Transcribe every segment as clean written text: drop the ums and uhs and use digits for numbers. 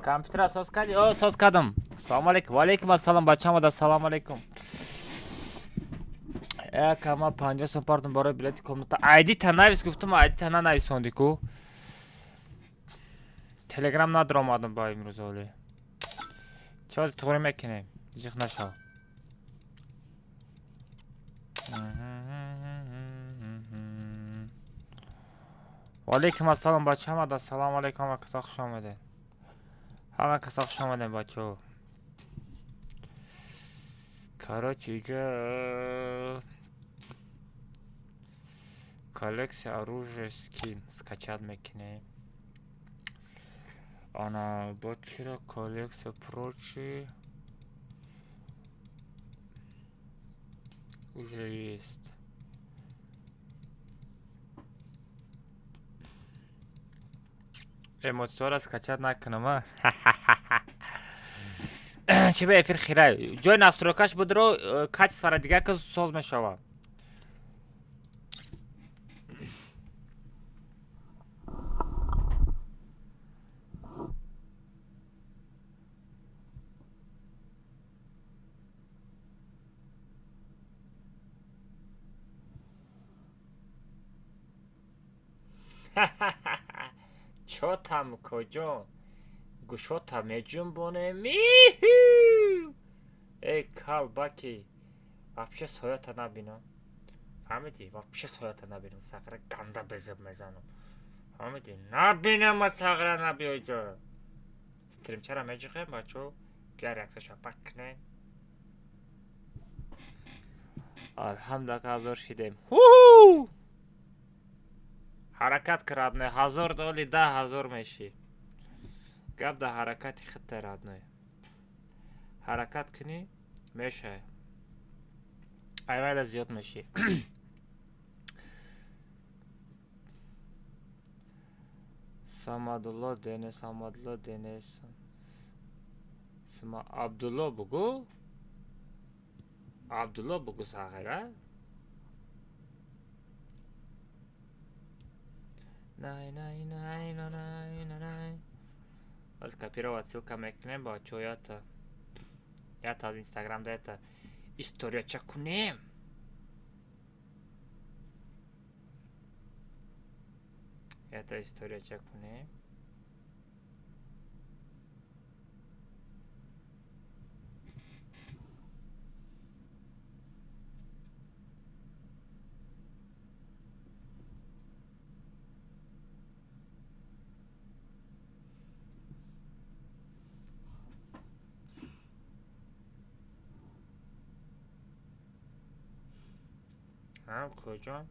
Компютера соз кардӣ? О, соз кардам. Салому алейкум. Ва алейкум ассалом, бачаам, салому алейкум. Кама 50 сом партум барои билети комната. Айди та навис гуфтум, айди та нанависонди ку. Телеграм надромадам ба имрӯз оле. Чӣ туғри мекунем? Ҷиқ нашав. Ва алейкум ассалом, бачаам, ассалому алейкум, ҳама каса хуш омадед. Ҳама каса хуш омадем, бачаҳо. Короче, иҷа коллекция оружия, скин скачать мекунем. Ана бо чиро коллекция прочи уже есть. Эмоцияро скачать накунам, а? Чӣ ба эфир хира? Ҷои настройкаш будро, качествора дигар ка соз мешавад. Чо там куҷо? Гӯшота меҷунбонем. Эй, калбаки. Вообще соята набинам. Фаҳмидӣ? Вообще соята набинам. Сағра ганда безеб мезанам. Фаҳмидӣ? Набинам сағра набиёҷо. Стримчара меҷиқем, бачо. Гар якса шапак кунем. Алҳамдулилла, 1000 шидем. Ҳу! Ҳаракат кар, родной. 1000 доли 10 000 мешӣ. Гап дар ҳаракати худта, родной. Ҳаракат кунӣ, мешавӣ. Айвайда зиёд мешӣ. Самадулло Денис, Самадулло Денис. Сма Абдулло бугу? Абдулло бугу сағира? Най най най най най най. Аз копировать ссылка мекунем, бачаҳо, ята. Ята аз Инстаграм да ята историяча кунем. Ята историяча кунем. Ҳам куҷон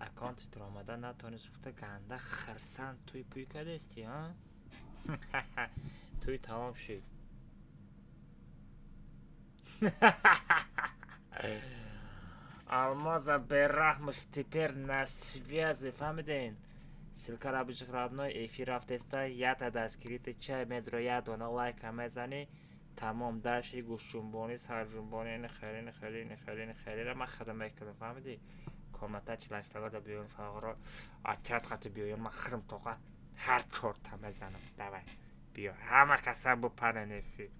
аккаунти омада натонист гуфта ганда хирсанд туй пуй кардести, а? Туй тамом шид. Алмаза бераҳмш теперь на связи, фаҳмиден? Ссылкара биҷиқ, родной, эфир рафтеста, ята дастгирита чай медро, як дона лайка мезанӣ, тамом даши гӯшҷунбонӣ, сарҷунбонӣ, ини хеле, ини хеле, ини хеле, ини хелера ман худам мекунам, фаҳмидӣ? Комната чилаштагода биён, сағро отряд қати биёён, ман худам тоқа ҳар чорта мезанам. Давай, биё, ҳама каса бупанен эфир.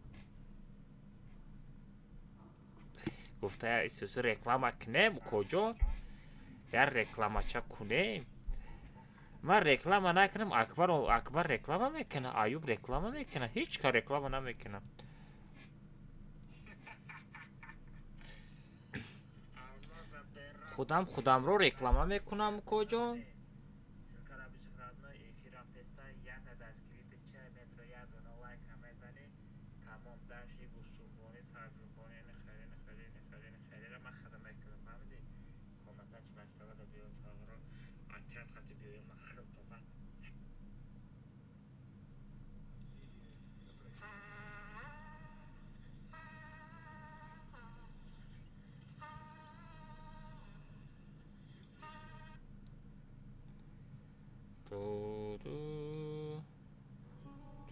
Гуфта исусу реклама кунем, куҷо? Як рекламача кунем. Ман реклама накунам, Акбар, Акбар реклама мекунад, Аюб реклама мекунад, ҳеҷ кас реклама намекунад. Худам худамро реклама мекунам, куҷон? Ту ту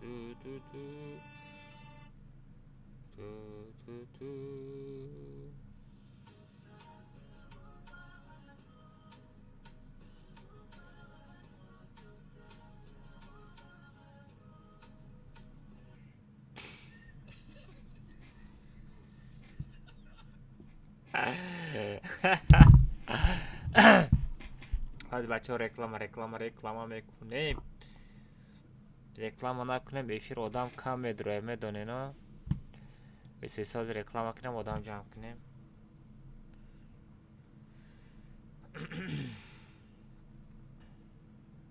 ту ту ту ту ту ту. Ҳозир, бачаҳо, реклама, реклама, реклама мекунем. Реклама накунем, эфир одам кам медрояд, медонено. Бисесози реклама кунем, одам ҷамъ кунем.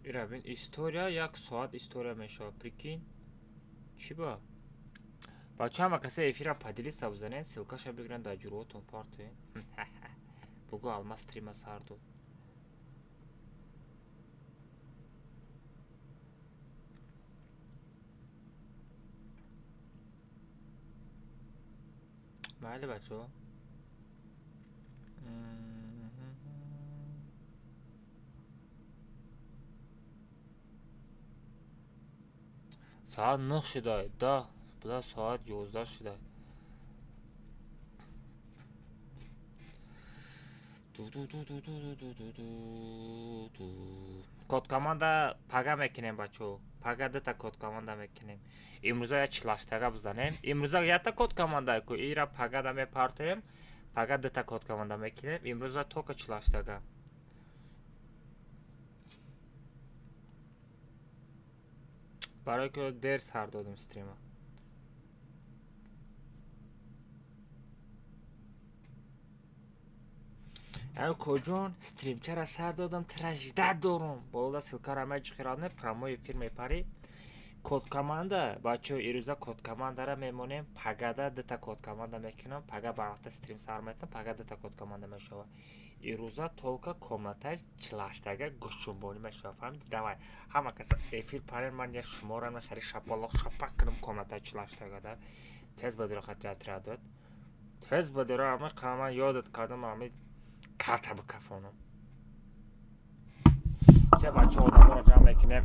Ира бин, история як соат история мешавад, прикинь. Чӣ ба? Бача, ҳама касе эфира поделиться бизанед, ссылка ша бигирен, дар ҷуроотон партоен. Бугӯ, Алмаз стрима сар дод. Майли, бачаҳо. Соат 9 шуда, 10 буда, соат 11 шуда. Код команда пага мекунем, бачаҳо. Пага дута код команда мекунем. Имрӯза я чилаштага бизанем. Имрӯза якта код команда ку, ира пагада мепартоем. Пага дута код команда мекунем. Имрӯза только чилаштага. Барои ки дер сар додем стрима. Ай коҷон, стримчара сар додам, тражда дорум. Болода ссылка ра меҷихирад, прямой эфир мепарӣ. Код команда, бачаҳо, ирӯза код командара мемонем, пагада дута код команда мекунам, пага барвақта стрим сар метам, пага дута код команда мешавад. Ирӯза только комнатаи чилаштага гӯшчунбонӣ мешавад, фаҳмидӣ? Давай, ҳама кас эфир парен, ман я шуморо мехари шапалоқ шапак кунам комнатаи чилаштага да. Тез ба дура хати отрядот. Тез ба дура ами қама ёдат кардам, ами карта бикафонам. Се, бачаҳо, одаморо ҷамъ мекунем.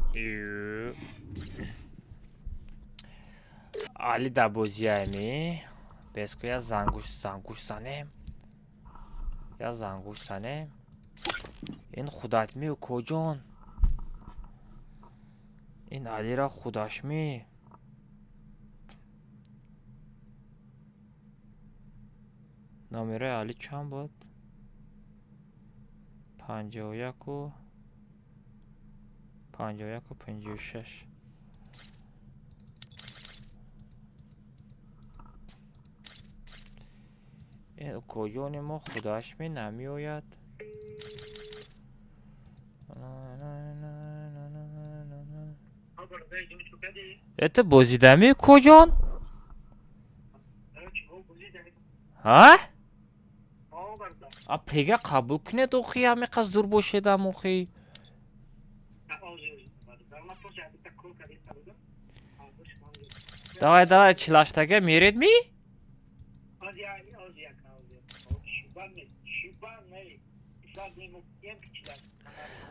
Али дар бозиями. Беску я зангуш зангуш занем. Я зангуш занем. Ин худатми, коҷон? Ин Алира худашми? Номерои Али чанд буд? 51-у 51-у 56. Ин коҷони мо худашми намеояд. Это бозидами, коҷон? Ҳа? А пега қабул кунед, охи, ҳамиқа зур бошедам, охи. Давай, давай, чилаштага меред ми?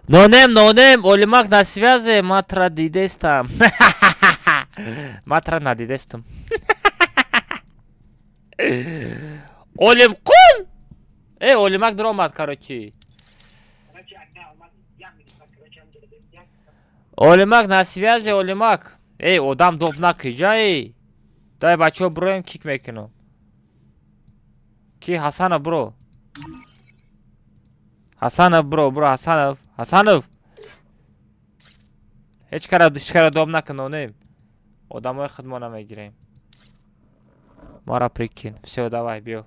Нонем, нонем, Олимак на связи, матра дидестам. Матра надидестам. Олимқул! Э, Олимак даромад, короче. Олимак на связи, Олимак. Эй, одам доб накиҷа, эй. Дай, бачаҳо, буроем, кик мекунам. Ки Ҳасанов, буро. Ҳасанов, буро, буро, Ҳасанов. Ҳасанов. Ҳеҷ кара, ҳеҷ кара доб накун, нонем. Одамои худмона мегирем. Мара прикинь. Всё, давай, биё.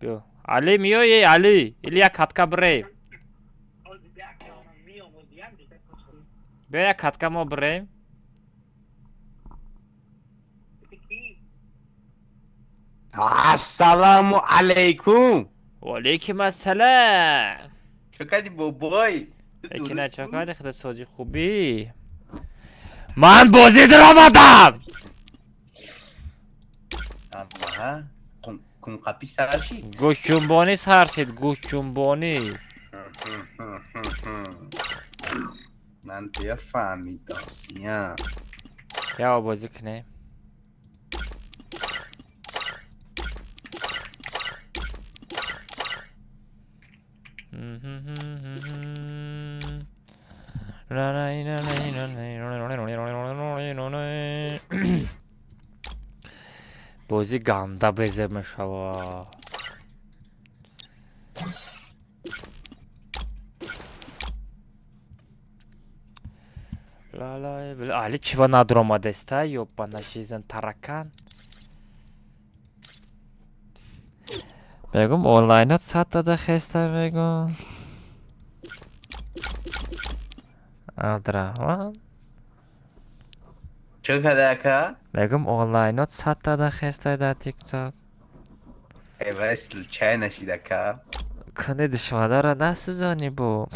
Биё. Али миёй, Али? Или як катка бирем? Биё, як катка мо бирем. Ассалому алайкум. Ва алайкум ассалом. Чо кардӣ, бобой? Экина, чо кардӣ, худо сози, хубӣ? Ман бозӣ даромадам. Аҳа, кунқапи сар шид. Гӯшчунбонӣ сар шид, гӯшчунбонӣ. Ман туя фаҳмидосиям. Ява бозӣ кунем. Бозӣ ганда безеб мешавад. Али чиба надуромадеста, ёбана жизнь, таракан. Мегум, онлайнат саттада хеста, мегум. Абдурахман. Чӣ када, ака? Мегум, онлайнот саттада хеста дар Тикток. Эвай, случайно шид, ака. Кани душманара насӯзонӣ бу.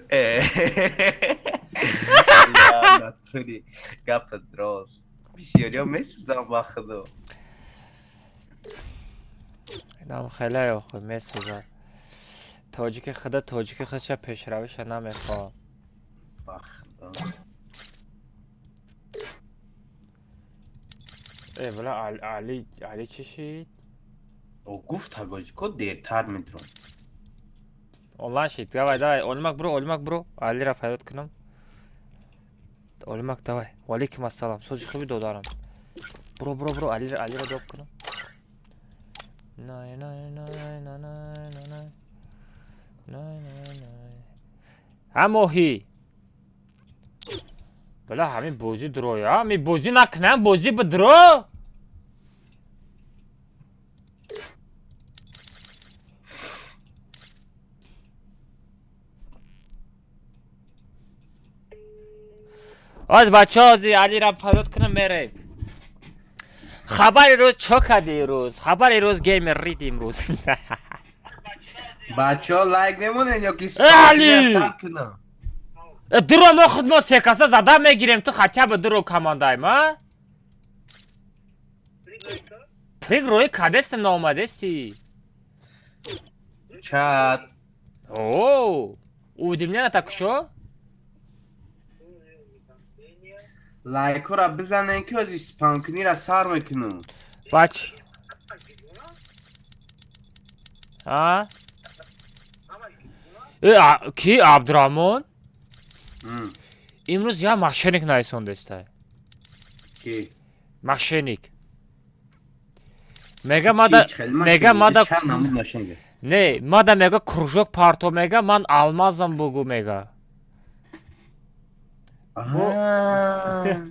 Э, натури, гапа дрост. Бисёриҳо месӯзам, ба худо. Инам хеле охи месӯзад. Тоҷики худа тоҷики худша пешравиша намехоҳад. Ба худо. Э, била, Али, Али чӣ шид? О, гуфт, ҳагоҷико дертар медурам. Онлайн шид. Давай, давай, Олимак, буро, Олимак, буро. Алира фарёд кунам. Олимак, давай. Валейкум ассалам. Сози хуби, додарам. Буро, буро, буро, Алира, Алира доб кунам. Най, най, най, най, най, най, най, най, най. Ҳа, моҳӣ. Била, ҳамин бозӣ дуроя. Ҳамин бозӣ накунам, бозӣ бидуро. Оз, бачаҳо, ози Алира фарёд кунам, мерем. Хабари рӯз чо кади рӯз? Хабари рӯз геймер рид имрӯз. Бачаҳо, лайк мемонед ё ки Али! сар кунам? Э, дуро, мо худ мо се каса зада мегирем, ту хотя бы дуро командаем, а? Прыг рои кадестем, наомадести. Чат. О, уведомление так шо? Лайкҳоро бизанед, ки ози спамкунира сар мекунам. Бач. А? Э, ки Абдурахмон? Имрӯз як мошенник нависондеста. Ки? Мошенник. Мега мада мега мада Чанд намуд мошенник? Не, мада мега кружок парто, мега ман алмазам бугу, мега. Аҳа.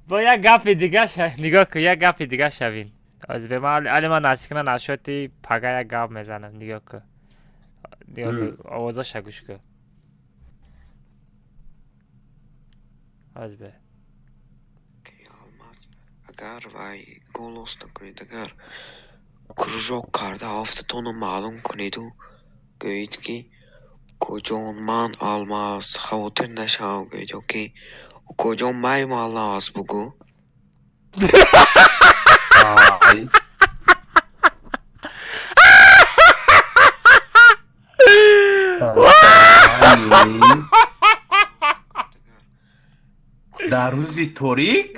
Бо як гапи дига нигоҳ кун, як гапи дига шавин. Аз бе ман али ман насикна нашоти пага як гап мезанам, нигоҳ кун. Нигоҳ кун, овозаша гӯш кун. Аз бе. Ки алмаз, агар вай голос накунед, агар кружок карда ҳафтатонро маълум кунеду гӯед, ки укоҷон, ман алмаз, хавотир нашав, гӯед, ё ки укоҷон, май алмаз бугӯ. Ай. Ай. Дар рӯзи торик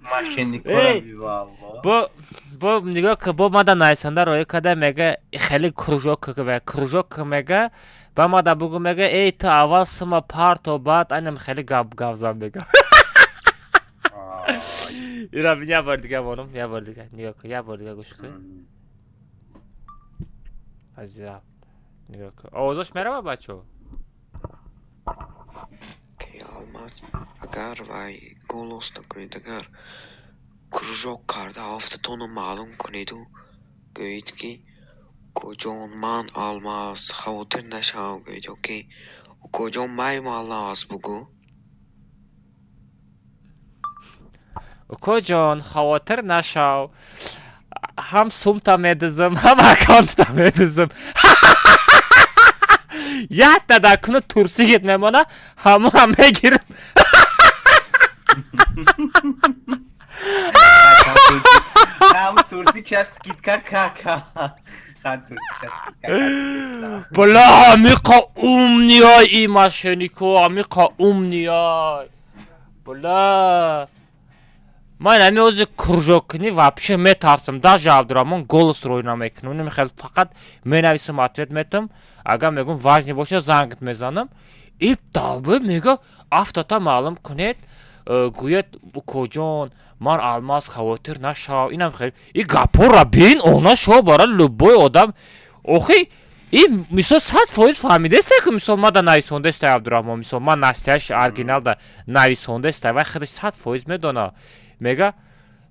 мошенникора Эй! бивалло. Бо нигоҳ кун, бо мада нависанда роӣ карда, мега хеле кружок ва кружок мега, ба мада бугу, мега, эй, ту аввал сума парто, баъд анам хеле гап гап зан, мега. Ай. Ира як бор дига монум, як бор дига нигоҳ кун, як бор дига гӯш кун. Азира нигоҳ кун. Овозаш мерава, бачо? Ки алмаз, агар вай голос накунед, агар кружок карда ҳафтатонро маълум кунеду гӯед, ки укоҷон, ман алмаз, хавотир нашав, гӯед, ё ки укоҷон, май алмаз бугӯ. Укоҷон, хавотир нашав. Ҳам сумта медизм, ҳам аккаунтта медизм. Якта дар куну турсигит мемона, ҳамонам мегирам. Ҳам турси ка скидка кака. Хан турси ка скидка кака. Бла, ҳамиқа умный ай и мошеннико, ҳамиқа умный ай. Бла. Ман ҳами ози кружок кунӣ вообще метарсам. Даже Абдураҳмон голос рӯй намекунам. Намехел, фақат менависам, ответ метам. Агар мегум важный боша, зангт мезанам. И долбоёб мега автота маълум кунед, гӯяд, укоҷон, ман алмаз, хавотир нашав. Инам хел. И гапҳоро бин, она шо бара любой одам. Охи И мисол 100% фаҳмидесте, ки мисол мада нависондестай Абдураҳмон, мисол ман настоящий оригиналда нависондестай, вай худаш 100% медона. Мега,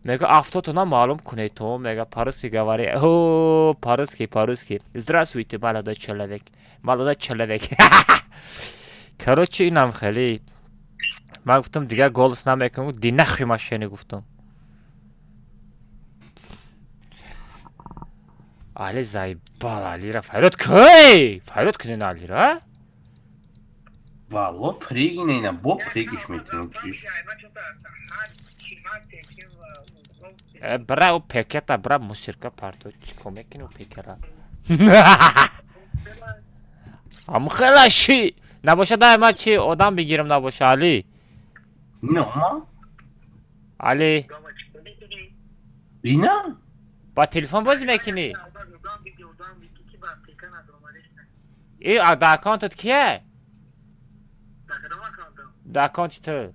автотона маълум кунед, то мега, по-русски говори. О, по-русски, по-русски. Здравствуйте, молодой человек. Молодой человек. Короче, инам хеле. Ман гуфтам, дигар голос намекунам, ди нахуй машини гуфтам. Али заебал, Алира фарёд кӯй! Фарёд кунен Алира? Валло, прыгни на бо прыгиш метавонам киш. Э, бра, у пекета, бра, мусирка парто, чико мекунӣ у пекера? Амхела ши! Набоша дай ма чи одам бигирам набоша, Али. Ина? Али. Ина? Ба телефон бозӣ мекунӣ? И а да аккаунтат кие? Да аккаунти ту.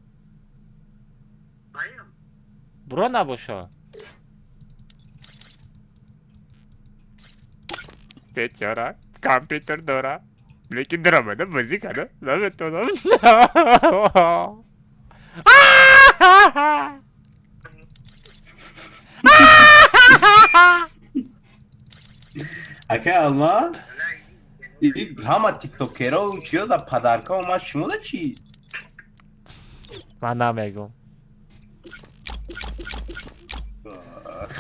Бро набоша. Бечора компютер дора. Лекин даромада бозӣ карда наметонам. Ака Алма? Ҳама тиктокеро чиё да подарка омад, шумо да чӣ? Ман намегум.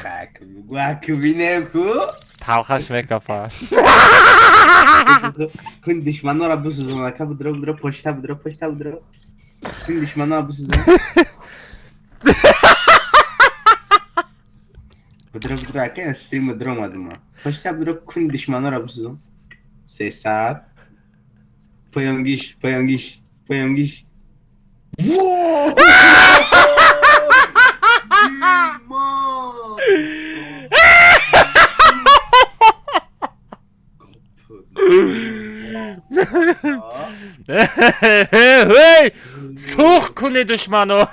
Хак, бугу бинем ку. Талхаш мекафа. Кун душманора бисӯзон, ака, будро, будро, почта будро, почта будро. Кун душманора бисӯзон. Будро, будро, ака, стрим будро омадума. Почта будро, кун душманора бисӯзон. 300. Поёнгиш, поёнгиш, поёнгиш. Во! Дима! Эй! Сӯх куни душману.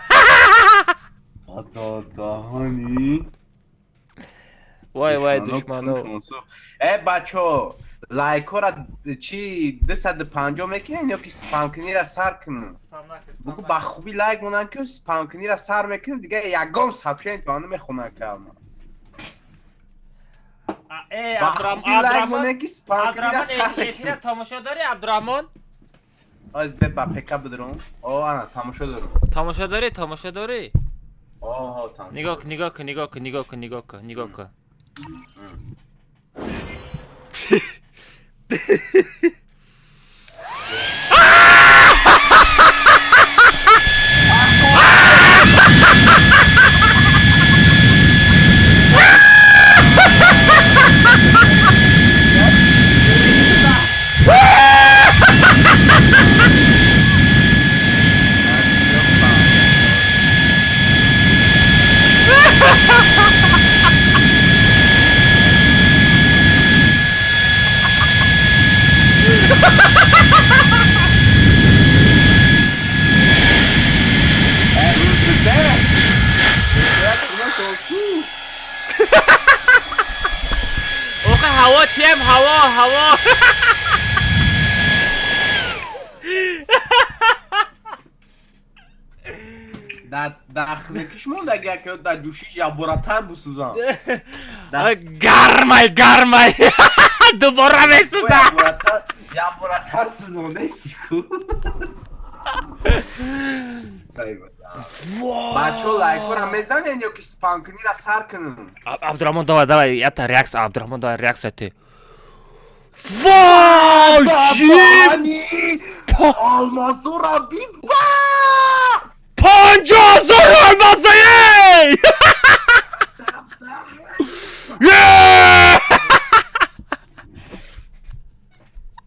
Даҳани. Вай, вай, душману. Э, бачо, лайкора чи 250 мекунен ё ки спамкунира сар кунем? Бугу, ба хуби лайк монанд, ки спамкунира сар мекунем, дигар ягон сообщение то ана мехонад калма. Э, Ба хуби лайк монанд, ки спамкунира Абдураҳмон сар эфира мекунем. тамошо дорӣ, Абдураҳмон? Аз бе ба пека бидурум. О, ана тамошо дорум. Тамошо дорӣ, тамошо дорӣ? О, тамошо. Нигоҳ кун, нигоҳ кун, нигоҳ кун, нигоҳ кун, нигоҳ кун, нигоҳ кун. Охи, ҳаво тем, ҳаво, ҳаво. Дар хунукиш мондаги, ки дар ҷӯшиш яборатар бисӯзам. Гармай, гармай. Дубора месӯзам. Яборатар сӯзондаси ку. Бачо, лайкора мезанен ё ки спамкунира сар кунам? Абдураҳмон, давай, давай, ята реакция, Абдураҳмон, давай реакция ты. Вой, чӣ? Алмазора биба! 50 000 алмазае!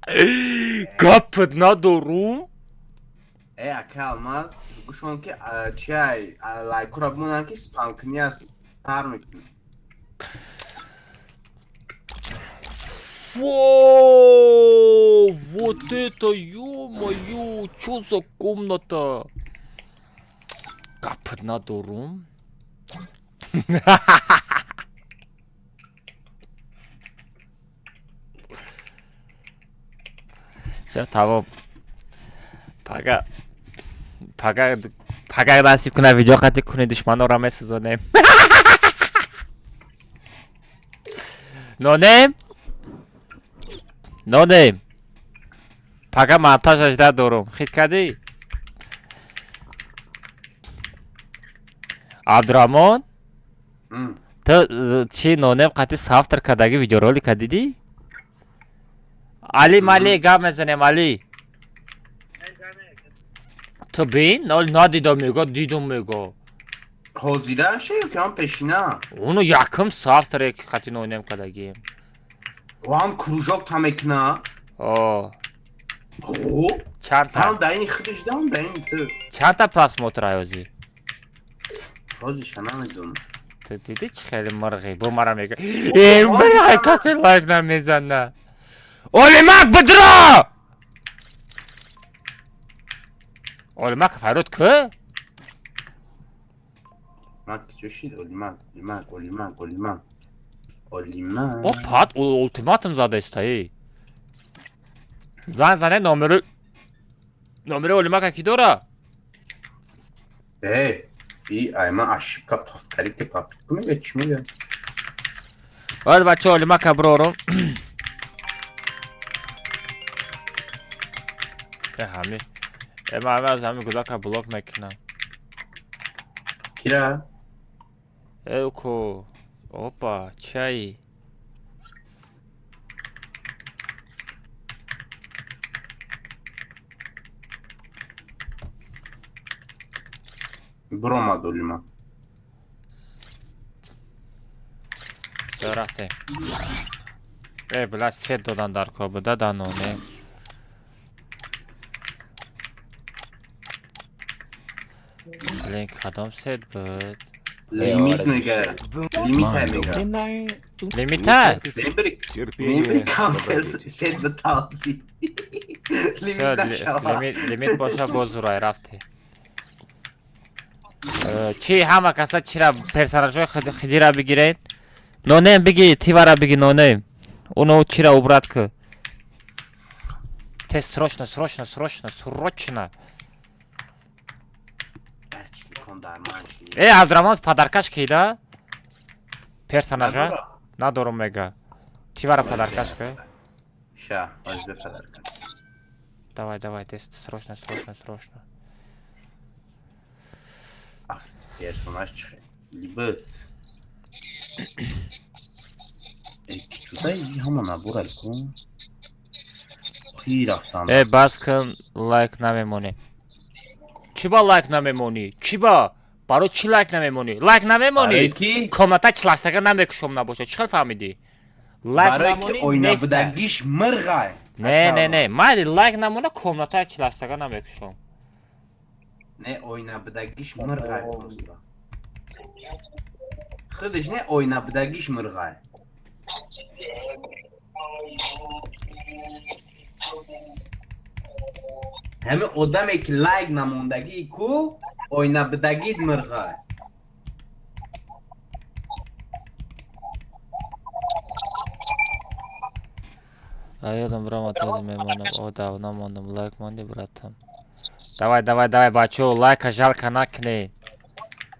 Е! Гапат надорум. Э, ака Алмаз, гӯшон ки чиай, лайкора бимонанд, ки спамкуния сар мекунам. Во! Вот это, ё-моё, чё за комната? Гапат надорум. Всё, тамом. Пага пага пага насиб куна, видео қати куни душманора месӯзонем. Нонем? Нонем. Пага монтаж ажда дорум. Хит кардӣ? Абдураҳмон? Ту чӣ, нонем қати соавтор кардаги видеоролика дидӣ? Али мали гап мезанем, Али. Ту бин, нол надидам мега, дидум мега. Ҳозираша ё ки ҳам пешина? Уну якум соавторе ки қати нонем кардагием. О, ҳам кружок та мекуна? О. О? Чандта? Ҳам дар ини худаш, ҳам дар ини ту. Чандта просмотр ҳозир? Ҳозиша намедонам. Ту дидӣ, чӣ хеле мурғӣ? Бо мара мега. Э, мурғи, касе лайк намезана. Олимак, бидро! Олимак фарёд ку? Мак чӣ шид? Олимак, Олимак, Олимак, Олимак. Олимак. О, пат ултиматум задаистаи. Зан зане, номери Олимака ки дора? Э, и айма ошибка повторите попытку мега, чӣ мега? Оз, бача, Олимака бирорум. Э, ҳами. Э, ман аз ҳами гулака блок мекунам. Кира? Э, ку. Опа, чай. Биромад Олимак. Всё, рафтем. Э, била, сет додан дар кор буда да ноне. Блин, кадом сет буд? Лимит мега. Лимита мега. Лимита? Мебри, Терпение, мебри кам добродетель. сет биталфи. Всё, Лимит нашава. лимит боша, боз зурай рафте. Э, чӣ, ҳама каса чира персонажҳои хидира бигиред? Нонем биги, тивара биги, нонем. Уно чира убрать ку. Тез, срочно, срочно, срочно, срочно. Дар чиликон дар ман шид. Э, Абдураҳмон, подаркаш кида? Персонажа? Надорум мега. Тивара подаркаш ку. Ша, ҳозир бе подарка. Давай, давай, тез, срочно, срочно, срочно. Афт, персонаж чихе. Либо. Э, кичуда и ҳама набора кун. Хи рафтан. Э, бас кун, лайк намемонӣ. Чӣ ба лайк намемонӣ? Чӣ ба? Барои чӣ лайк намемонӣ? Лайк намемонӣ? Барои ки? Комната чилаштага намекушом набошад. Чӣ хел фаҳмидӣ? Лайк Барои ки намонӣ оина неста. будагиш мирғай. Не, не, не. Майли, лайк намона, комната чилаштага намекушом. Не, оина будагиш мирғай просто. Худаш не, оина будагиш мирғай. Ҳами одаме ки лайк намондагӣ ку, оина будагид мирғай. А ёдам бирома, тоза мемонам. О, давно мондам. Лайк монди, братам. Давай, давай, давай, бачо, лайка жалко накунед.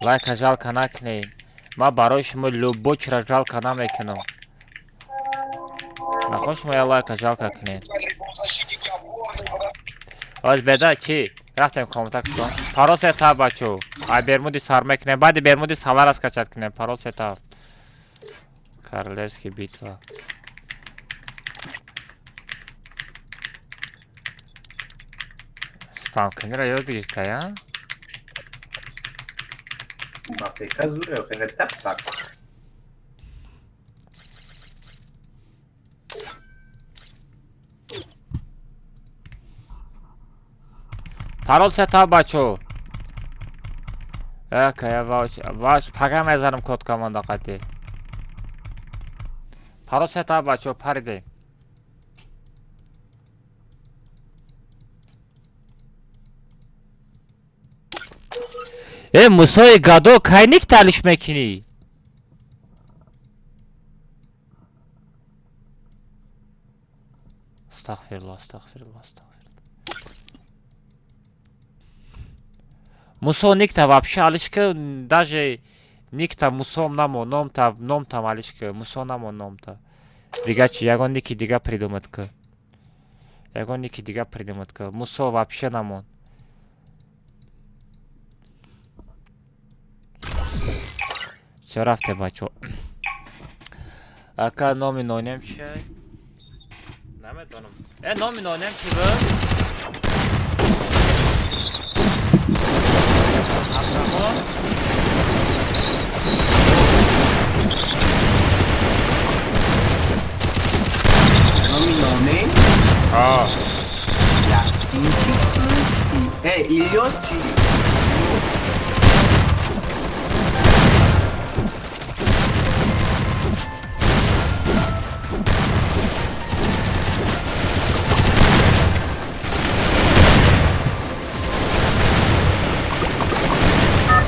Лайка жалко накунед. Ман барои шумо любой чиро жалко намекунам. Нахоҳ шумо я лайка жалко кунед. Оз беда чӣ? Рафтем комната кушон. Парол сета, бачо. Ай бермуди сар мекунем. Баъди бермуди салар скачать кунем. Парол сета. Королевский битва. Спам куниро ёд гирифта, я? Ба пека зуре, охире тап так. Парол сета, бачо. Акая ваш ваш пага мезанам код команда қати. Парол сета, бачо, паридем. Э, Мусои гадо, кай ник талиш мекунӣ? Астағфирулло, астағфирулло, астағфирулло. Мусо, никта вообще алишка, даже никта Мусом намо, номта, номтам алишка, Мусо намо номта. Дига чи, ягон ники дига придумать ка. Ягон ники дига придумать ка. Мусо вообще намон. Всё, рафте, бачо. Ака, номи нонем чи? Намедонам. Э, номи нонем чи буд? Абдурахмон? Номи номе? А. Ясин чи? Э, Илёс чи?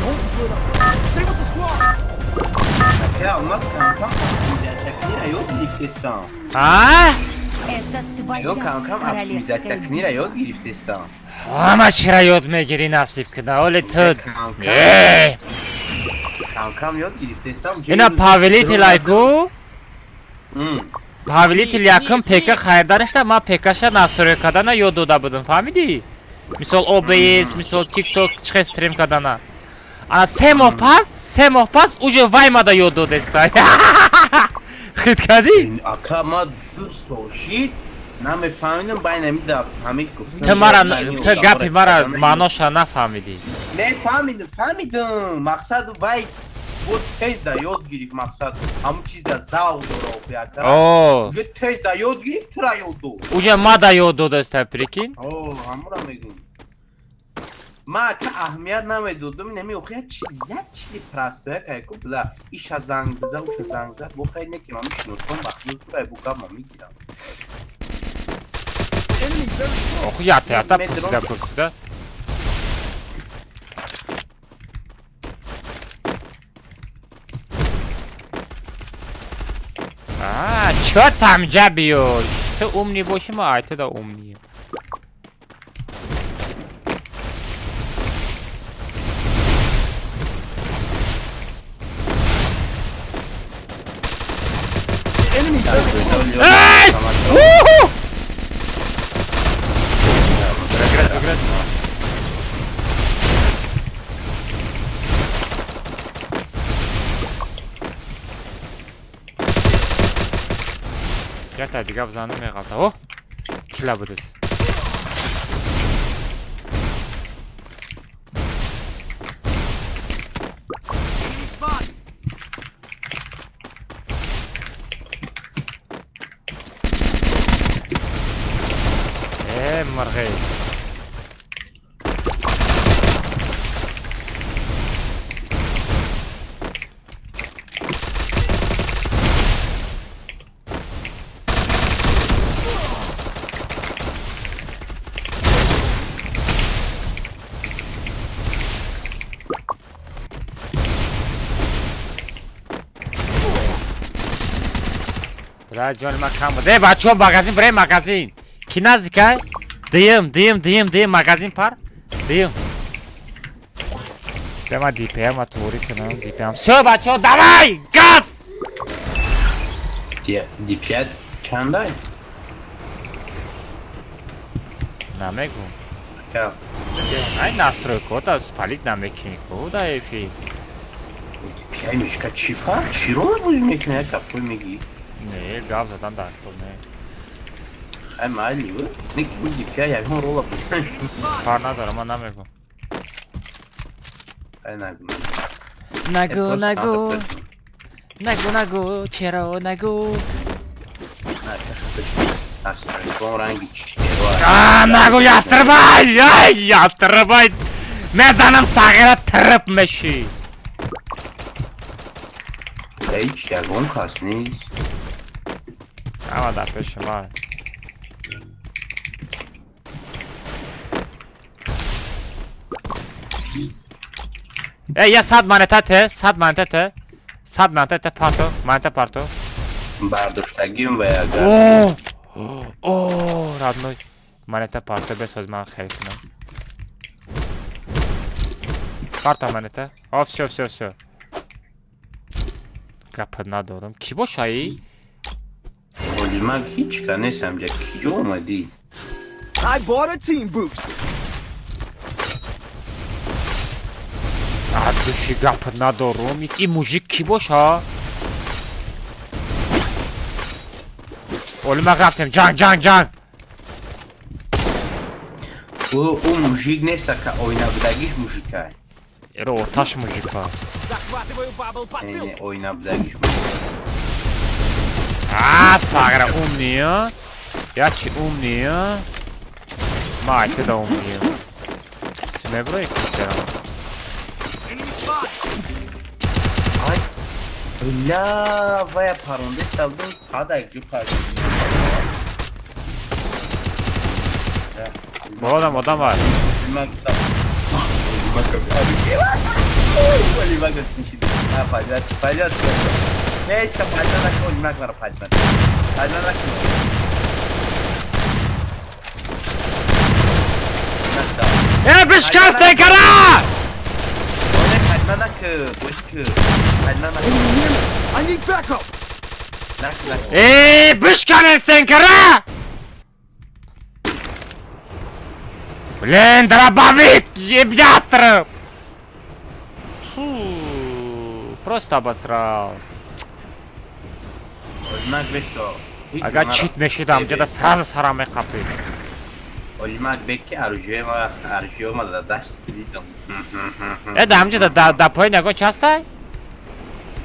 Don't split up. Stay with the squad. Ака, алмаз, камкам оптимизация кунира ёд гирифтестам. А? Это твоя Ё, камкам королевская оптимизация кунира ёд гирифтестам. Ҳама чира ёд мегирӣ, насиб кина. Оли ту. Камкам Э! камкам ёд гирифтестам. Ина повелитель айку? Повелитель якум ПК харидани шуда, ман ПКша настрой кардана ёд дода будам, фаҳмидӣ? Мисол OBS, мисол TikTok чихе стрим кардана. Ана 3 моҳ пас, 3 моҳ пас уже вай мада ёд додеста. Хит кардӣ? Ака, ма 2 сол шид намефаҳмидам, байна мида фаҳмид, гуфтам. Ту мара, ту гапи мара маъноша нафаҳмидӣ. Не, фаҳмидам, фаҳмидам. Мақсад, вай бо тез да ёд гирифт, мақсад, ҳамун чиз да завқ дора охи, ака. О, Уже тез да ёд гирифт, тура ёд дод. Уже мада ёд додеста, прикинь? О, ҳамура мегӯм. Ма, ака, аҳамият намедодам, неми охи як чиз, як чизи простая кайку била, иша занг биза, уша занг биза, бо хай не ки ма мешиносам, вақти сурай бо гап ма мегирам. Enemy very close. Охи ята ята Метро. пурсида пурсида. А, чё там ҷа биёш? Ту умный бошӣ, ма ай туда умный ем. Enemy very close. Эй! Уху! Играть, играть. Ята дига бизанам, меғалта. О! Кила будис. Enemy spot. Э, мырғи. Бля, ҷони ман кам буд. Э, бачаҳо, магазин, бирем магазин. Ки наздикай? Дим, дим, дим, дим, магазин пар. Дим. Дема ДПМ ма тури кунам, ДПМ. Всё, бачаҳо, давай! Газ! DPI чандай? Намегум. Ака, Ай, настройка да спалить намекунӣ ку да эфир. DPI мишка чӣ фарқ? Чӣ рола бозӣ мекунӣ, ака, пой мегӣ? Не, гап задан дар кор не. Ай, майли, ӯ? Не, ки DPI ягон рола бозӣ. Фарқ надорам, ман намегум. Ай, нагу. Нагу, нагу, нагу, нагу, чаро нагу? Настройка ранги чиро. А, нагу, ястрабай! Ай, ястрабай! Мезанам сағира, тириб мешӣ. Ҳеҷ ягон кас нест. Ама дар пеши ман. Э, я 100 монета те, 100 монета те. 100 монета те, парто, монета парто. Бардоштагим ва агар. О! О, родной. Монета парто бесоз ман хел кунам. Парто монета. О, всё, всё, всё. Гапа надорам. Ки бошаи? Олимак ҳеҷ ка нестам ҷа киҷо омадӣ? I bought a team boost. Души гап надорум. И мужик ки боша? Олимак рафтем. Ҷанг, ҷанг, ҷанг. Ӯ мужик неста ка оинабудагиш мужика. Эро оташ мужика. Захватываю бабл Не, посылку. не, оинабудагиш мужик. А, сагра умный, а? Я чи умный, а? Май, ты да умный. Смебро и кисерам. Enemy spotted. Ай, бля, вая паронде будем падак ҷу пад. Одам, одам бар. Олимак гуфтам. Олимак Олимак нишид. А, пойдёт, пойдёт. Ҳеҷ ка пайдо накун, Олимак маро пайдо накун. Пайдо накун. Накун. Э, бишкасте кара! Оне пайдо накун, бош ку. Пайдо накун. Enemy near me. I need backup. Накун, накун. Э, бишканестен кара! Блин, дробовик, ебястров! Фу, просто обосрал. Олимак бешто. Агар чит мешидам, ҷада сразу сара меқапид. Олимак бек ки оружие ма, оружие ма да даст дидам. Э, да ҳамҷа да поин ягон чи ҳастай?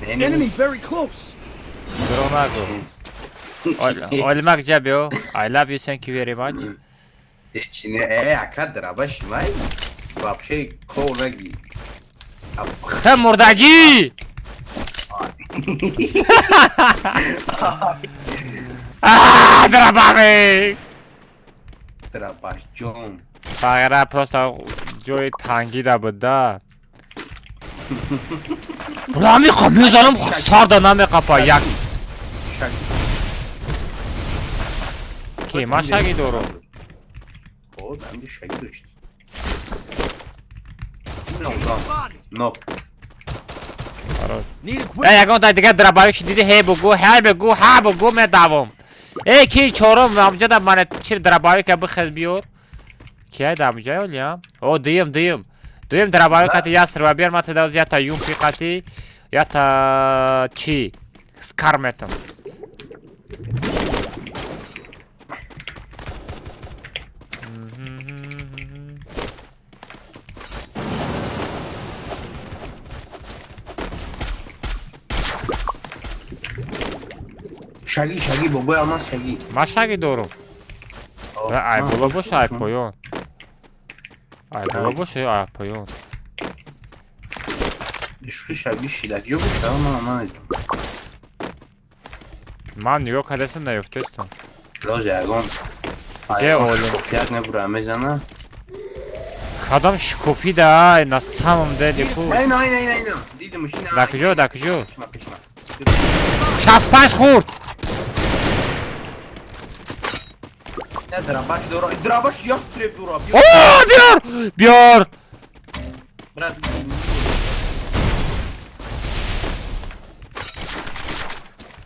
Enemy very close. Дурӯғ нагӯ. Олимак ҷа биё. I love you, thank you very much. Ҳеҷ не, э, ака драбаш май. Вообще кор наги. Ту мурдагӣ! А, дробовик! Драбаш ҷон. Фақира просто ҷои тангида буд да. Бла мехоҳ мезанам сарда намеқапа як. Шаги. Ки ман шаги дорам. Хоб, ҳамҷа шаги дошт. Нокдаун. Spotted. Нок. Хорош. Need Э, equipment. ягон дай дигар дробовик ши диди ҳе бугу, ҳе бугу, ҳа бугу медавом. Э, ки чорум ҳамҷа да мане чи дробовика бихез биёр. Кия да ҳамҷа олиям? О, дуюм, дуюм. Дуюм дробовик қати ястрова биёр, ман тедавз ята юмпи қати, ята чи? Скар метам. Шаги, шаги, бобои алмаз шаги. Ман шаги дорум. Ай боло боша, ай поён. Ай боло боша ё ай поён. Ишқи шаги шида. Ҷо боша, ман намедонам. Ман нигоҳ кардастам, наёфтестам. Лоз ягон. Ҷе олим. Шукофияк небура мезана. Кадом шукуфида, ай, на самом деле ку. Не, не, не, не, не. Дидам, шина. Да куҷо, да куҷо? Пешма, пешма. 65 хурд! Не, драбаш дора. Драбаш ястреб дора. О, биёр! Биёр! Брат,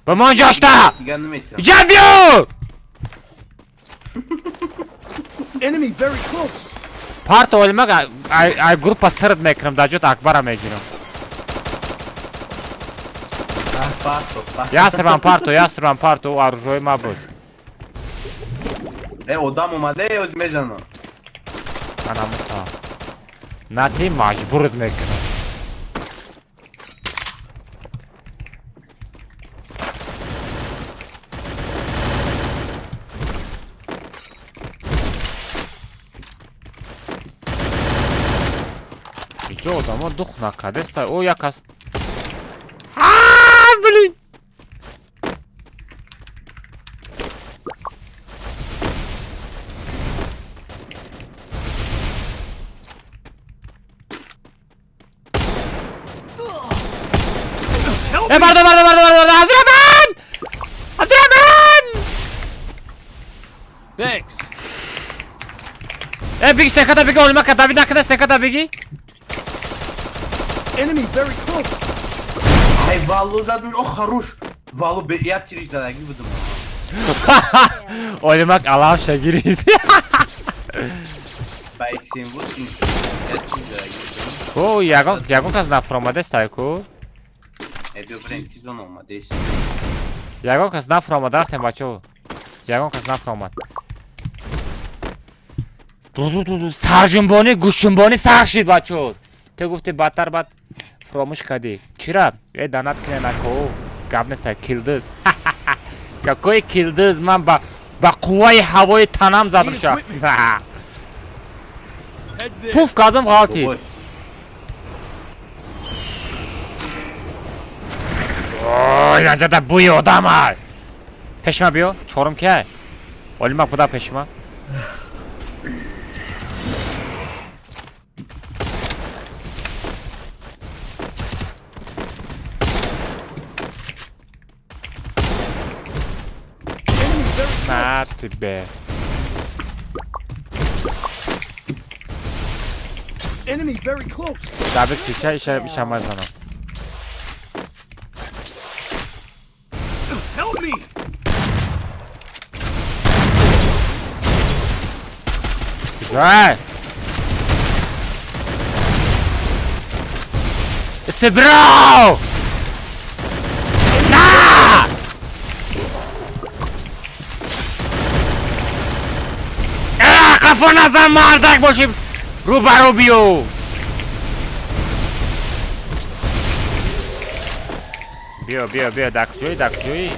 Ба ман ҷошта! дигар наметавонам. Ҷа биёр! Enemy very close. Парто олимак ай группа сирд мекунам, дар ҷот Акбара мегирам. Парто, парто. Ястребам парто, ястребам парто, ӯ оружои ма буд. Э, одам омада, э, оз мезанам. Ана мута. Нати маҷбурат мекунам. Иҷо одамо дух накардеста. О, як кас. А, блин! Э, бардор, бардор, бардор, бардор, Абдурахман! Абдурахман! Э, биги, стенкада биги, Олимака, давид накада, стенкада биги. Enemy very close. Ай, валло задум, о, хорош. Валло, я тириш задаги будум. Олимак алам шагирид. Ба XM8 я тириш задаги будум. Ку, ягон кас нафуромадест, ай ку. Э, биё бирем, ки зона омадест. Ягон кас нафуромад, рафтем, бачо. Ягон кас нафуромад. Сарҷунбонӣ, гӯшҷунбонӣ сар шид, бачо. Ту гуфти бадтар, бад фуромӯш кардӣ. Чира? Э, данат кине нако. Гап нест, килдыз. Какой килдыз? Ман ба қувваи ҳавои танам задам ша. Head there. Пуф кардам, ғалтид. Бобой. Ой, анҷада бӯи одам ай. Пешма биё, чорум ки ай? Олимак буда пешма. Enemy very close. На тебе. Enemy very close. Давид киша иша иша мазанам. Help me. Куҷай? Сибрав! На! Э, қафо назан, мардак бошӣ, рӯбарӯ биё. Биё, биё, биё, дар куҷоӣ, дар куҷоӣ?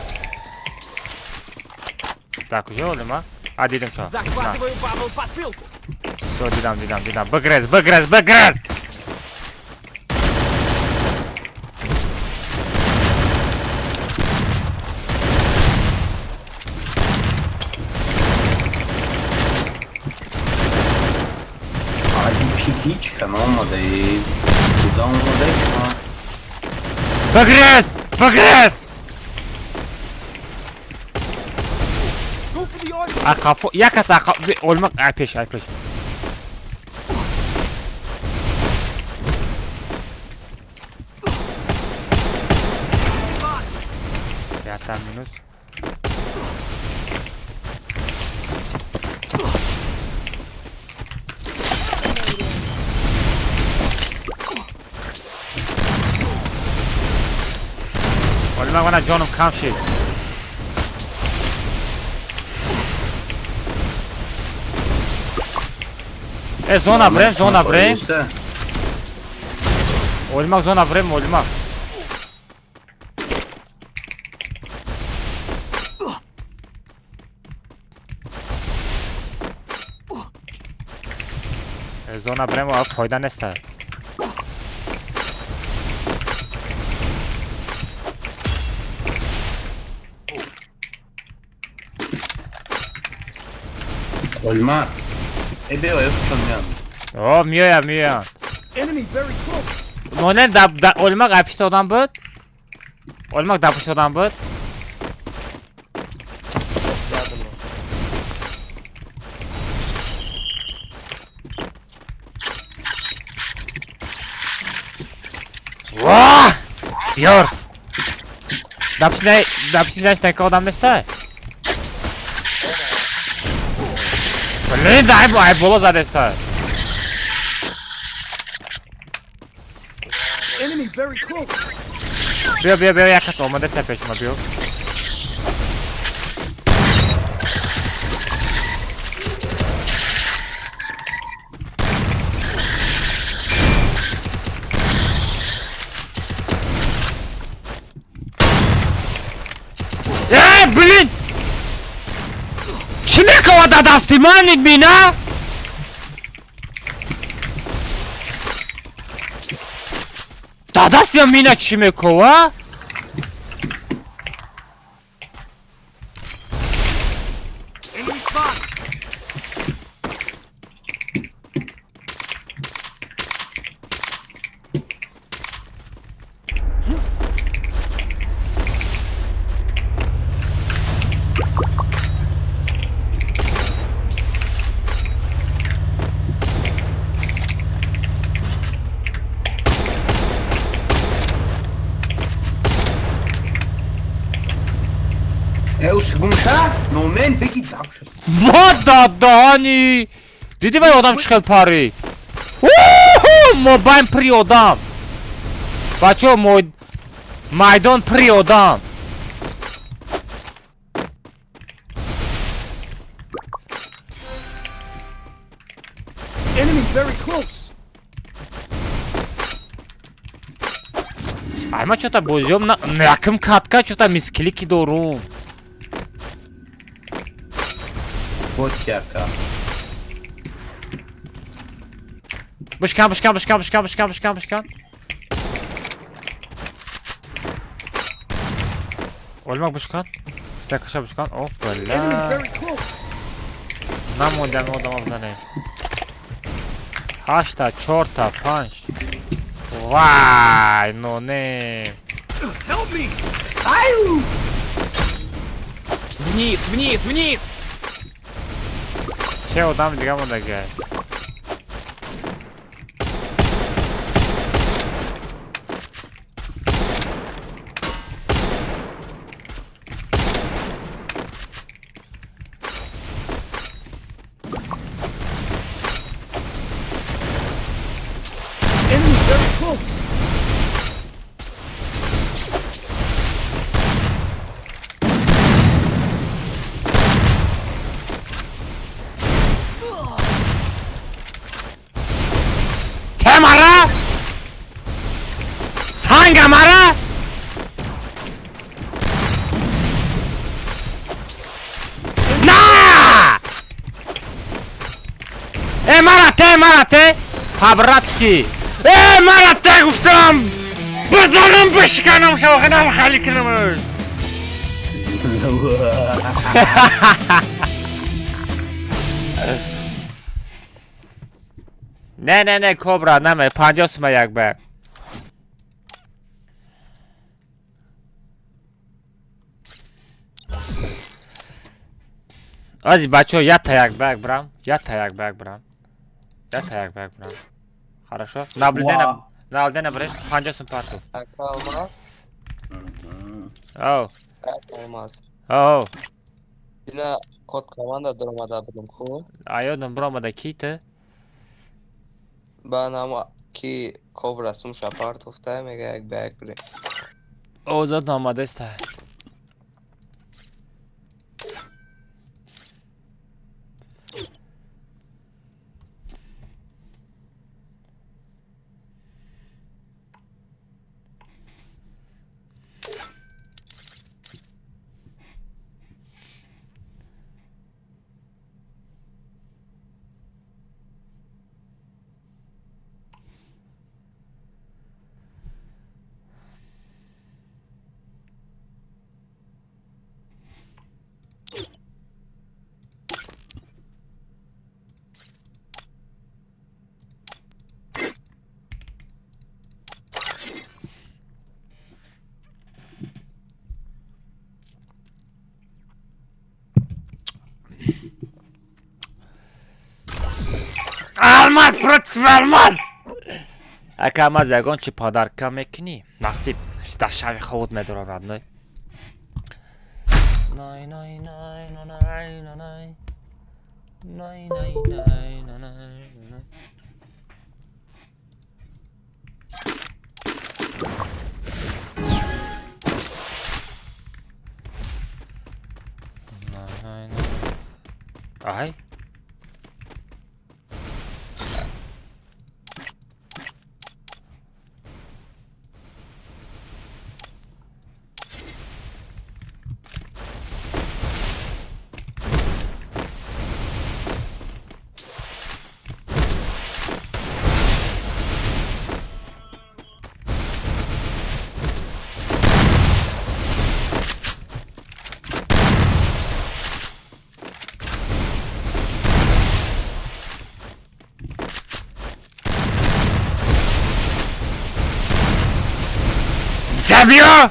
Дар куҷо, Олима? А, дидам шо. Захватываю бабл посылку. Всё, дидам, дидам, дидам. Бигрез, бигрез, бигрез! Ай, пикичка наомадаи. Куда омадаи? Бигрез! Бигрез! Go for the archer. Ақафо, як кас ақа, Олима, ай пеш, ай пеш. Якта минус. Олима, мана ҷоном кам шид. Э, зона брем, зона брем. Олимак, зона брем, Олимак. Э, зона брем, а фойда нест. Олимак. Э, биё, э, худшон меянд. О, меоям, меоям. Enemy very close. Монен да да Олимак ай пишти одам буд? Олимак дар пишти одам буд? Задам. Ва! Биёр. Дар пишти дар пишти значит одам неста? Блин, дай ай боло задеста. Enemy very close. Биё, биё, биё, як кас омадаста пеши ма, биё. Э, блин! Чӣ мекова дар дасти ман мина? Дар дасти мина чӣ мекова? Enemy spotted. Эус гумша? Нонен беги давшас. Вот да даҳани! Дидӣ вай одам чӣ хел парид? Уху! Мобайн при одам. Бачаҳо, майдон при одам. Enemy very close. Ай ма чота бозиём на якм катка чота мисклики дорум. Котяка. Бишкан, бишкан, бишкан, бишкан, бишкан, бишкан, бишкан. Олмак бишкан. Стакаша бишкан. О, Enemy бля. very close. Намондам одама бизанем. Ҳашта, чорта, панҷ. Вай, нонем. Help me! Аю! Вниз, вниз, вниз! Се одам дига мондагай. Enemy very close. Темара! Сангамара! На! Э, марате, марате! По-братски! Э, марате, гуфтам! Бизанам, бишканам, шоханам, хали кунам! Не, не, не, кобра, наме, 50 сума як ба. Ази бачо, я та як бак брам, я та як бак брам. Я та як бак брам. Хорошо? Наблюдение, наблюдение бре, 50 сум парту. Ака Алмаз, Оу, ака Алмаз. оу. Дина код команда даромада будем ку. Аёдам бромада ки ту? Ба намо ки кобра сум шапарт уфта мега як ба як бре. Озод омадаста. Алмаз против алмаз! Ака алмаз ягон чи подарка мекунӣ? Насиб, дар шави ховуд медорам родной. Най най най най най най. Най най най най най. Най най най. Ай? Биё!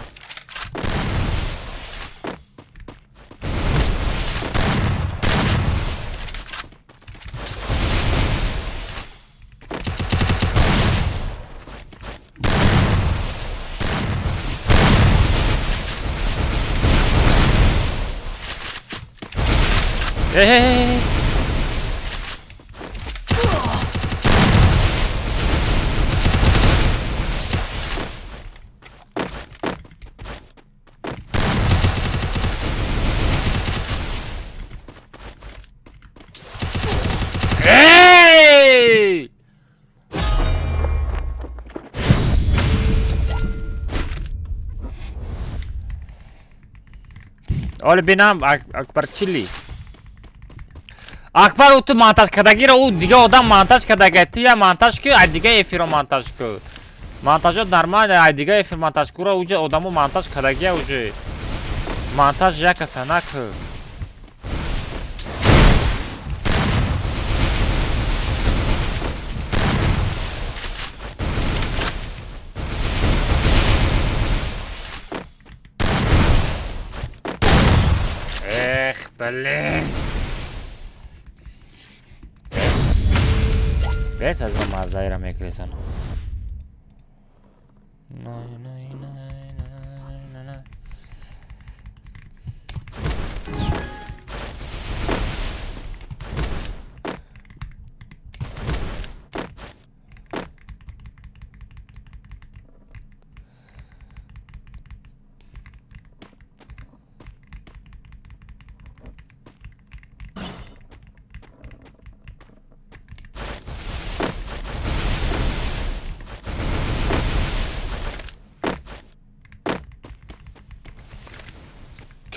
Эй! Эй! Оли бинам Акбар чили. Акбар ӯ ту монтаж кардагиро ӯ дига одам монтаж кардага, ту я монтаж ку, ай дига эфирро монтаж ку. Монтажот нормально, ай дига эфир монтаж кура, уже одамо монтаж кардагия уже. Монтаж якаса наку. Эх, блин. Бес аз ма маззаира мекресан. Най, най, най, най, най.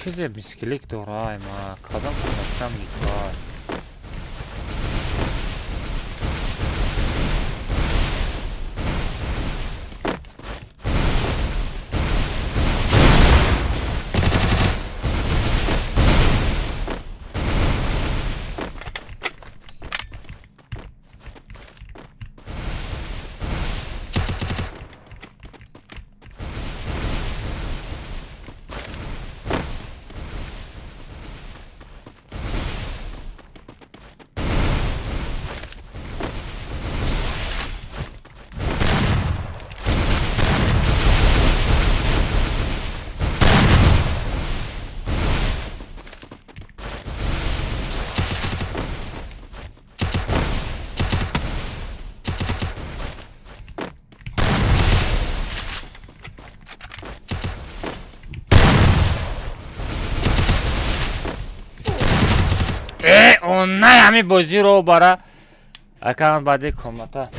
Чизе мисклик дорай ма, кадом кнопкам литай. Онай ҳами бозиро бара акан баъди комната.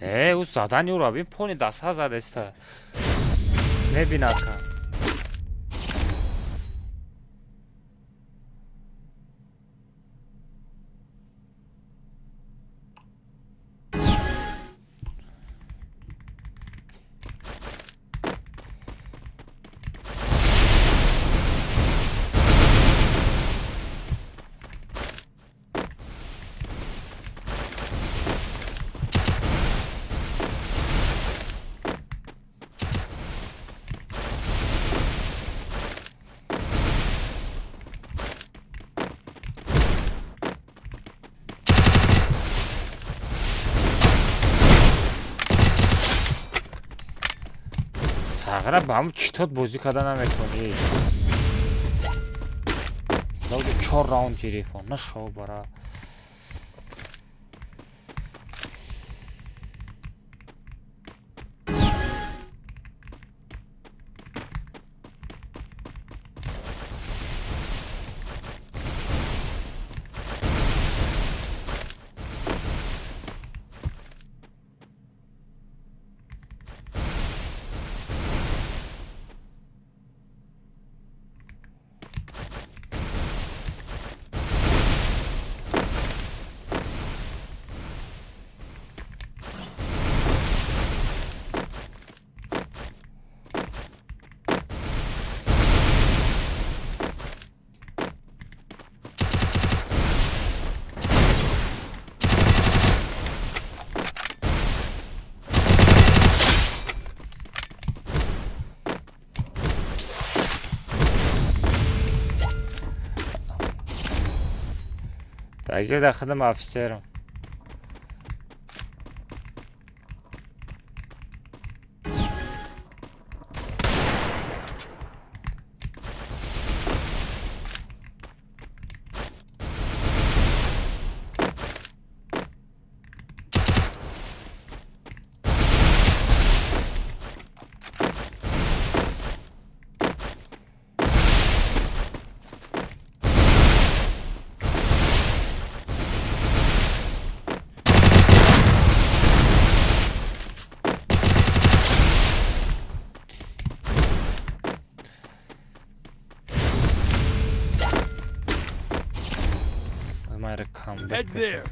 Не, ӯ задани ӯро бин, пони дастҳа задаста. Мебинака. Сағра ба ҳамун читот бозӣ карда наметавонӣ. Лауди чор раунд гирифт, нашав бара. Такир дар хидм офисерам. Head there.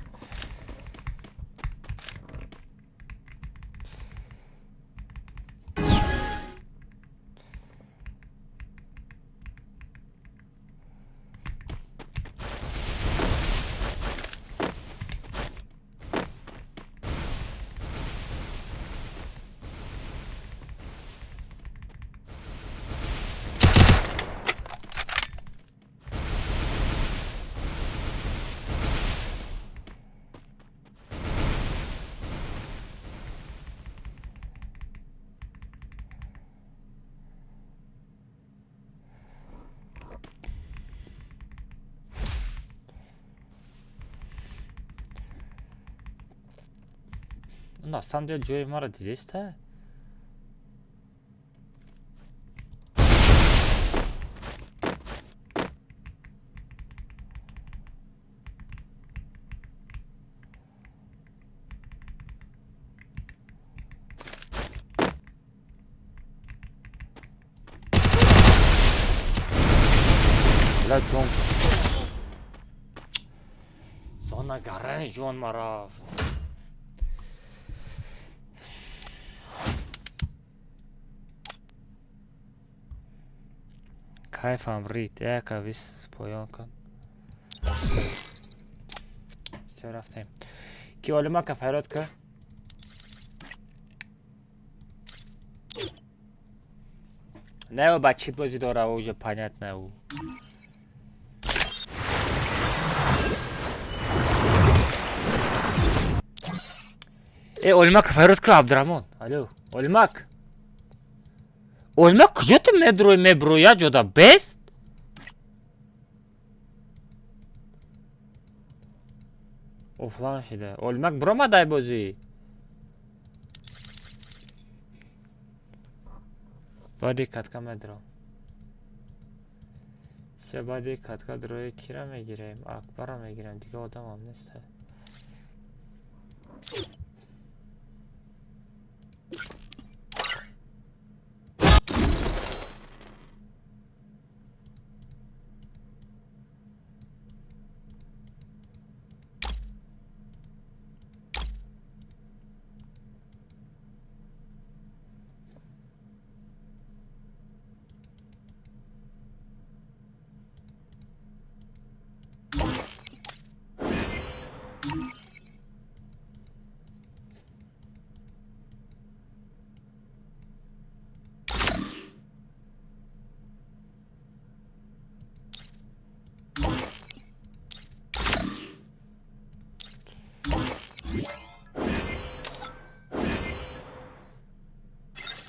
На самом деле ҷои маро дидеста? Бля, ҷон. Зона гарани ҷон ма рафт. Кайфам рид, яка вис поён кун. Всё, рафтем. Ки олимака фарёд кар? Не, ба чит бозӣ дора, уже понятно у. Э, олимак фарёд кар, Абдураҳмон. Алло, олимак. Олимак куҷо ту медрои меброя ҷода бест? Офлайн шида. Олимак биромадай бозӣ. Баъди катка медром. Се баъди катка дрои кира мегирем? Акбара мегирем. Дига одамам нест.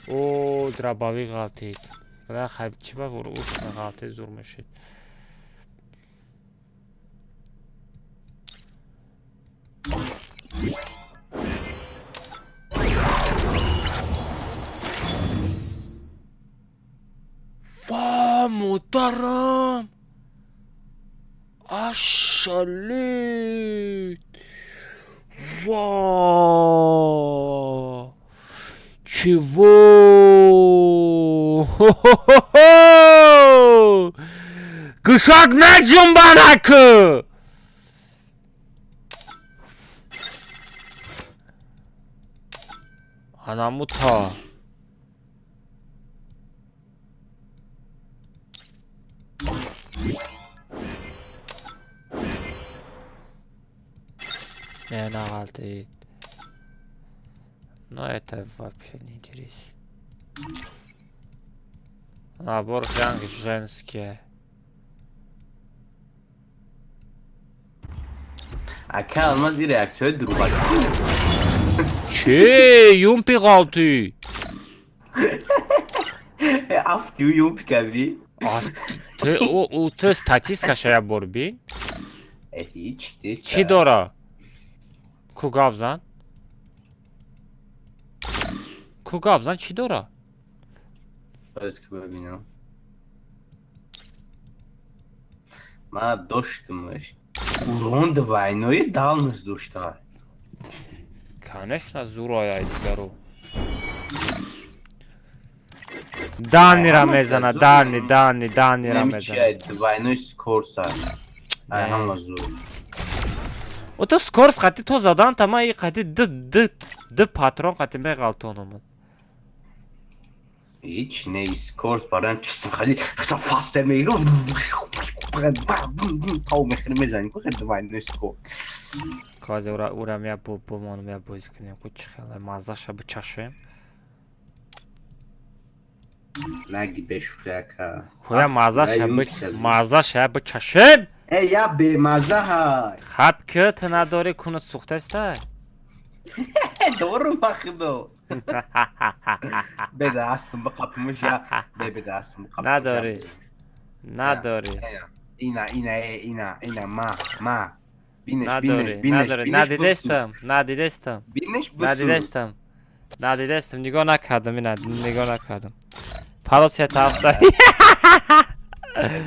О, дробовик ғалтид. Хай чӣ ба ғалтид зур мешид. Ва, модарам! Ашалит! Ва! Чего? Хо-хо-хо-хо! Кушак наҷунбанаку! Анамута. Не, нағалтид. Но это вообще не интересно. Набор ранг женские. Ака алмаз и реаксияи дурӯғак. Че? Юмпи ғалтӣ? Афтию юмпи кави. Ту статистикаша як бор бин. Ҳеҷ нест. Чӣ дора? Ку гап зан? Ку гап зан чӣ дора? Боз ки бибинам. Ман доштумаш. Урон двойной дальность дошта. Конечно, зурая дигару. Данира мезана, дани, дани, данира мезана. Двойной скорса. Ай ҳама зур. Ото скорс қати то задан тама и қати д д д патрон қати меғалтонам. Ҳеҷ не скорс барам чистм хали хто фастер мегирам. Тау мехӯри мезанӣ ку хеле двойной скорс. Казе ура ура мя бо бомонам я бозӣ кунем ку чӣ хеле маззаша бичашем. Наги бешӯяка. Хуя маззаша маззаша бичашем. Э я бемазза ҳай. Хаб ки ту надорӣ кунат сӯхтаста? Дорум ба худо. Беда астам биқапимуш я беда астам биқапимуш. Надорӣ. Надорӣ. Ина ина ина ина ма ма. Бинеш бинеш бинеш. Надидестам, надидестам. Бинеш бисӯз. Надидестам. Надидестам, нигоҳ накардам ина, нигоҳ накардам. Парол сета ҳафта.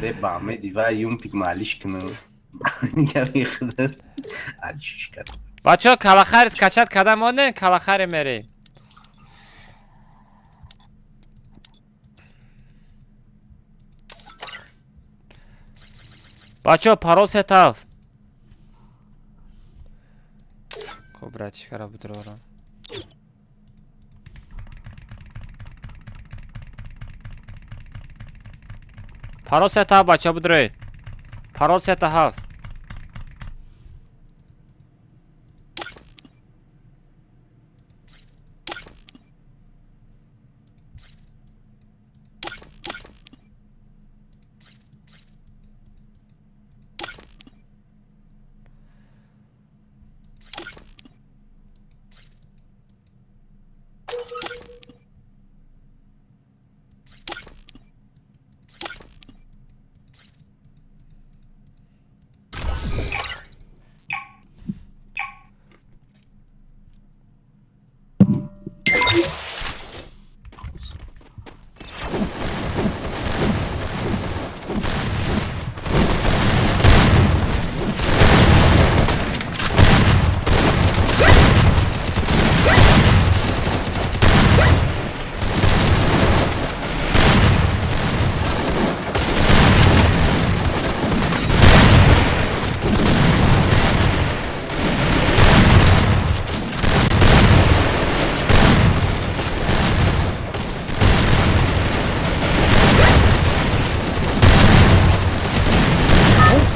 Бе баъме дива юмпик маалиш кунам. Алишиш кард. Бачаҳо калахари скачать карда монен, калахари мерем. Бачаҳо парол сета ҳафт. Ко братишкара бидорам. Парол сета ҳафт бачаҳо бидроед. Парол сета ҳафт.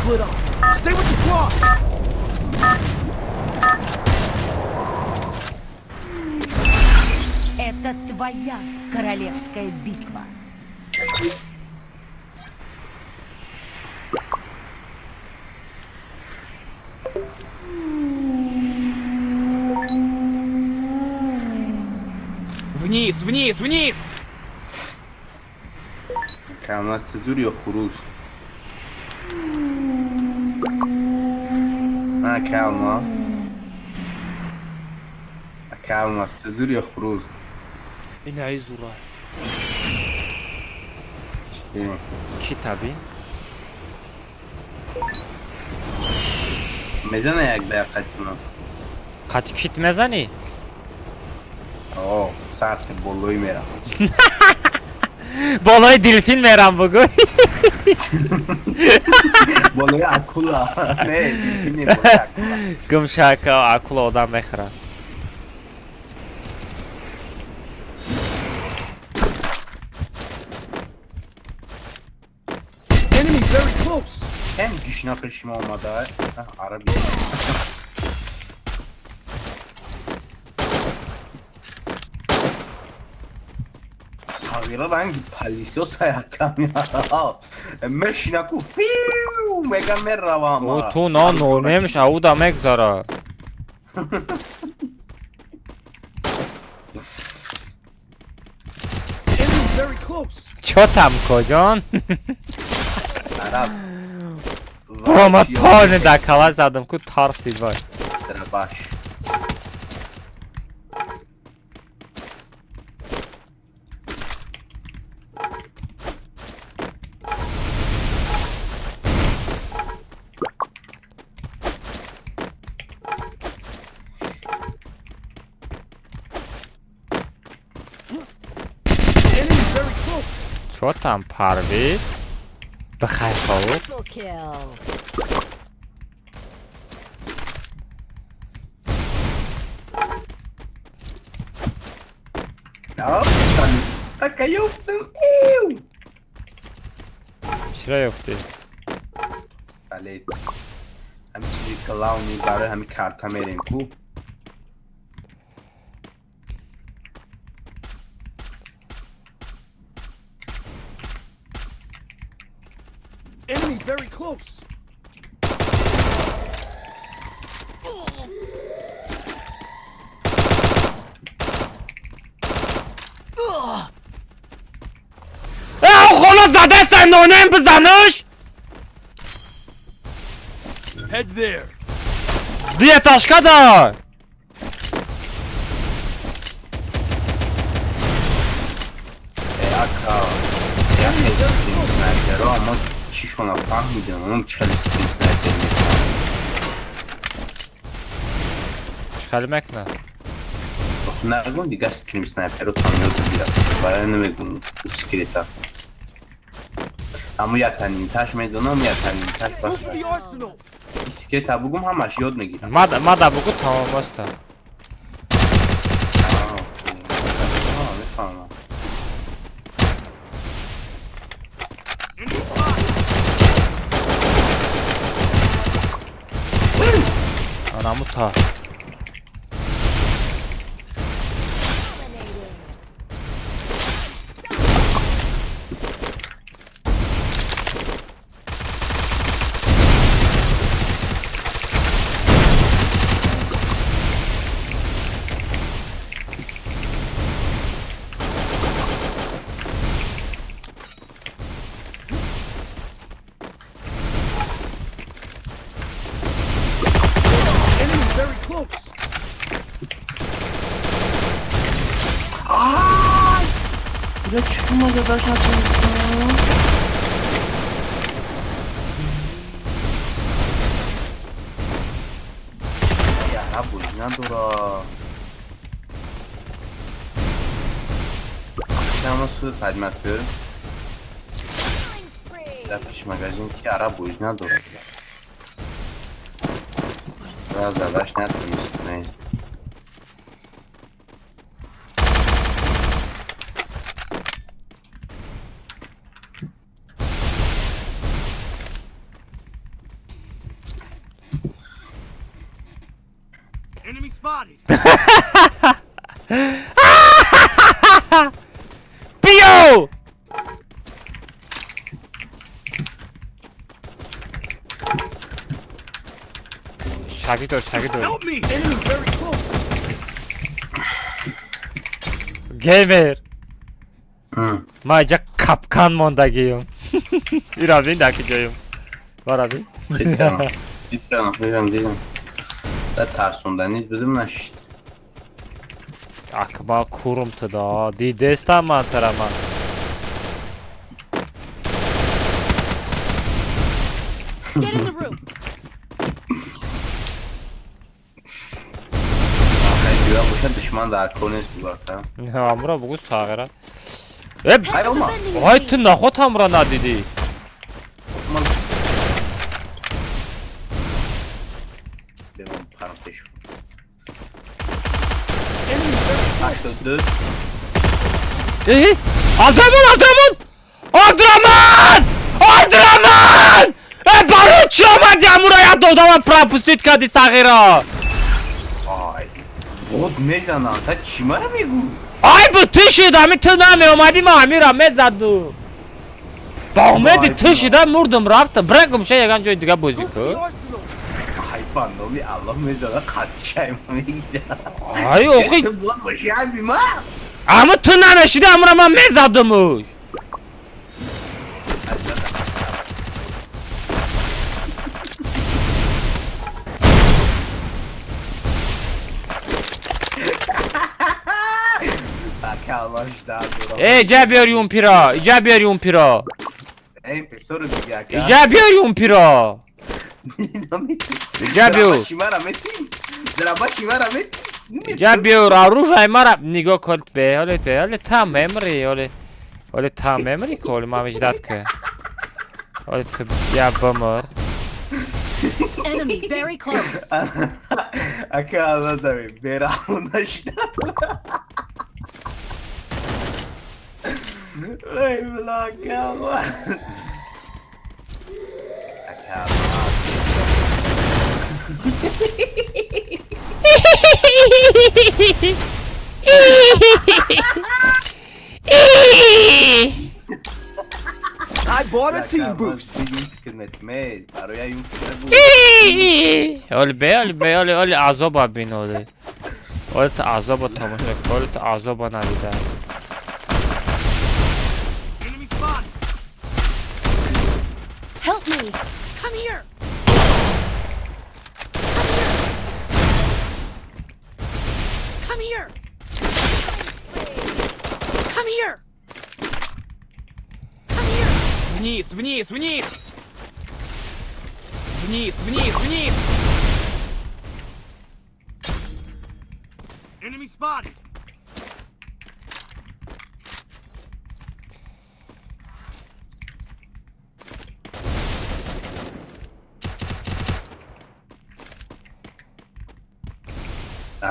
Split up. Stay with the squad. Это твоя королевская битва. Вниз, вниз, вниз! Камаз зур ё хурӯс? На калма. Калмас зур ё хурӯс? Инаи зура. Чӣ таби? Мезана як ба қати ман. Қати кит мезанӣ? О, сарти болои мерам. Болои делфин мерам бугӯ. Болои акула. Не, делфин не, болои акула. Гумшака акула одам мехӯрад. Enemy very close. Кем гишна пеши мо омада? Араби. Савира ранги палисоса якам мешина ку фиу мега меравам. О, ту на нормемш ауда мегзара. Enemy very close. Чо там коҷон? Араб. Брома тони да кала задам ку тарсид вай. Драбаш. Enemy very close. Чо там парвиз? Бихайр хоб. Triple kill. Така ёфтам. Иу! Чиро ёфтӣ? Пистолет. Ҳами чизи клауни барои ҳами карта мерем ку. Enemy very close. Хона задаста нонем бизанаш? Head there. Дуяташка да! Ака, як стрим снайперо, аммо чишона фаҳмидам, он чӣ хеле стрим снайпер мекунад. Чӣ хеле мекунад? Нагун дига стрим снайперо там ёд бигирад. Барои намегум секрета. Аммо якта нимташ медонам, якта нимташ Move бас. to the arsenal. Секрета бугум ҳамаш ёд мегирам. Мада бугу тамом аста. Мефаҳмам. Enemy spotted. Анамута. Dominating. Enemy very close. Ай! Бля, чума задаш натонистам? Яра бозӣ надора. Камаз худ хадмат кӯ. Killing spree. Дар пеши магазин ки ара бозӣ надора. Ра задаш натонист, не. Enemy spotted. Биё! Шаги дор, шаги дор. Help me. Enemy very close. Геймер. Ма иҷа капкан мондагиюм. Ира бин, дар куҷоюм. Бара бин. Дидам, дидам. Да тарсонданид будем нашид. Акмал курум туда. Дидестам ман тара ман. Get in the room. Душман дар кор нест бугарта. Амра бугу сағира. Ай, ту наход ҳамра надидӣ. Абдурамон, Абдурамон! Абдурамон! Абдурамон! Э, барои чӣ омадӣ амура як додама пропустить кардӣ сағира? Ай, бот мезанам, та чӣ мара мегӯ? Ай, бу ту шид, ами ту намеомадӣ, ман амира мезаду. Ба умеди ту шида мурдум рафтам. Бира гумша яган ҷои дига бозӣ Go for ку. the arsenal. Ай, ба номи Аллоҳ мезана, қатшай мегирам. Ай, охи, Ту бот боши, ай бима. ама ту намешиди, амура ман мезадумуш. Э, иҷа биёр юмпира, иҷа биёр юмпира. Эй, песору дига ака. Иҷа биёр юмпира. Иҷа биёр. Драба шимара мети. Иҷа биёр, оружие мара нигоҳ кун бе, ҳоле бе, ҳоле та мемри, ҳоле. Ҳоле та мемри ку, ҳоле ман виждат ки. Ҳоле ту я бимир. Enemy very close. Ака, Аллоҳ бераҳм нашнад. Эй, бла, ака. Ака. I bought a team boost. ҳоле бе, ҳоле бе, ҳоле, ҳоле азоба бин, ҳоле. Ҳоле ту азоба тамошо кун, ҳоле ту азоба надида. Enemy spotted. Help me. Come here. Come here. Come here. Come here. Come here. Вниз, вниз, вниз! Вниз, вниз, вниз! Enemy spotted.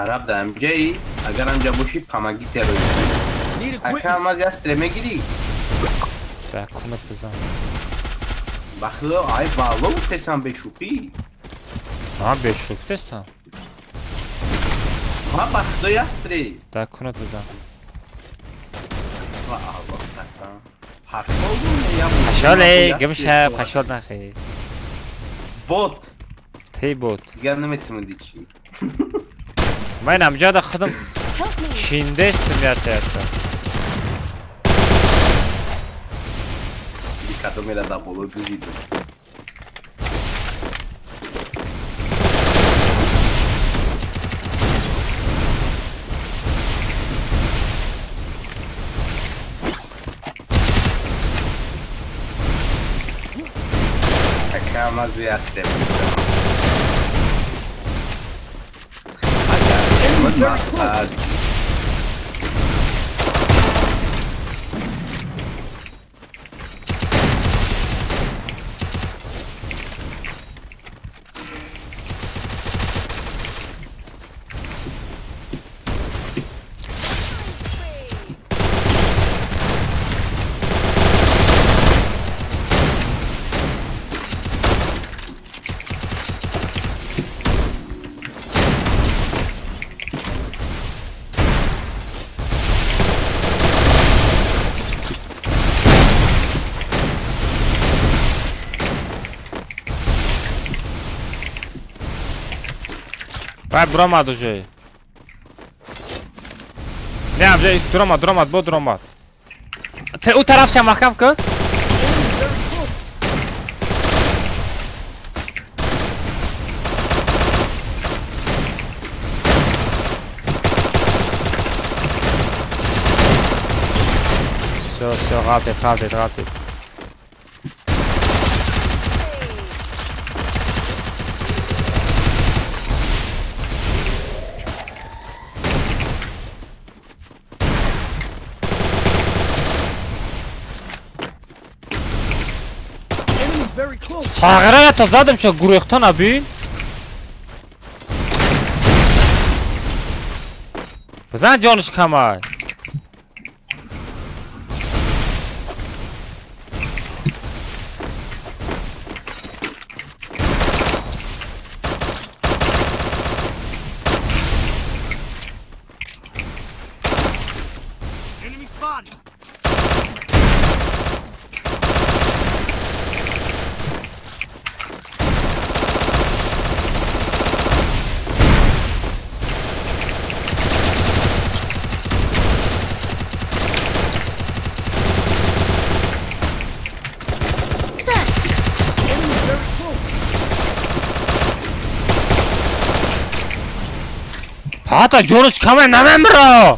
Араб да амҷаи, агар амҷа бошӣ, помогите ро. Need Ака, equipment. амаз я стре мегирӣ. Да кумат бизан. Ба худо, ай валло гуфтесам бешӯхӣ. Ман бешӯхӣ гуфтестам. Ма ба худо я стре. Да кунат бизан. Ва Аллоҳ қасам. Пашол я. Пашоле, гимша, пашол нахи. Бот. Ти бот. Дигар наметавонӣ чӣ. Ман амҷада худам Help me. чиндестам ята ята. Кадомера да боло дузидум. Ака, маз ясте. Ага, Вай, биромад уже. Не, амҷа дуромад, дуромад, бо дуромад. Ӯ тарафша маҳкам кун. Всё, всё, ғалтед, ғалтед, ғалтед. Сағира та задам шо гурехтан абин. Бизан ҷониш камай. Enemy spotted. Thanks. Enemy very close. Пата ҷониш камай намемира.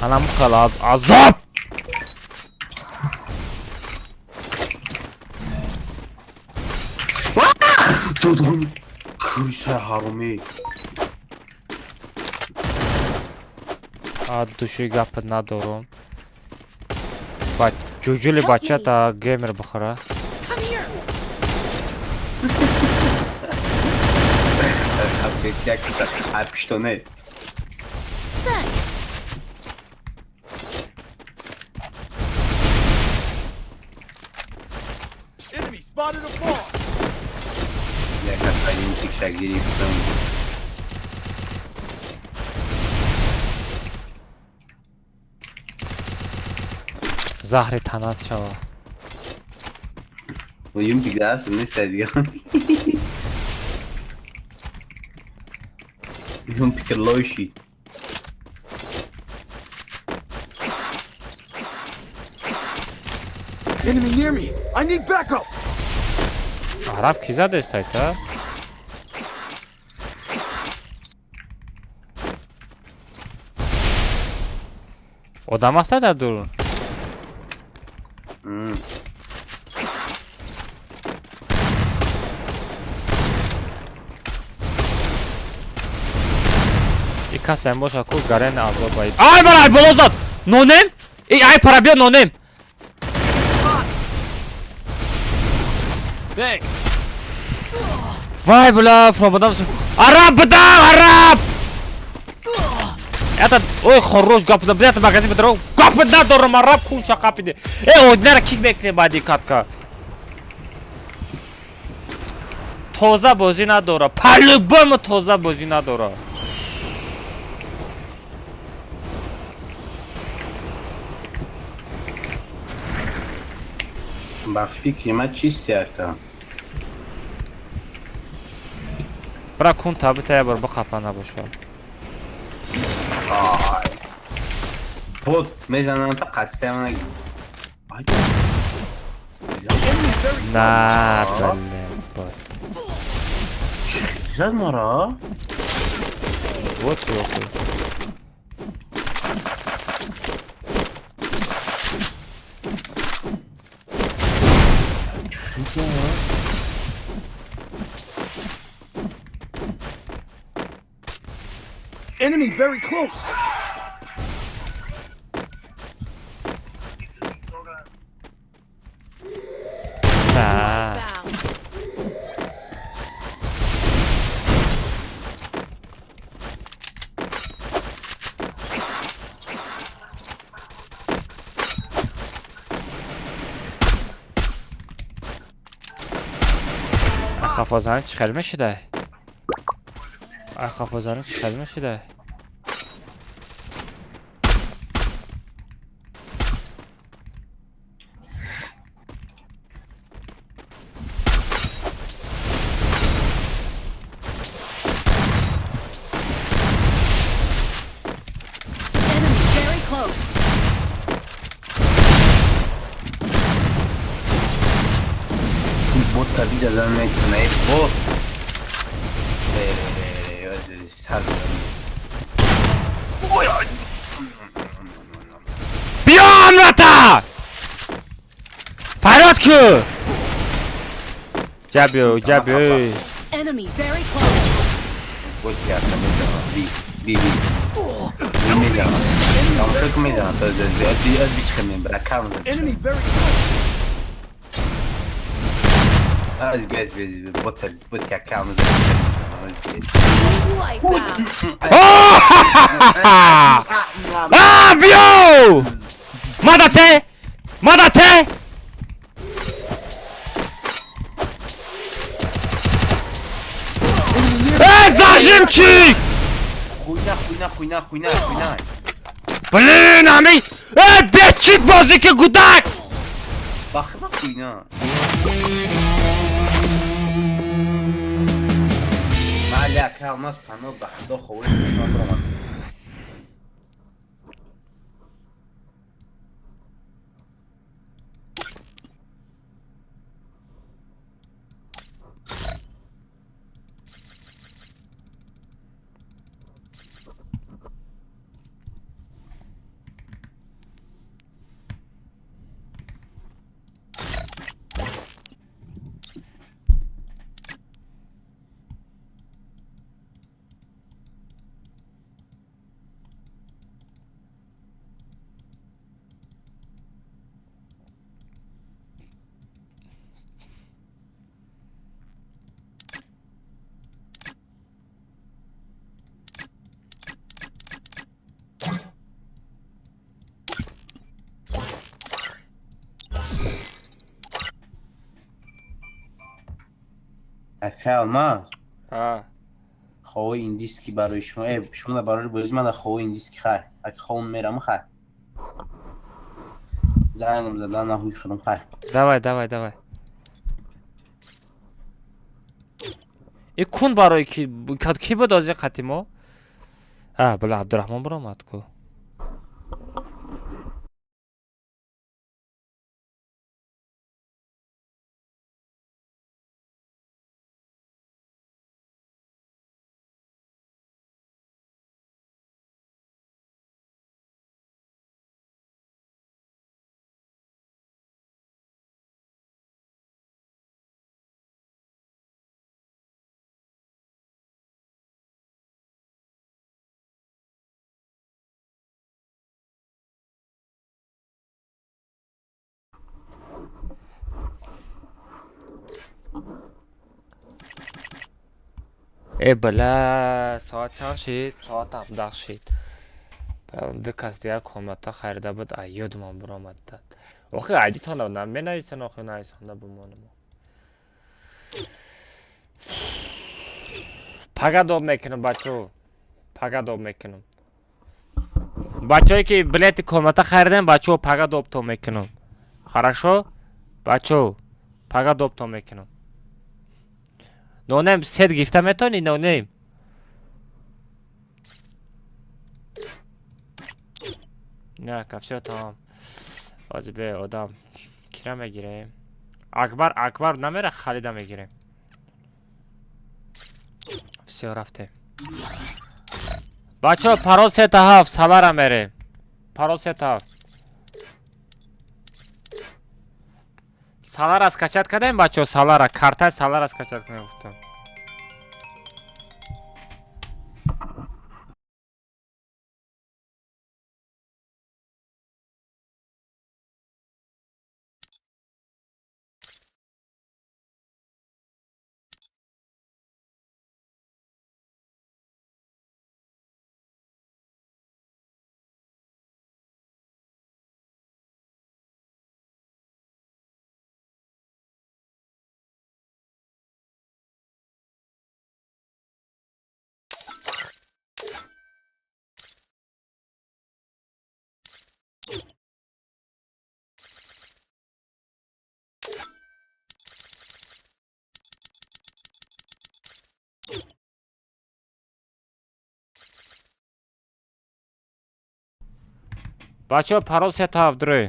Анам хала азоб. Додон крыса ҳаромӣ. А души гап надорум. Бач ҷуҷули бача та геймер бихӯра. Come here. Пиштоне. Thanks. Enemy spotted afar. Як юнтикша гирифтам. Заҳри танат шава. Юнтик даст нест дига. Юнтик лойши. Enemy near me. I need backup. Араб ки задестай та? Одам астай дар дурун? И касаем боша ку гарен азоб ай. Ай бара ай боло зад. Нонем? И ай пара биё нонем. Thanks. Вай бля, фромадам. Араб бдам, араб! Это, ой, хорош гап, бля, это магазин бедро. Гап надорам, араб хунша қапиде. Э, однара кик мекне баъди катка. Тоза бозӣ надора. По-любому тоза бозӣ надора. Ба фикри ман чисти ака. Бра кун табита я бор бихапа набоша. Ай. Вот мезанам та қасдиам наги. Ай. Enemy very close. На, блин, бот. Зад мара? Вот ёхуй. Enemy very close. На. Bow. Қафозани чӣ хел мешида? Қафозани чӣ хел мешида? Бот та бизадан метавона. Э, бот. Ре, ре, ре, ре, сар задам. Ой, ой. Биё амрата! Фарёд ку! Ҷа биё, ҷа биё. Enemy very close. Бот якта мезанам. Би, би, би. Би мезанам. Тамошо ку мезанам. То аз би чиқа мебара, кам зад. Enemy very close. Аз би, аз би, аз би. Бота, бот як кам зад. Аз би. Wipe out. А, биё! Мадате! Мадате! Э, зажимчик! Хуйня, хуйня, хуйня, хуйня, хуйня. Блин, ами! Э, бечик бозӣ ки гудак! Бахма хуйня. Маля, калмас пано ба худо ховӣ душман баромад. Ака Алмаз, А, ховои индиски барои шумо, э, шумо да барои бозӣ, ман да ховои индиски хай. Аки ховон мерам хай. Зангам задан нахуй хӯрам хай. Давай, давай, давай. И кун барои ки ки буд ози қати мо? А, била Абдурахмон баромад ку. Э, била, соат чанд шид? Соат 17 шид. Ду кас дигар комната харида буд, ай ёдумон биромад дад. Охи айдитона наменависан, охи нависонда бимонам. Пага доб мекунам, бачо. Пага доб мекунам. Бачое ки билети комната харидем, бачо, пага добто мекунам. Хорошо? Бачо, пага добто мекунам. Нонем сет гирифта метавонӣ, нонем? Не, ка всё тамом. Ҳозир бе одам кира мегирем? Акбар, Акбар намера Халида мегирем. Всё рафтем. Бачо, парол сета ҳафт, Салара мерем. Парол сета ҳафт. Салара скачать кардем, бачо, Салара, картаи Салара скачать кардем гуфтам. Бачаҳо, парол сета ҳафт, дурӯ.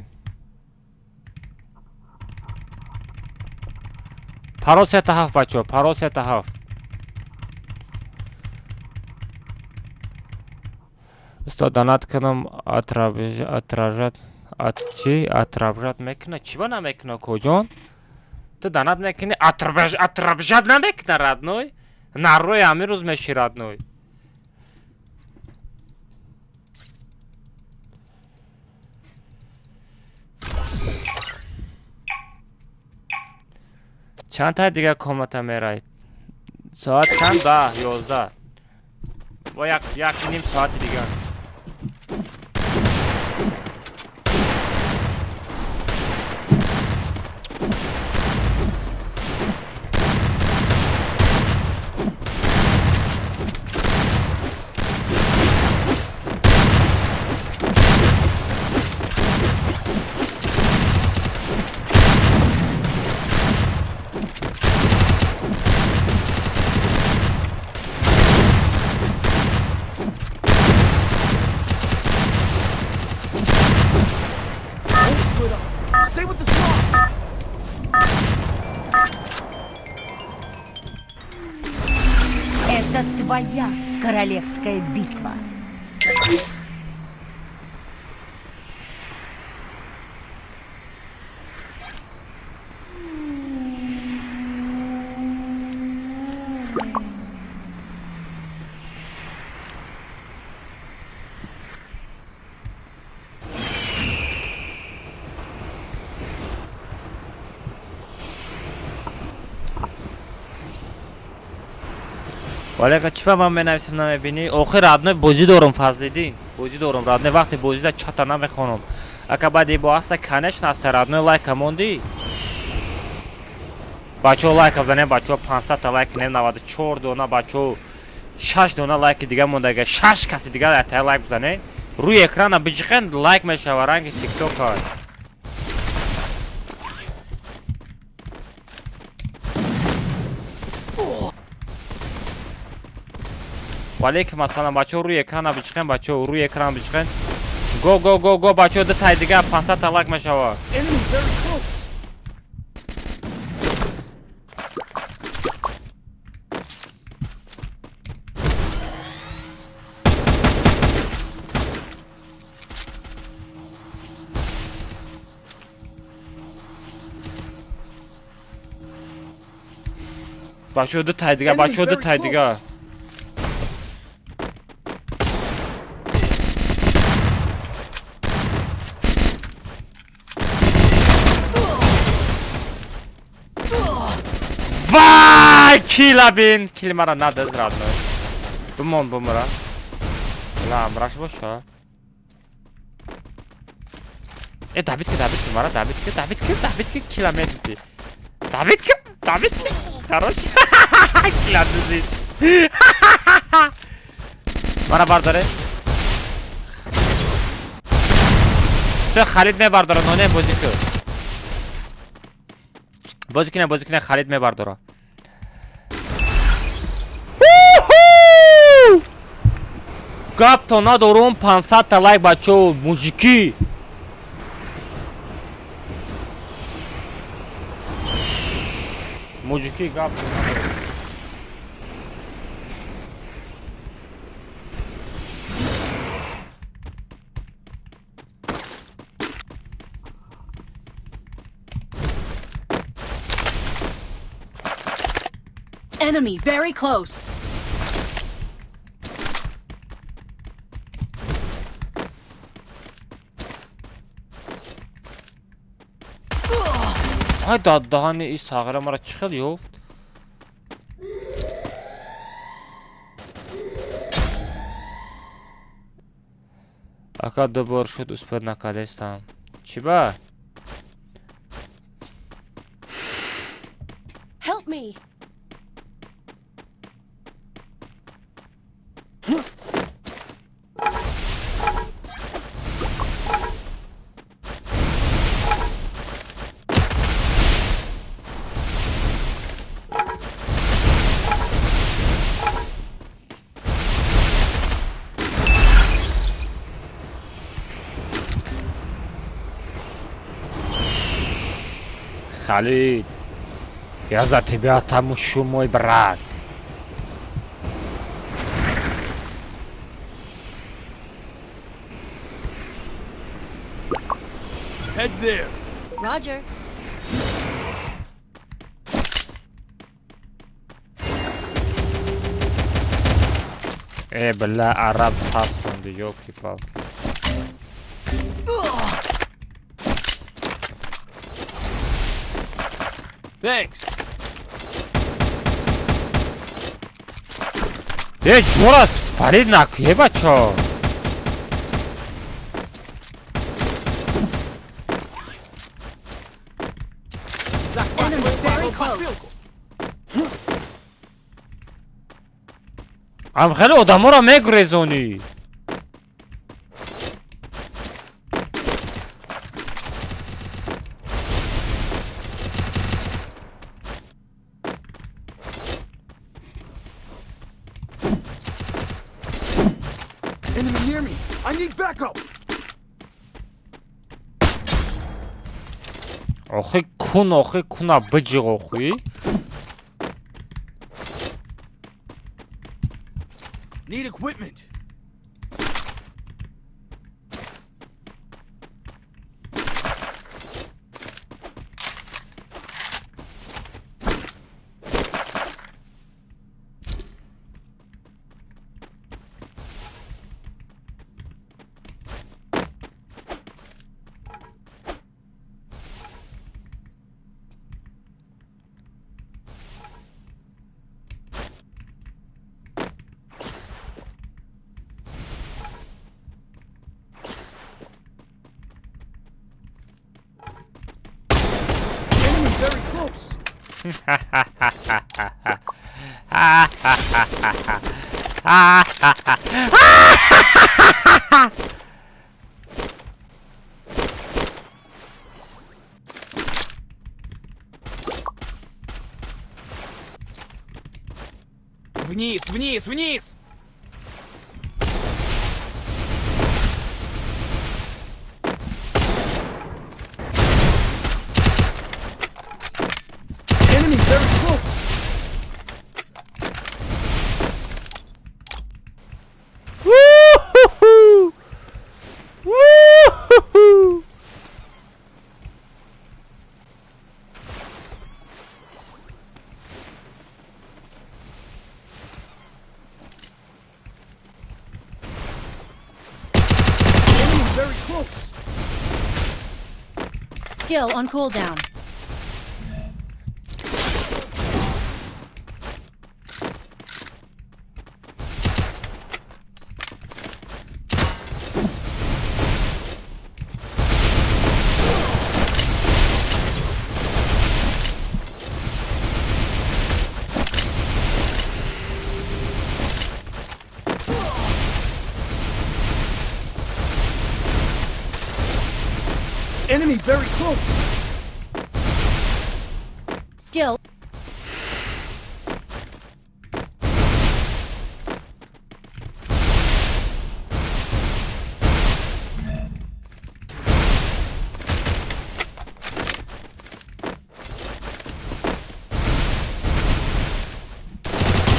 Парол 3-7 бачо, парол 3-7. Устод донат кунам отражать чи отражать мекуна? Чӣ ба намекуна коҷон? Ту донат мекунӣ отражать намекуна родной? Наррои ҳамин рӯз меши родной. Чанд та дига комната мерай? Соат чанд? 10, 11. Бо як ним соати дига. Stay with the squad. Это твоя королевская битва. Валека чӣ ба ман менависам намебинӣ? Охир родной бозӣ дорум Фазлиддин. Бозӣ дорум родной, вақте бозида чата намехонам. Ака баъди бо аста конечно аста родной лайка мондӣ. Бачаҳо лайка бизанем, бачаҳо 500 та лайк кунем, 94 дона бачаҳо 6 дона лайки дига мондага, 6 каси дига ата лайк бизанем. Рӯи экрана биҷиқен лайк мешава ранги TikTok. Валейкум ассалом бачаҳо, рӯи экрана биҷиқен, бачаҳо рӯи экрана биҷиқен. Го го го го бачаҳо, ду тай дига 500 та лайк мешава. Бачаҳо ду тай дига, бачаҳо ду тай дига. Вай, кила бин, кил мара надаз родной. Бимон бумра. Ла, амраш боша. Э, добить ки, добить ки, мара, добить ки, добить ки, добить ки, кила медизи. Добить ки, добить ки. Короче, кила дизид. Мара бардоре. Всё, Халид мебардора, но не бозӣ ки. Бозӣ кине, бозӣ кине, Халид мебардора. Гап то надорум, 500 та лайк бачо, мужики. Мужики, гап то надорум. Enemy very close. Ай даҳани ин сағира мара чӣ хел ёфт? Ака ду бор шуд успед накардестам. Чӣ ба? Help me. Халид. Я за тебя отомщу, мой брат. Head there. Roger. Бля, араб хастонду, ёлки-палки. Thanks. Ҷура, спалид накӯе, бачо. Захватываю Very посылку. Ам хеле одаморо мегурезонӣ. Enemy near me. I need backup. Охи кун, охи куна биҷиғ охи. Need equipment. Enemy very close. Вниз, вниз, вниз! Enemy very close. Woo-hoo-hoo! Woo-hoo-hoo! Enemy very close. Skill on cooldown. Enemy very close. Skill.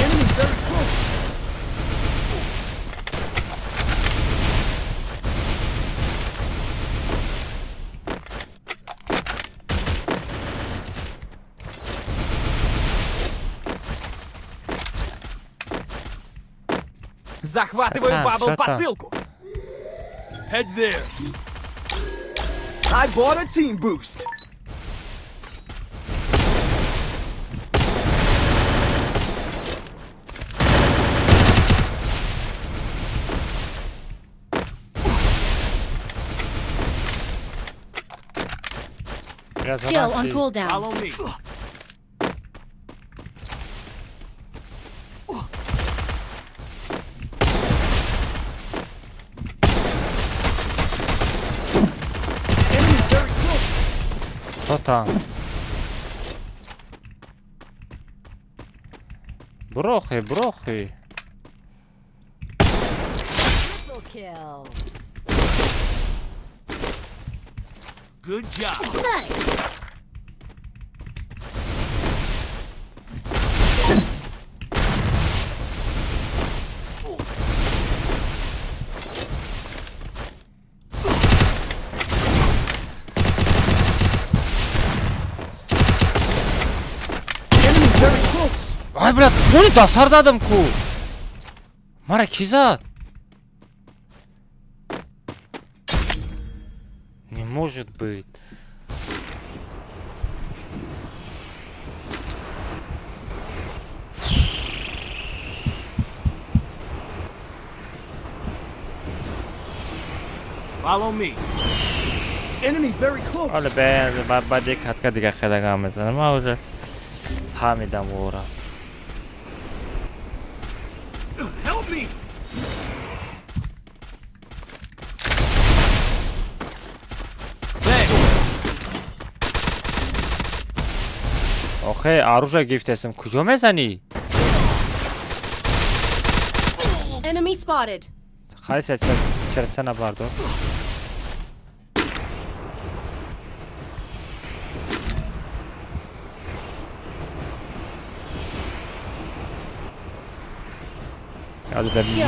Enemy very close. Захватываю Шатан, бабл шатан. посылку. Head there. I bought a team boost. Skill on cooldown. Follow me. Enemy very close. Что там? Брохи, брохи. Triple kill. Good job. Nice. Ай, брат, тони дастар задам ку. Мара ки зад? Не может быть. Follow me. Enemy very close. ҳоле баъд як катка дига хеле гам мезанам. Ман уже фаҳмидам ора. Help me. Thanks. Охе, оружие гирифтесам. Куҷо мезанӣ? Enemy spotted. Халис, через стена бардор.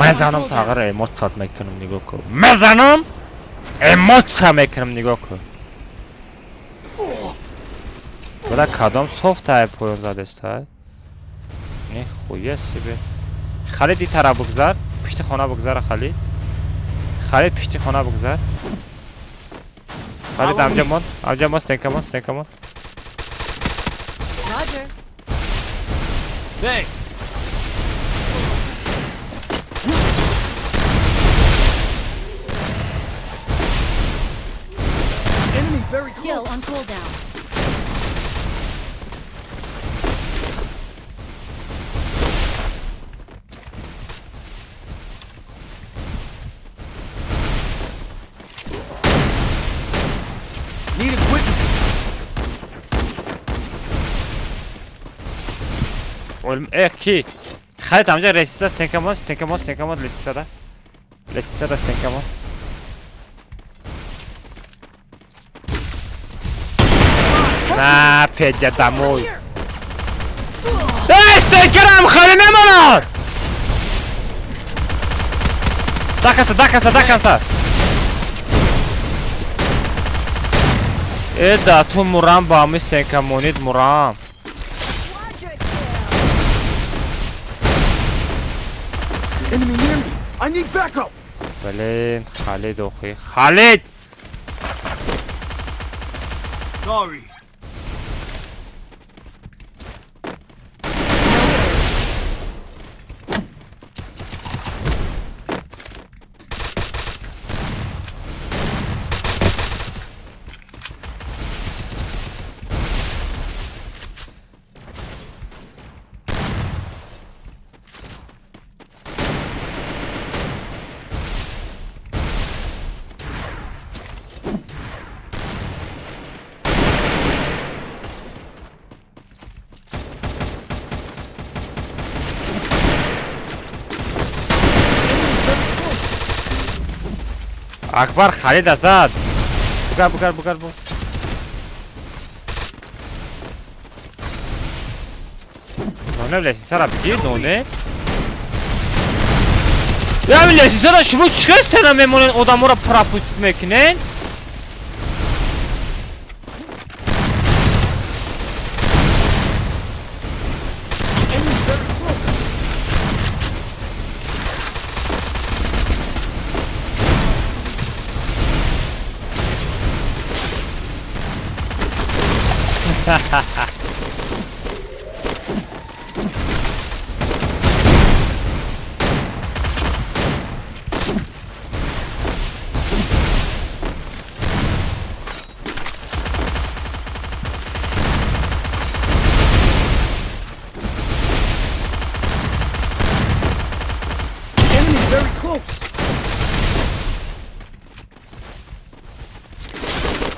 Мезанам сағира эмоцият мекунам, нигоҳ кун. Мезанам эмоция мекунам, нигоҳ кун. Бала, кадом софтай поён задестай? Нихуя себе. Халид, и тараф бугзар, пишти хона бугзар, Халид. Халид, пишти хона бугзар. Халид, амҷа мон, амҷа мон, стенка мон, стенка мон. Roger. Thanks. Enemy very Skill close. on cooldown. Need equipment. Э, ки? Халид, амҷа лестница, стенка мон, стенка мон, стенка мон, лестницада. Лестницада стенка мон. На, Федя, домой. Эй, стенкерам хали мемонад! До конца, до конца, до конца. Э, да, ту мурам ба ами стенка монид мурам. Quadra kill. Enemy near me. I need backup. Блин, Халид, охи. Халид! Sorry. Акбар, Халида зад. Бугар, бугар, бугар, бугар. Ноне, лестницара бигир, ноне. Я лестницара шумо чӣ стена мемонед, одаморо пропуск мекунед? Enemy very close. Enemy very close.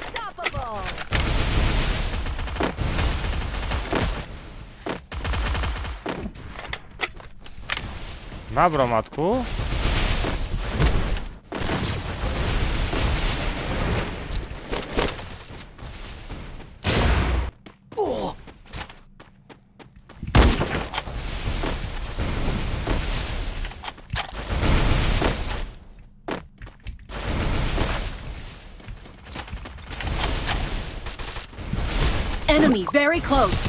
Unstoppable. Набромад ку? Enemy very close.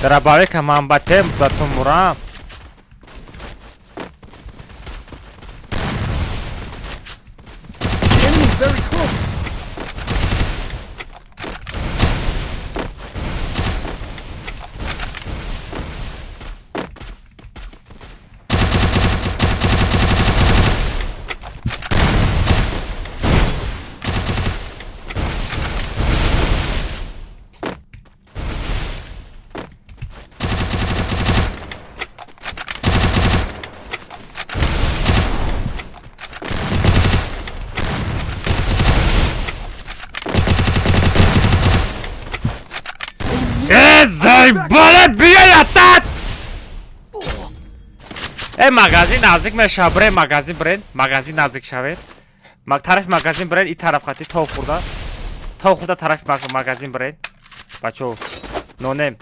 Дробовика ман ба тем, ба ту мурам. Enemy very close. Э, заебале, биё ятат! Э, магазин наздик мешава, бирен магазин бирен, магазин наздик шавед. Тарафи магазин бирен, и тараф хати тов хурда. Тов хурда тарафи магазин бирен. Бачо, нонем.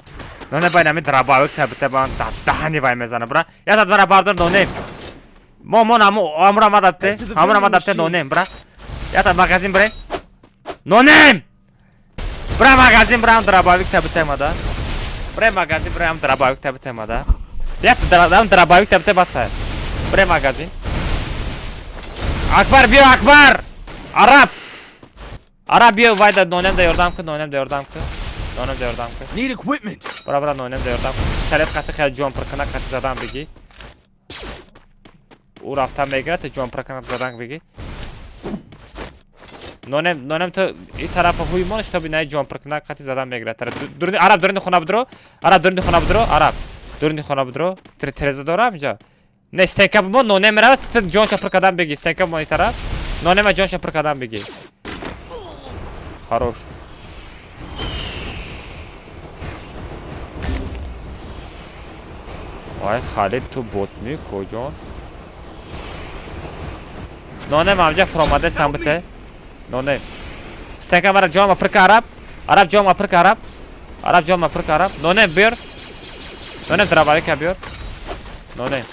Нонем байн ами дробовик та бите бан даҳани вай мезана, бра. Ята двара бардор нонем. Мо мон аму амура мадатте, амура мадатте нонем, бра. Ята магазин бирен. Нонем! Бра магазин брам дробовик та бите мада. Бре магазин брам дробовик та бите мада. Ята дробовик та бите баса. Бре магазин. Акбар биё, Акбар! Араб! Араб биё вайда нонем да ёрдам кун, нонем да ёрдам кун. Нонем да ёрдам кун. Need equipment. Бра бра нонем да ёрдам кун. Пистолет қати хеле ҷон пуркунак қати задан бигӣ. Ӯ рафта мегирад, ту ҷон пуркунак задан бигӣ. Нонем, нонем ту и тарафа ҳуй мон, шитоби наи ҷон пуркунак қати задан мегирад. Дуруни араб дуруни хона бидро, араб дуруни хона бидро, араб дуруни хона бидро. Тереза дорам инҷа. Не, стенка бимон, нонем меравад, ту ҷонша пур кардан бигӣ. Стенка бимон и тараф. Нонема ҷонша пур кардан бигӣ. Хорош. Ай Халид ту ботми куҷон? Нонем амҷа фуромадестам бите. Нонем. Стенка мара ҷонма пур ка араб. Араб ҷонма пур ка араб. Араб ҷонма пур ка араб. Нонем биёр. Нонем дробовика биёр. Нонем.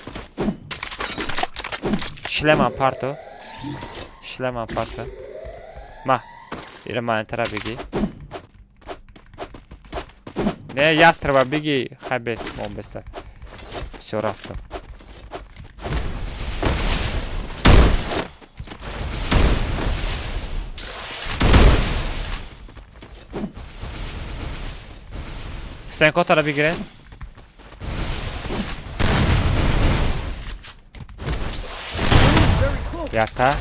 Шлемам парто. Шлемам парто. Ма. Ира манетара бигӣ. Не, ястреба бигӣ, хай бес, мон беста. Всё рафтам. Стенкотара бигирен. Enemy very close. Ята.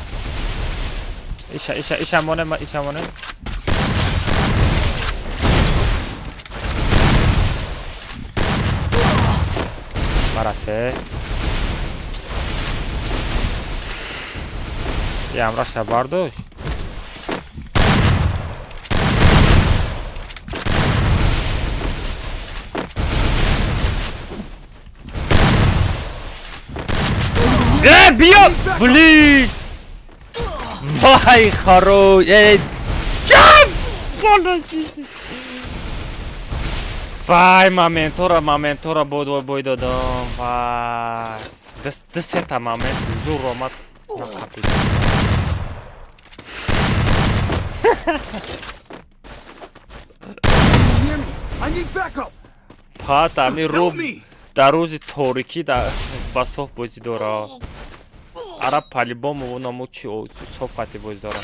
Иша, иша, иша монем, иша монем. Марате. Ямраша бардош. Э, биё! Блин! Вай, хорош! Эй! Вай, моментора, моментора бой бой додам. Вай. Ду сета момент зур омад. Нақапид. Near me. I need backup. Пат ами Help рӯ me. дар рӯзи торикӣ ба соф бозӣ дора. Араб по-любому намо чи соф қати бозӣ дора.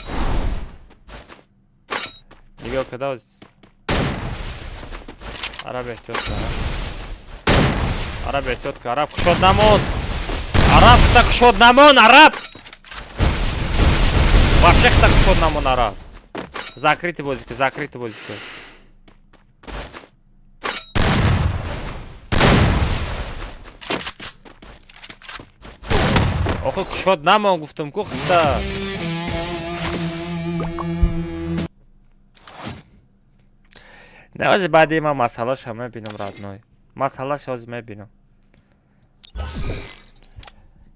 Нигоҳ када араб эҳтиёт кар. Араб эҳтиёт кар. Араб кушод намон. Араб хита кушод намон, араб. Вообще хита кушод намон араб. Закрытый бозӣ кун, закрытый бозӣ кун. Охи кушод намон гуфтум ку хита. Не, ози баъди ман масъалаша мебинам, родной. Масъалаша ози мебинам.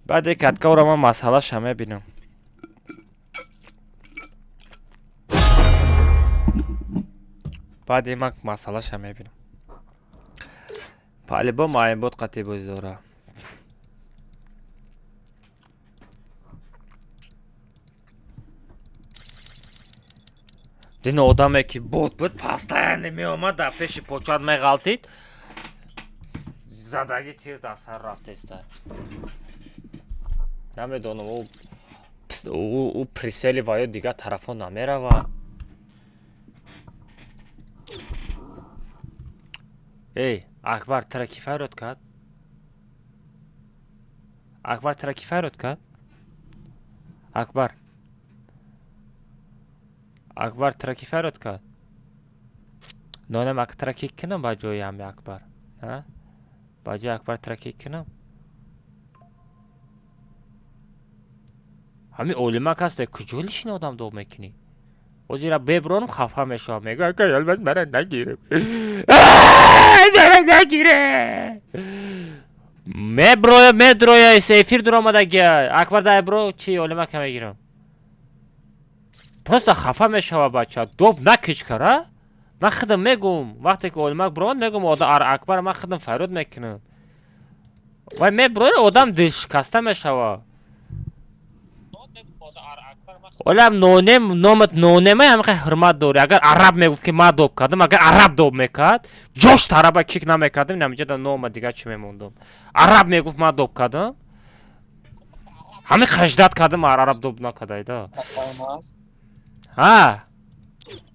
Баъди каткавра ман масъалаша мебинам. Баъди ман масъалаша мебинам. По-любому айбот қати бозӣ дора. Дин одаме ки бот буд, постоянно меомад, дар пеши почат меғалтид. Задаги тир дар сар рафтеста. Намедонам, ӯ прицели ва ё дигар тарафҳо намерава. Эй, Акбар, тира кӣ файрод кард? Акбар, тира кӣ файрод кард? Акбар. Акбар, тира кӣ файрод кард? Нонам ак тира ки кунам ба ҷои ҳами Акбар? А? Ба ҷои Акбар тира ки кунам? Ҳами олимак ҳаста, куҷо лишини одам доб мекунӣ? Озира бебронам хафа мешавам, мегӯям, ака ялбаз мара нагирем. Мара нагире. Меброя, медроя, эфир дуромадагия. Акбар дай бро, чи олимака мегирам. Просто хафа мешава бача. Доб накич кара. Ман худам мегум, вақте ки олимак бромад, мегум, Акбар ман худам фарёд мекунам. Вай меброя, одам дилшикаста мешава. Олам нонем, номат нонема, ҳамақа ҳурмат дорӣ. Агар араб мегуфт ки ман доб кардам, агар араб доб мекард, ҷош тараба кик намекардам, намиҷа нома дигар чӣ мемондум. Араб мегуфт ман доб кардам. Ҳамин хаждат кардам, араб доб накардайда. Ҳа.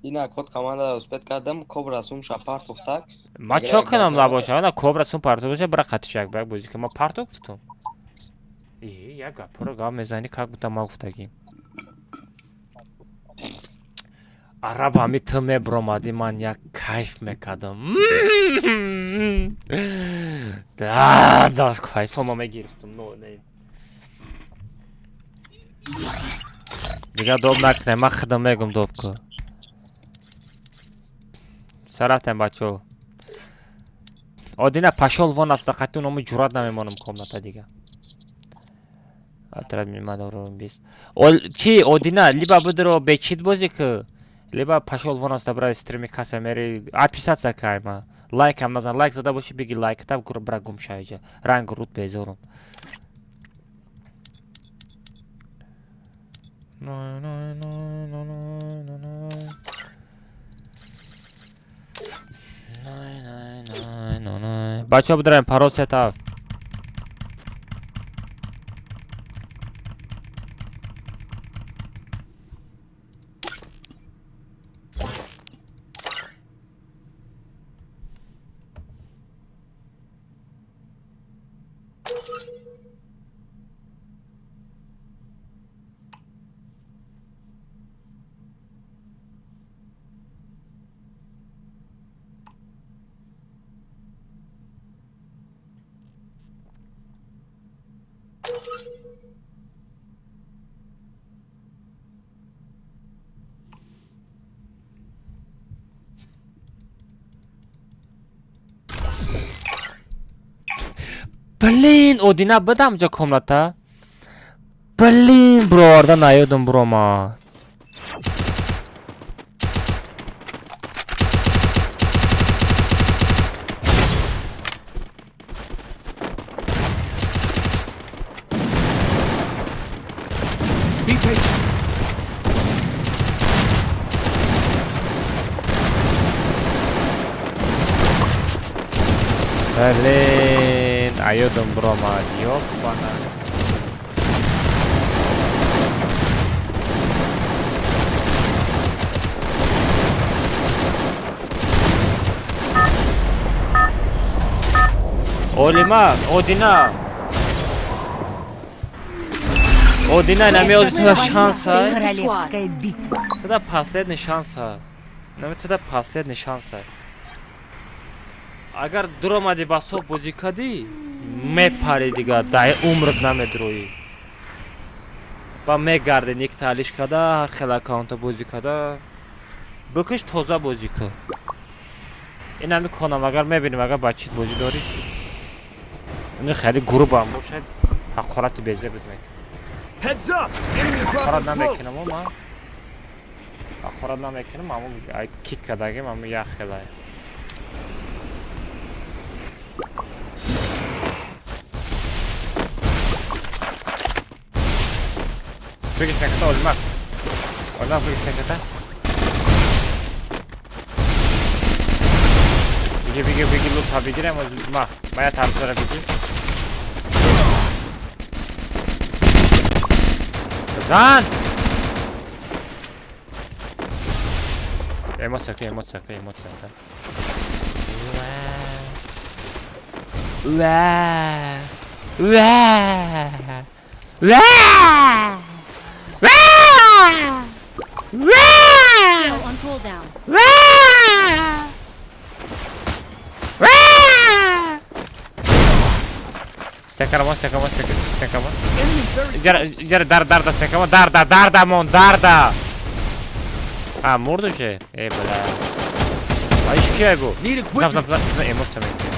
Ина код команда успет кардам, кобра сум ша партов так. Ма чо кунам набоша? Ана кобра сум партов боша, бира қатишак бак бозӣ ки ма партов гуфтум. Э, як гапро гап мезанӣ, как будто ма гуфтагим. Араб ҳами ту мебромадӣ, ман як кайф мекардам. Да, кайфома мегирифтам. Но, не. Дигар доб накунем, ман худам мегум доб ку. Сарафтем бачаҳо. Одина пашол вон аста, қатъи номи ҷуръат намемонам комната дига. Отряд мимадорум бис. Чи Одина, либо будро бечит бозӣ ку, либо пашол вон аста бра стрими каса мери, отписаться кайма. Лайкам назан, лайк зада боши, биги лайк та бра гум шавиҷа. Ранг рут безорум. Бачаҳо бидраем парол сетав. Блин, Одина бидам ҷо комната. Блин, бироварда наёдум бирома. Be patient. Блин, аёдум биромад. Ёбана. Олима, Одина. Одина, нами ози туда шанса. Королевская битва. Туда последний шанса. Нами туда последний шанса. Агар дуромадӣ ба соб бозӣ кардӣ, мепарӣ дигар, дай умрат намедроӣ. Ба мегарди ник таълиш карда, ҳар хел аккаунта бозӣ карда. Бикиш тоза бозӣ кун. Ин ҳами конам агар мебинем, агар ба чит бозӣ дорӣ. Ин хеле грубам бошад, ҳақорати безеб мекунам. Heads up! Enemy Ҳақорат dropping намекунам, close. ман. Ҳақорат намекунам, аммо ай кик кардагим, аммо як хелай. Бигиш наката, Олимак. Олимак, бигиш наката. Беги, беги, беги, лута бигирем, ма, моя тарзара беги. Зан! Эмоция, эмоция, эмоция. Уа! Уа! Уа! Уа! Уа! On cooldown. Уа! Уа! Стекарамон, стекамон, стекамон. Иҷара дар дар да стекамон, дар да дар да мон, дар да. А, мурдуше? Э, бля. А иш кия гу? Зам, зам, зам, эмоция мекунем.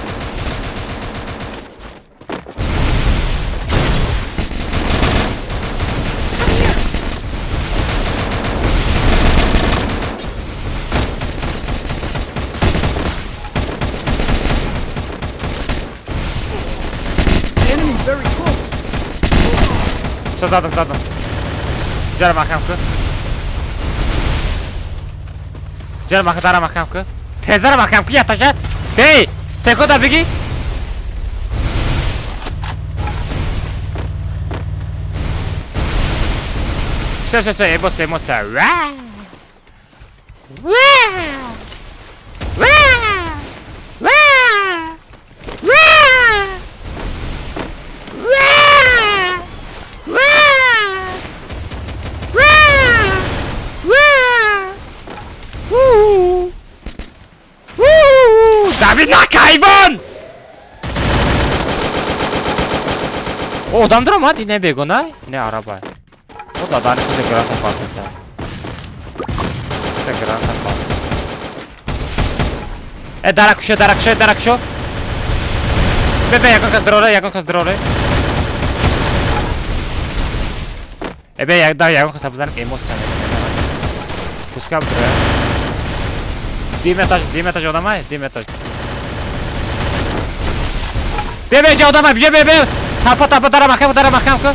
Всё, задом, задом. Ҷара маҳкам кун. Ҷара маҳкам, дара маҳкам кун. Тезара маҳкам кун, яташа. Эй, секунда бигӣ. Всё, всё, всё, эмоция, эмоция. Уа! Уа! Уа! Уа! Уа! Уа! Уа! Уа! Уа! У! Давид нака, ҳайвон! О, одам даромад, ине бегона, ине араба. О, дадани худе граната партофта. Худе граната партофта. Э, дара кушо, дара кушо, дара кушо. Бе, бе, ягон кас дроре, ягон кас дроре. Э, бе, да, ягон кас бизанем, эмоция мекунем. Пускай бдроя. Дим этаж, дим этаж одамай, дим этаж. Бе, бе, инҷа одамай, бе, бе, бе. Тапа, тапа, дара маҳкам, дара маҳкам кун.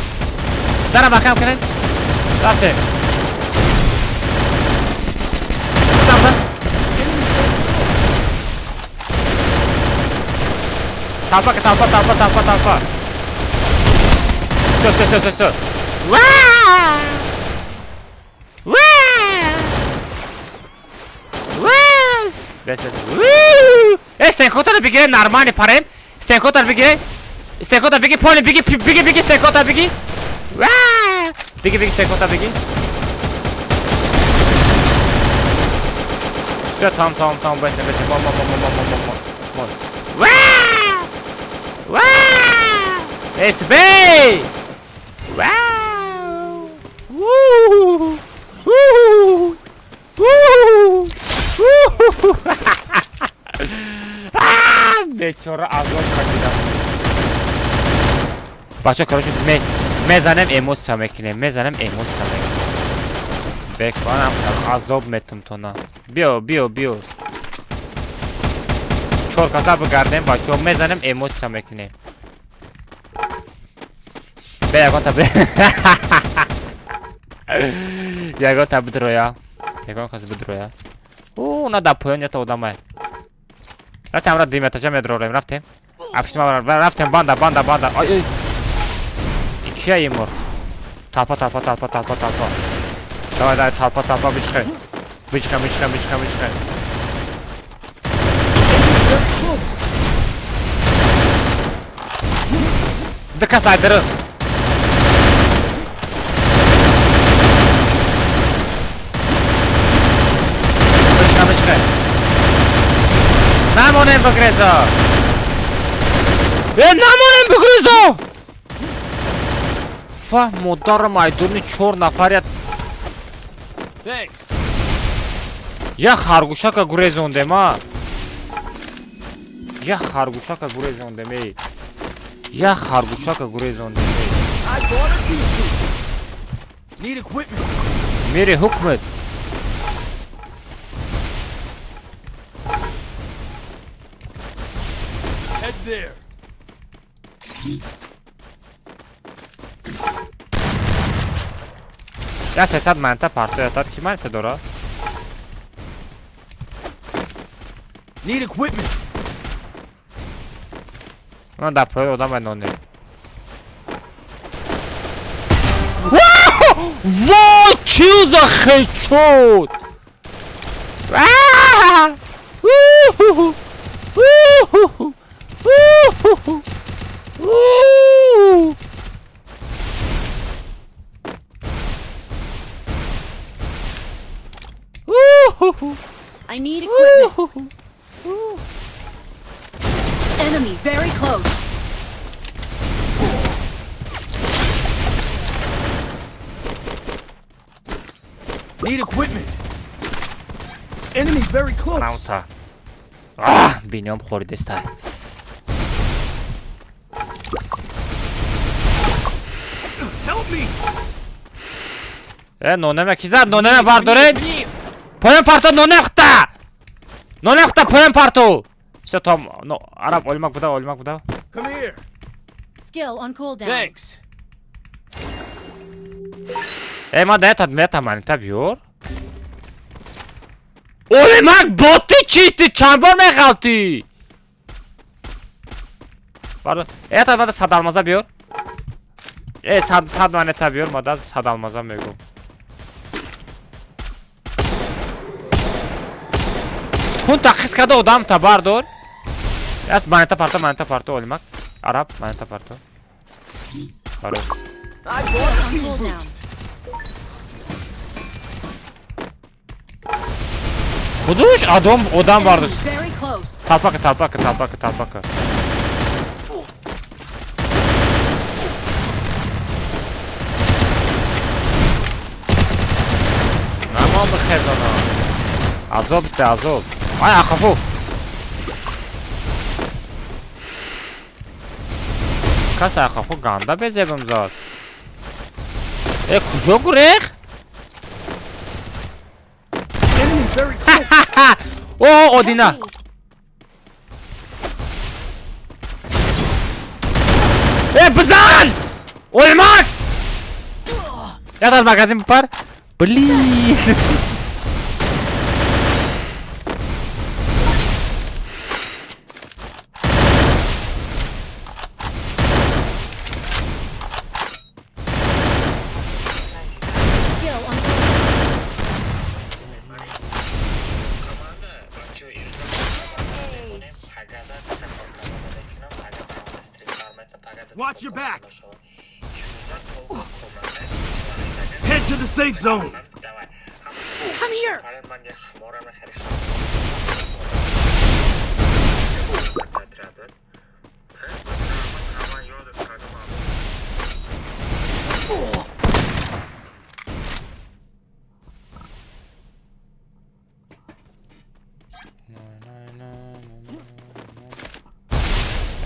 Дара маҳкам кунед. Рафтем. Бизан, Тапа, тапа, тапа, тапа, тапа. Всё, всё, всё, всё, всё. Уа! Уа! Уа! Бес, бес. Э, стенкотаро бигире, нормально парем. Стенкотаро бигире. Стенкота биги, пони биги, биги, биги, стенкота биги. Уа! Биги, биги, стенкота биги. Всё, там, там, там, бес, бес, мон, мон, мон, мон, мон, мон, мон. Уа! Уа! СБ! Вау! У! У! У! У! Бечора азоб кашидам. Бача, короче, мезанем, эмоция мекунем, мезанем, эмоция мекунем. Беконам азоб метум тона. Биё, биё, биё. Чор каса бигардем, бачаҳо, мезанем, эмоция мекунем. Бе, ягонта бе. Ягонта бидроя. Ягон кас бидроя. У, на да поён ята одамай. Рафтем, ра дим этажа медрорем, рафтем. Афшима, рафтем, банда, банда, банда. Ай, ай. Кия имур? Талпа, талпа, талпа, талпа, талпа. Давай, давай, талпа, талпа, бичхе. Бичхе, бичхе, бичхе, бичхе. Дикас айдыры. Бичхе, бичхе. Намонем бигрезо. Э, намонем бигрезо! Фа, модарам айдурни чор нафар я харгӯшака гурезондем, а? Я харгӯшака гурезондем, эй. Я харгӯшака гурезондем, эй. Мири ҳукмат. Я 300 манта партоятад, ки манта дора? Need equipment. Ман дар поён одам нонем. Вой, чӣ за хедшот! I need equipment. Enemy very close. Need equipment. Enemy very close. Раута. А, бинём хӯрдеста. Help me. Э, нонема ки зад? Нонема бардоред? Поён парто нонем хта! Нонем хта поён парто! Всё том, но араб олмак буда, олмак буда. Come here. Skill on cooldown. Thanks. Э, ма да мета манита биёр. Олмак боти чи ти чанд бор меғалтӣ? Бардор. Э, та мада сад алмаза биёр. Э, сад манета биёр, мада сад алмаза мегӯм. Кун таххис карда одам та бардор. Яс манета парто, манета парто олмак. Араб манета парто. Хорош. I bought a On speed cooldown. boost. Худуш одам одам бардор. Enemy very close. Талпака, талпака, талпака, талпака. Намон бихезона. Азоб те азоб. Ай ахафу. Кас ахафу ганда безебам зад. Э, куҷо гурех? Enemy very close. О, Одина. Э, бизан! Олмак! Я аз магазин бипар. Блин. Skill on cooldown. Watch your back. Head to the safe zone. Come here.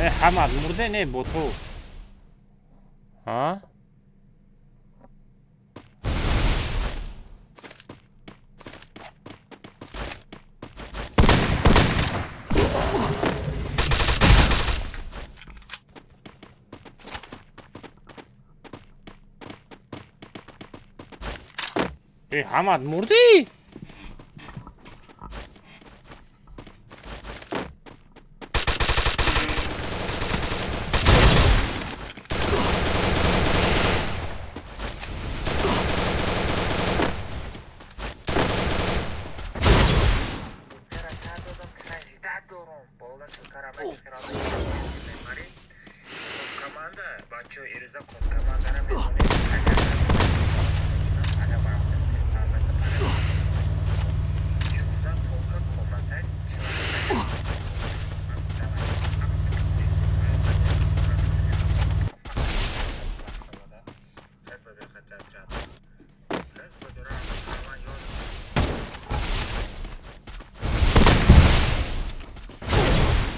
Э, ҳамад мурде не бо ту. Ҳа? Э, ҳамад мурдӣ?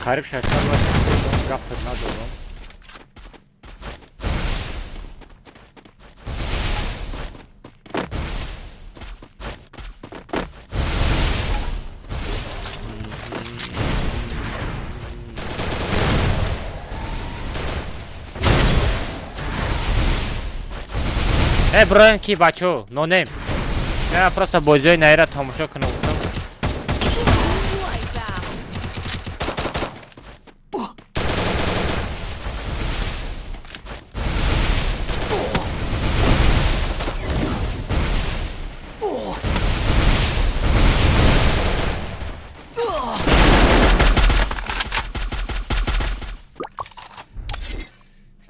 Қариб шашта бошад, гап надорам. Э, броем ки бачо, нонем. Я просто бозиҳои наира тамошо кунам гуфтам. Wipe out.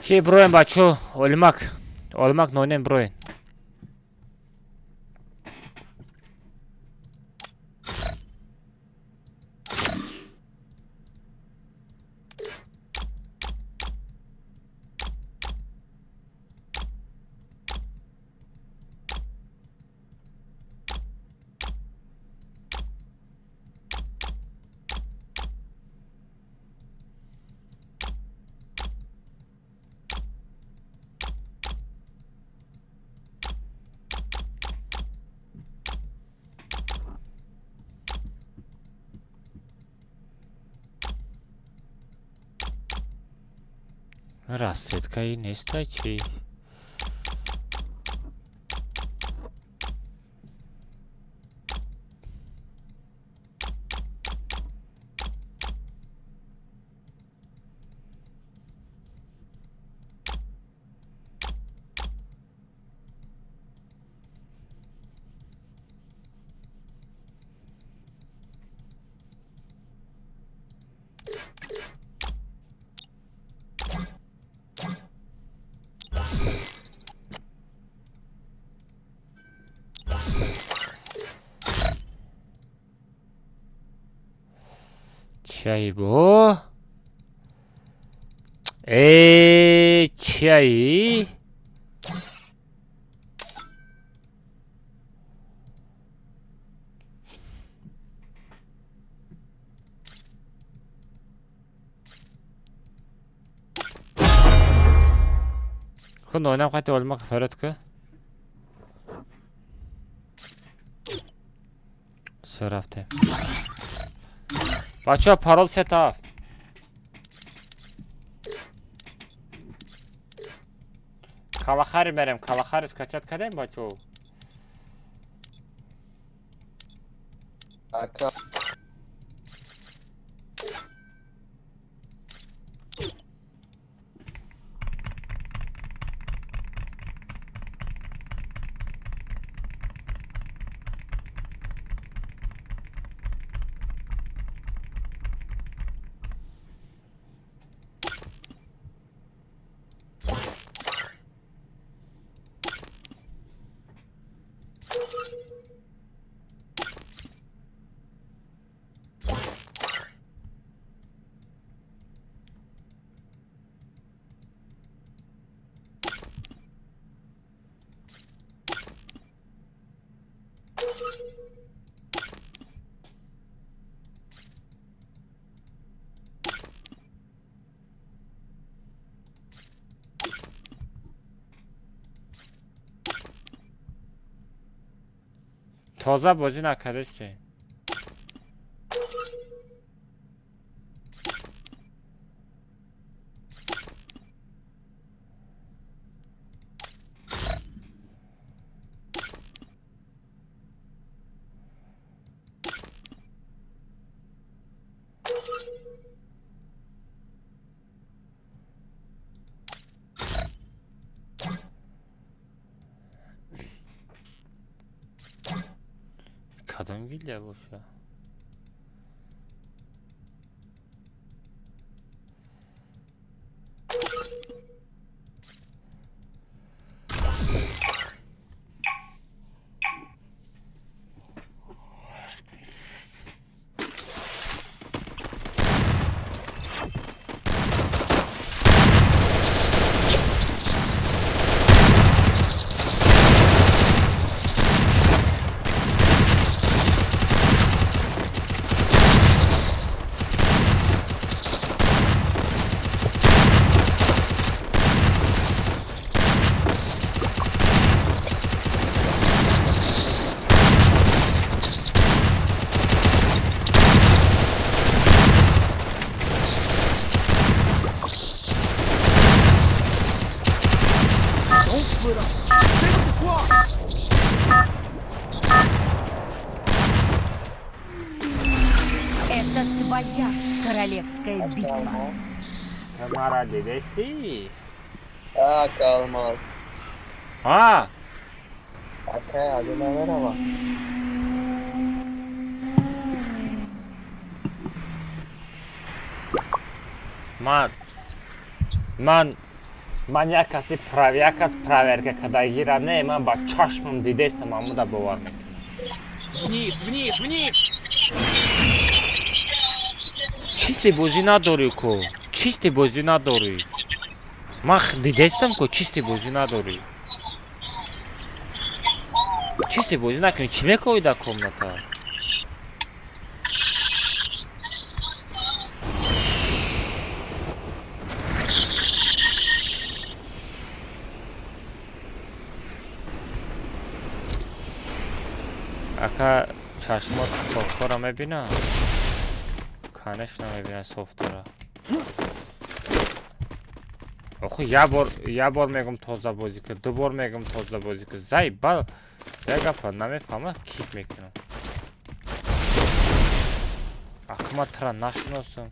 Чи броем, бачо? Олимак. Олимак нонем броем. Расцветкаи нестай чи? Чай бо? Э, чай? Хун ойнам қайта олмақ фәрет кі? Сөрафте. Бача парол сетаф. Калахари мерем, калахари скачать кардем бачо. Ака. Тоза бозӣ накардасте. Кадом гильдия боша? Don't split up. Stay with the squad. Это твоя королевская битва. Тамара дидести? А, Калмаз. А! Ака, Алина merhaba. Ман Ман як каси як кас проверка кардагира не, ман ба чашмам дидестам, амуда бовар мекунам. Вниз, вниз, вниз! Чисти бозӣ надорӣ ку, чисти бозӣ надорӣ. Ман дидестам ку, чисти бозӣ надорӣ. Чисти бозӣ накунӣ, чӣ мекоӣ дар комната? Ака, чашмот софтора мебина? Конечно, мебина софтора. Охи, як бор мегум тоза бозӣ кун, ду бор мегум тоза бозӣ кун. Заебал, як гапа намефаҳма, кик мекунам. Ака, ман тра нашиносам.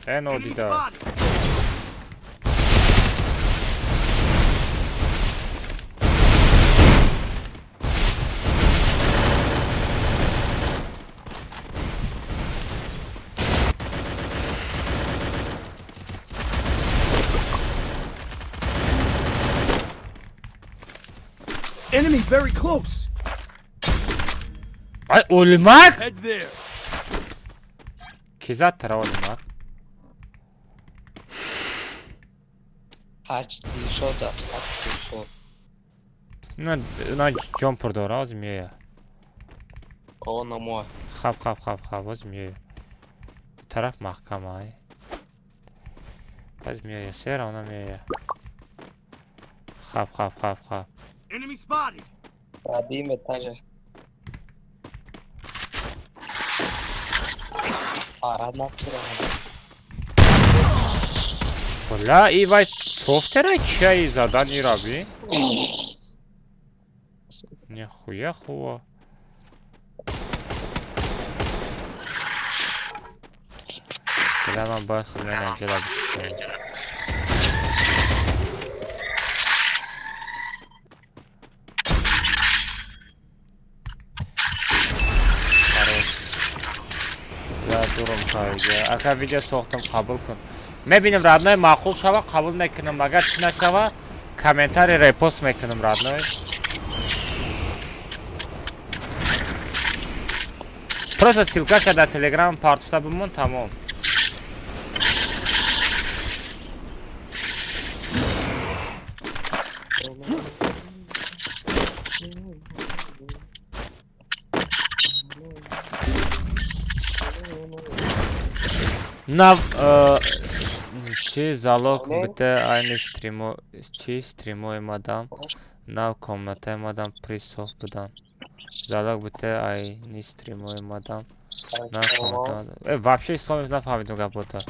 Э, Enemy нодида. Spotted! Enemy very close. Ай, олимак! Head there. Ки зад тра, олимак? Ҳаҷ Дилшода, Ҳаҷ Дилшод. На, ҷон пур дора, ҳозир меоя. О, намо. Хаб, хаб, хаб, хаб, ҳозир меоя. Тараф маҳкам, ай. Ҳозир меоя, сера она меоя. Хаб, хаб, хаб, хаб. Enemy spotted. Радим этажа. Арад накунам. Бля, и вай софтера чия и задан и раби? Нихуя хуа. Бля, ман бояд худ менеҷера бикушам. Хорош. Бля, дурум хайҷа. Ака, видео сохтам, қабул кун. Мебинем, родной, маъқул шава, қабул мекунам, агар чӣ нашава, комментарий репост мекунам, родной. Просто ссылкаша дар телеграм партофта бимон, тамом. Нав чи залог бите, айни стримо чи стримои мадам нав комнатаи мадам присоф будан. Залог бите, айни стримои мадам нав комнатаи мадам. Э, вообще исломов, нафаҳмидум гапота.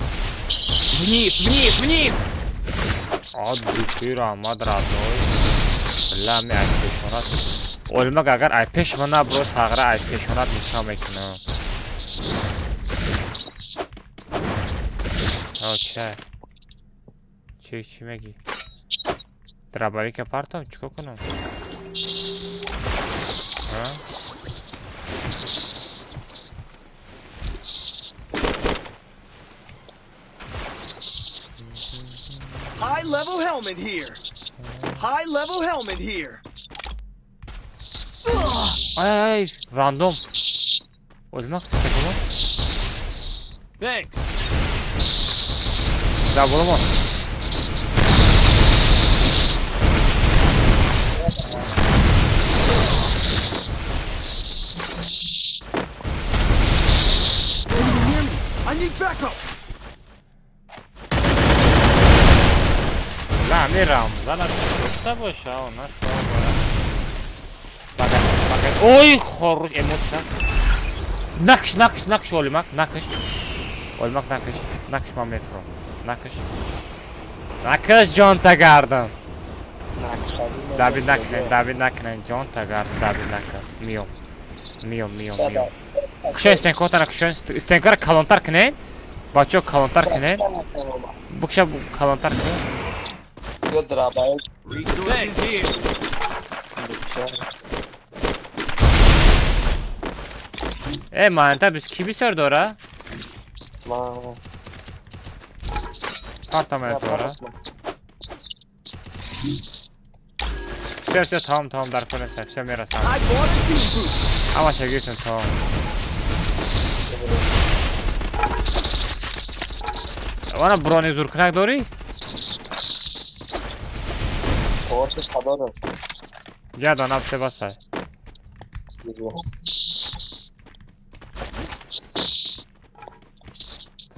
Вниз, вниз, вниз! Ад души раҳмат, родной. Бля, ми ай пешонат. Олимак, агар ай пеш ма набро, сағра ай пешонат нишон мекунам. О, ча? Чӣ, чӣ мегӣ? Дробовика партом, чикор кунам? А? High level helmet here. High level helmet here. Ай, ай, рандом. Олимак, такому? Thanks. Да, боломон. Enemy near me. I need backup. Ла, ми Рамзана дошта боша, она шо бора. Багат, багат. Ой, хорош эмоция. Накш, накш, накш, олимак, накш. Олимак, накш, накш, ман мефурам. Накш. Накш, ҷон тагардам. Давид накунен, Давид накунен, ҷон тагардам, Давид накун. Миём. Миём, миём, миём. Кушен стенкотана, кушен стенкара калонтар кунен. Бачо, калонтар кунен. Букша, калонтар кунен. Resources here. Э, манта биз ки бисёр дора? Ма. Парта метора. Все, все, тамом, тамом, дар конеста, все мерасам. I bought a team boost. Ҳамаша гирифтем, тамом. Вана брони зуркунак дорӣ? Ортиш қадорам. Я дона все басай.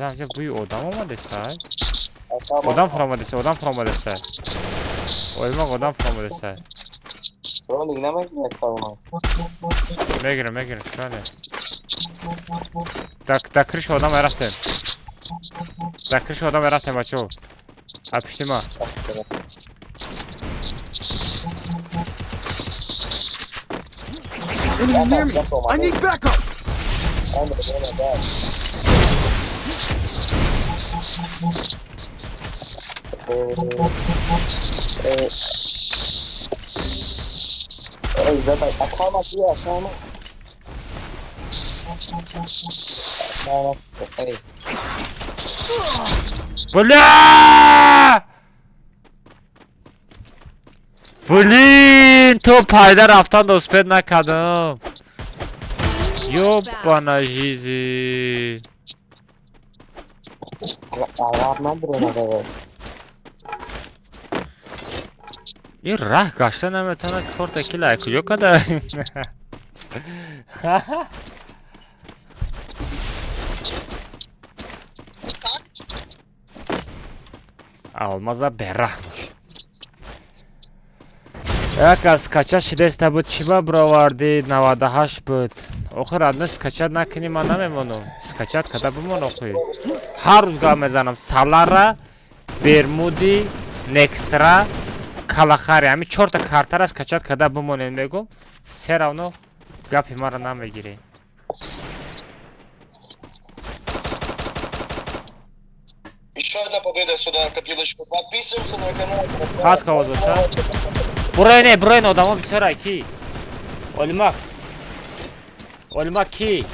Бля, бӯи одам омадестай? Одам фуромадеста, одам фуромадеста. Оймақ одам фуромадеста. Броник намегирад фалман. Мегирам, мегирам, чиро не? Да крыша одам рафтем. Да крыша одам рафтем, бачаҳо. А пишти ма. Enemy near me. I need backup. Бля! Блин, то пайда рафтан успеть накардам. Ёбана жизнь. Ин раҳ гашта наметавонад, корта ки лай куҷо када? Алмаза бераҳм. Як аз скачать шидеста буд, чӣ ба бировардӣ? 98 буд. Охир одно скачать накунӣ ман намемонам. Скачать када бимон охир. Ҳар рӯз гап мезанам. Салара, Бермуди, Некстра, Калахари. Ҳамин чорта картара скачать када бимонем мегум. Все равно гапи маро намегирӣ. Еще одна победа сюда, копилочку. Подписываемся на канал. Пас кавозоша. Бурой не, бурой одамо бисёра ки? Олимак. Олимак ки?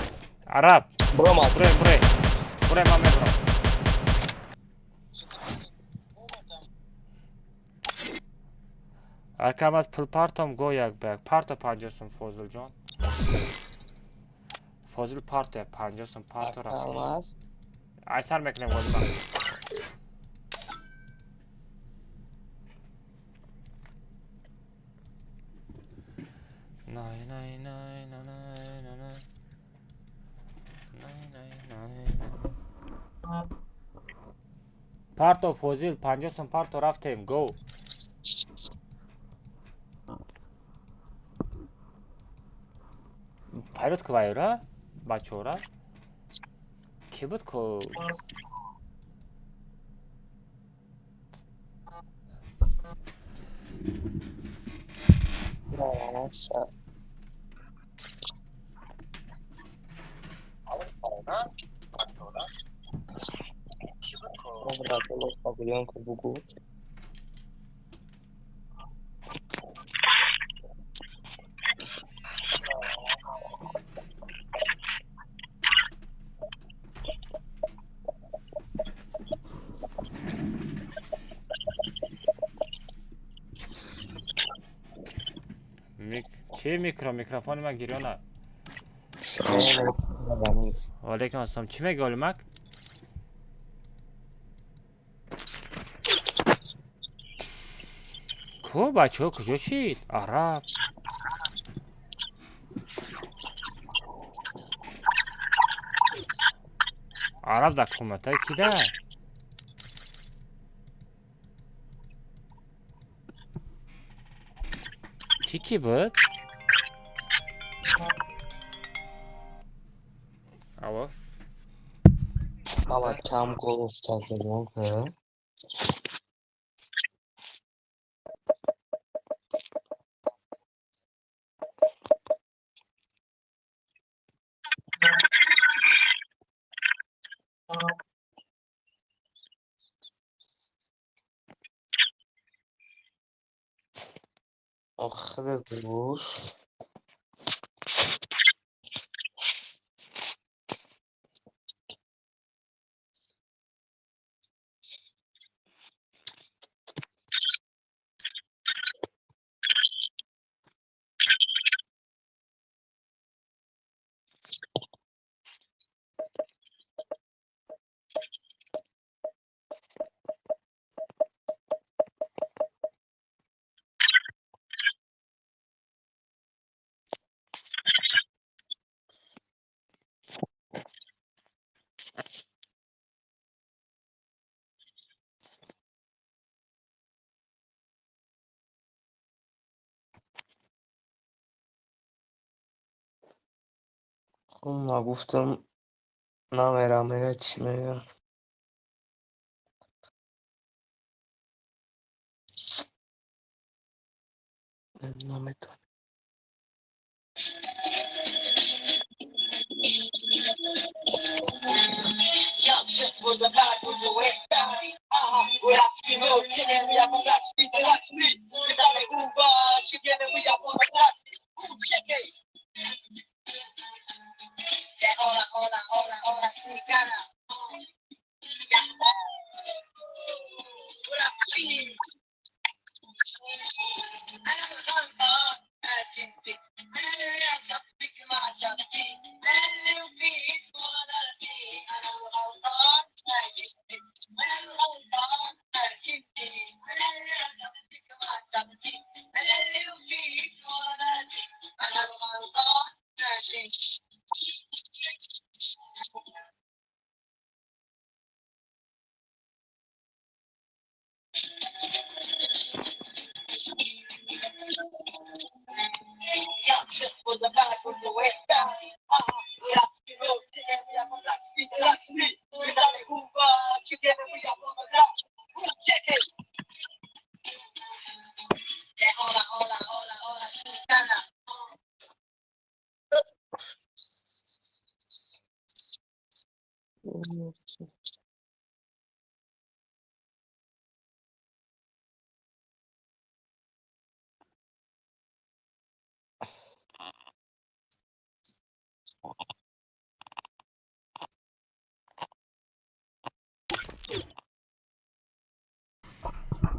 Араб. Бромад. Бурой, бурой. Бурой ман мебурам. Акам аз пул партом го як ба як. Парто 50 сум Фозилҷон. Фозил парто 50 сум парто рафт. Ай сар мекунем Олимак. Най най най най най най най най най най. Парто Фозил 50 сум парто рафтем го. Пайрот квайра бачора ки буд ко Чи микро? Микрофони ман гирёна. Ваалайкум ассалом. Чӣ мегӯӣ, Олимак? Ку бачаҳо куҷо шид? Араб. Араб дар комнатаи кида? Ки ки буд? Алло. Мама кам гол уфтад, ҳа? Охир гӯш. Нагуфтам, намерам, мега чӣ мега. Наметавонам.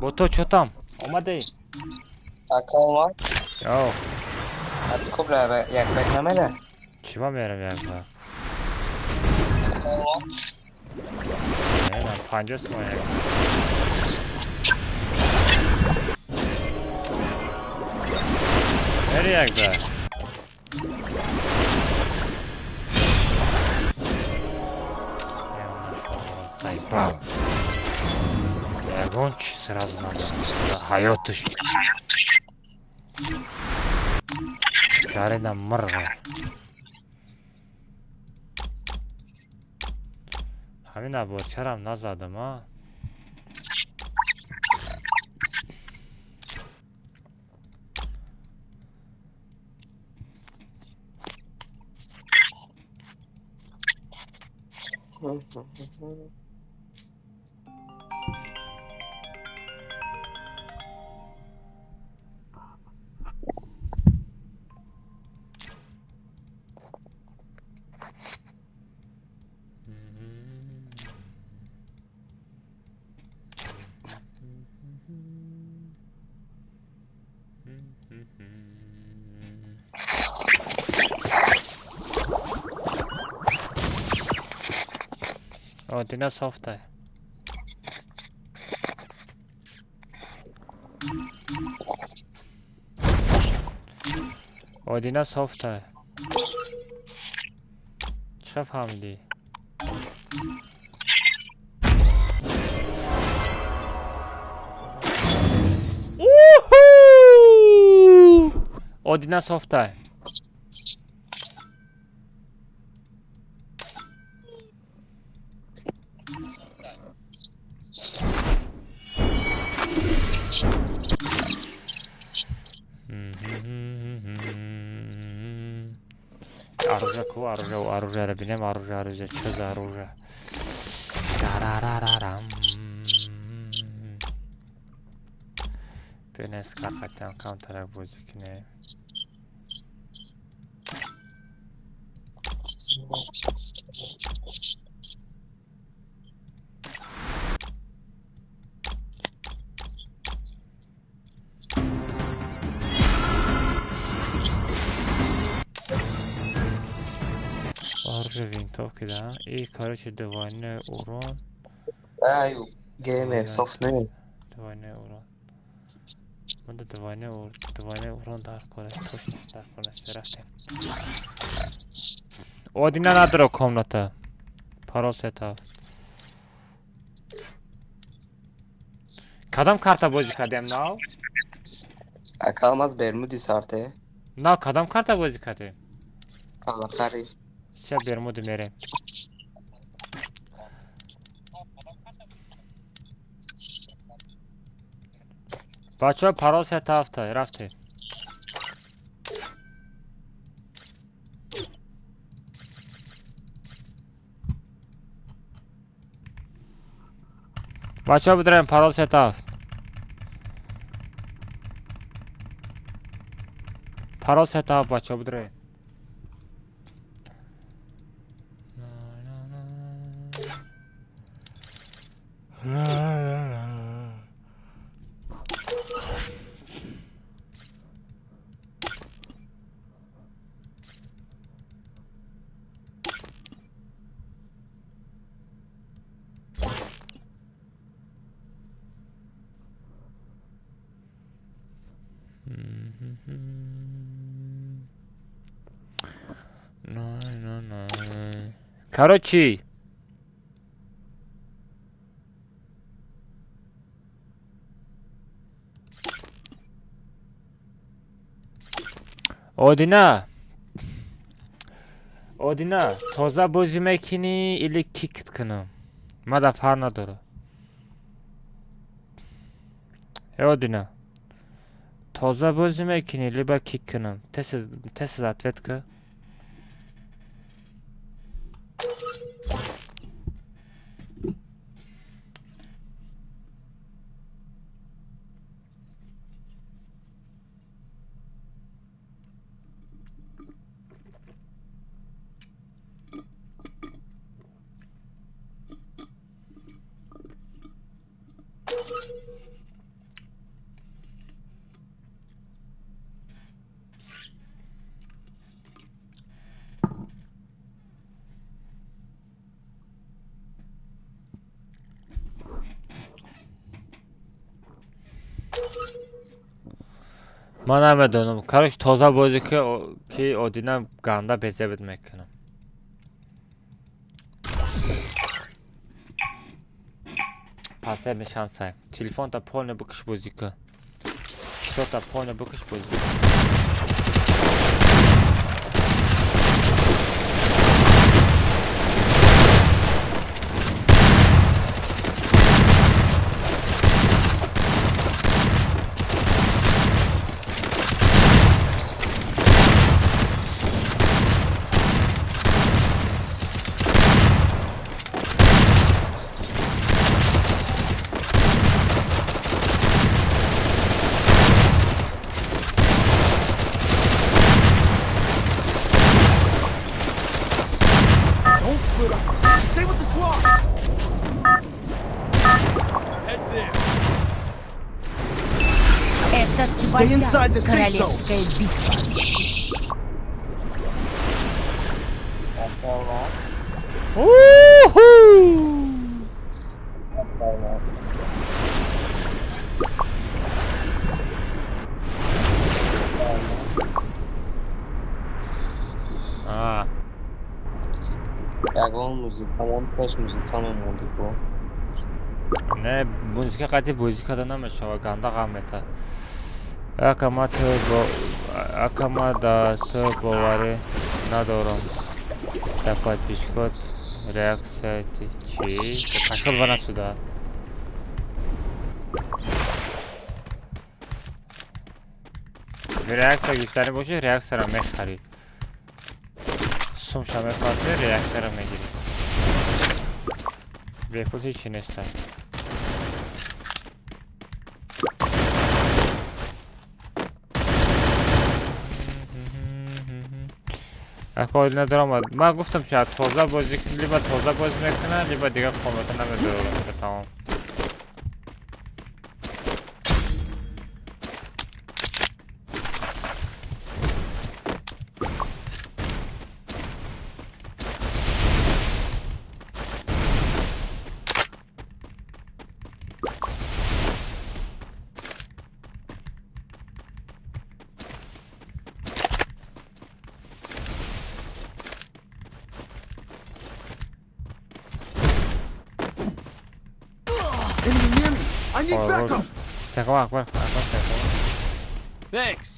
Бото чо там? Омадаи? Ака омад? Ё. Аз кобра як бек намеда? Чӣ ба мерам як ба? Не, ман 50 сомон як. Мери як ба. Заебал. Ягон чиз сразу надо. Ҳаётиш. Жарена мырға. Ҳамин абочарам назадам, а? О, дина софта. Одина софта. Чӣ фаҳмидӣ? Одина софта. Оружие ку, оружие, оружие бинем, оружие, оружие, чё за оружие? Тарарарарам. Бинес қақатан камтарак бозӣ кунем. Оружие винтовки, да? И, короче, двойной урон. Ай, геймер, софт не. Двойной урон. Манда двойной урон дар кора, точно дар кора, рафтем. Одина надро комната. Парол сета. Кадам карта бозӣ кардем нав? Ака алмаз Бермуди сарте. Нав кадам карта бозӣ кардем? Аллахари. Позиция Бермуды мерем. Бачаҳо парол сета ҳафта рафтем. Бачаҳо бидорем парол сета ҳафт. Парол сета ҳафт бачаҳо бидорем. Короче, Одина, Одина, тоза бозӣ мекунӣ или кикт кунам? Мада фарқ надорад. Э Одина, тоза бозӣ мекунӣ либо кик кунам? Тез ответ кун. Ман намедонам. Короче, тоза бозӣ ки Одина ганда безебет мекунам. Последний шанс. Телефонта полный бикиш бозӣ кун. Чистота полный бикиш бозӣ кун. Stay with the squad. Head there. Это Stay твоя inside the safe zone. королевская битва. Уху! А. Ягон музыка, он пеш музыка мемонди бо. Не, музыка қати бозӣ карда намешавад, ганда ғам метад. Ака ма да ту боварӣ надорам. Да подписчикот реаксия чӣ? Пошёл вон сюда. Реаксия гирифтанӣ бошӣ, реаксияро мехарӣ. Сумша мепартӣ, реаксияро мегирӣ. Бепул ҳечи нестам. Ака Одина даромад. Ман гуфтам шояд тоза бозӣ либо тоза бозӣ мекунад, либо дигар комната намедорад. Тамом. Enemy near me. I need backup. Акбар, Акбар, Thanks.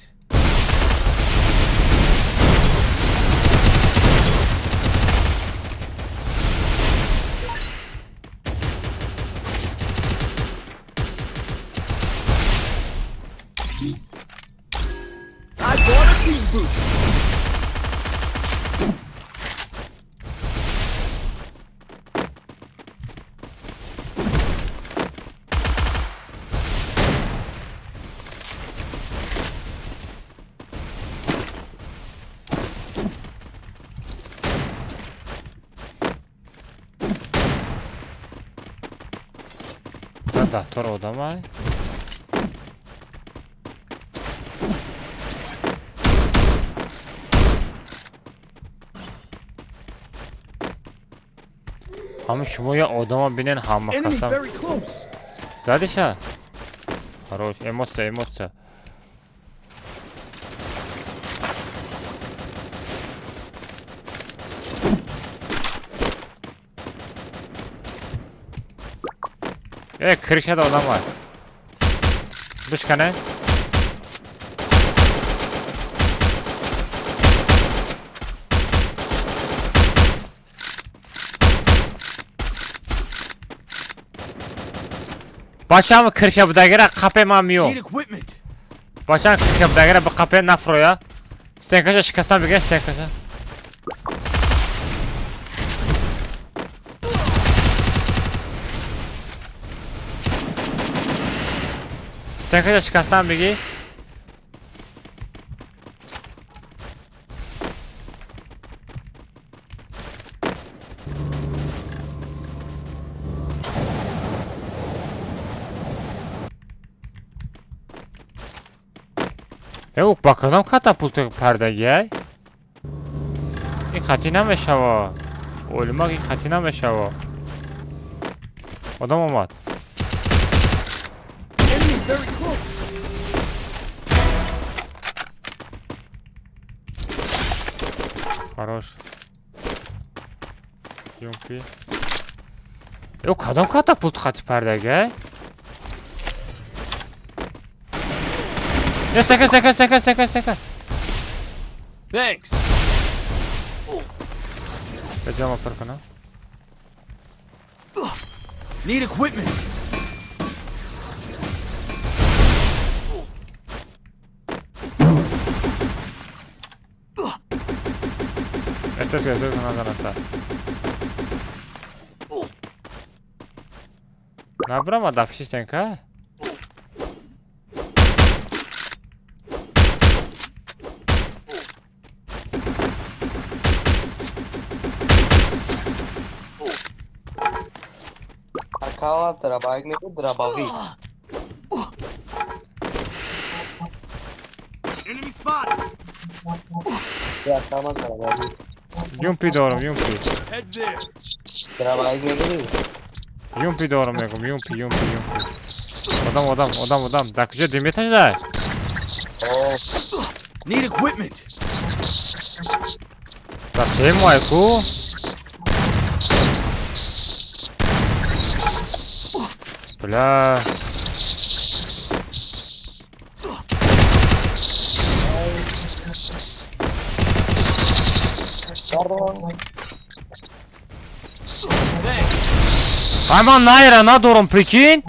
Team boost. Даҳтор одамай. Ҳама шумо я одама бинен ҳама касам. Задиша? Хорош, эмоция, эмоция. Крышада одам бар. Бишкане. Бачам крыша будагира қапе ман миём. Бачам крыша будагира ба қапе нафроя. Стенкаша шикастан бигир стенкаша. Стенкаша шикастан бигир. Ба кадом катапульти пардагиай? Ин қатъӣ намешава. Олимак ин қатъӣ намешава. Одам омад. Хорош. Юмпи. Ё кадом катапульт қатъи пардагиай? Стека, стека, стека, стека, стека. Thanks. Пойдем опоркана. Need equipment. Это надо назад. Набрама да стенка. Дробовик мегӯ дробовик. Юмпи дорам, юмпи. Дробовик мегӯ? Юмпи дорам мегӯм, юмпи, юмпи, юмпи. Одам, одам, одам, одам. Дар куҷо дим метаждай? Need equipment. Дар се моҳ ку? Бля. Ай ман найра надорам, прикинь?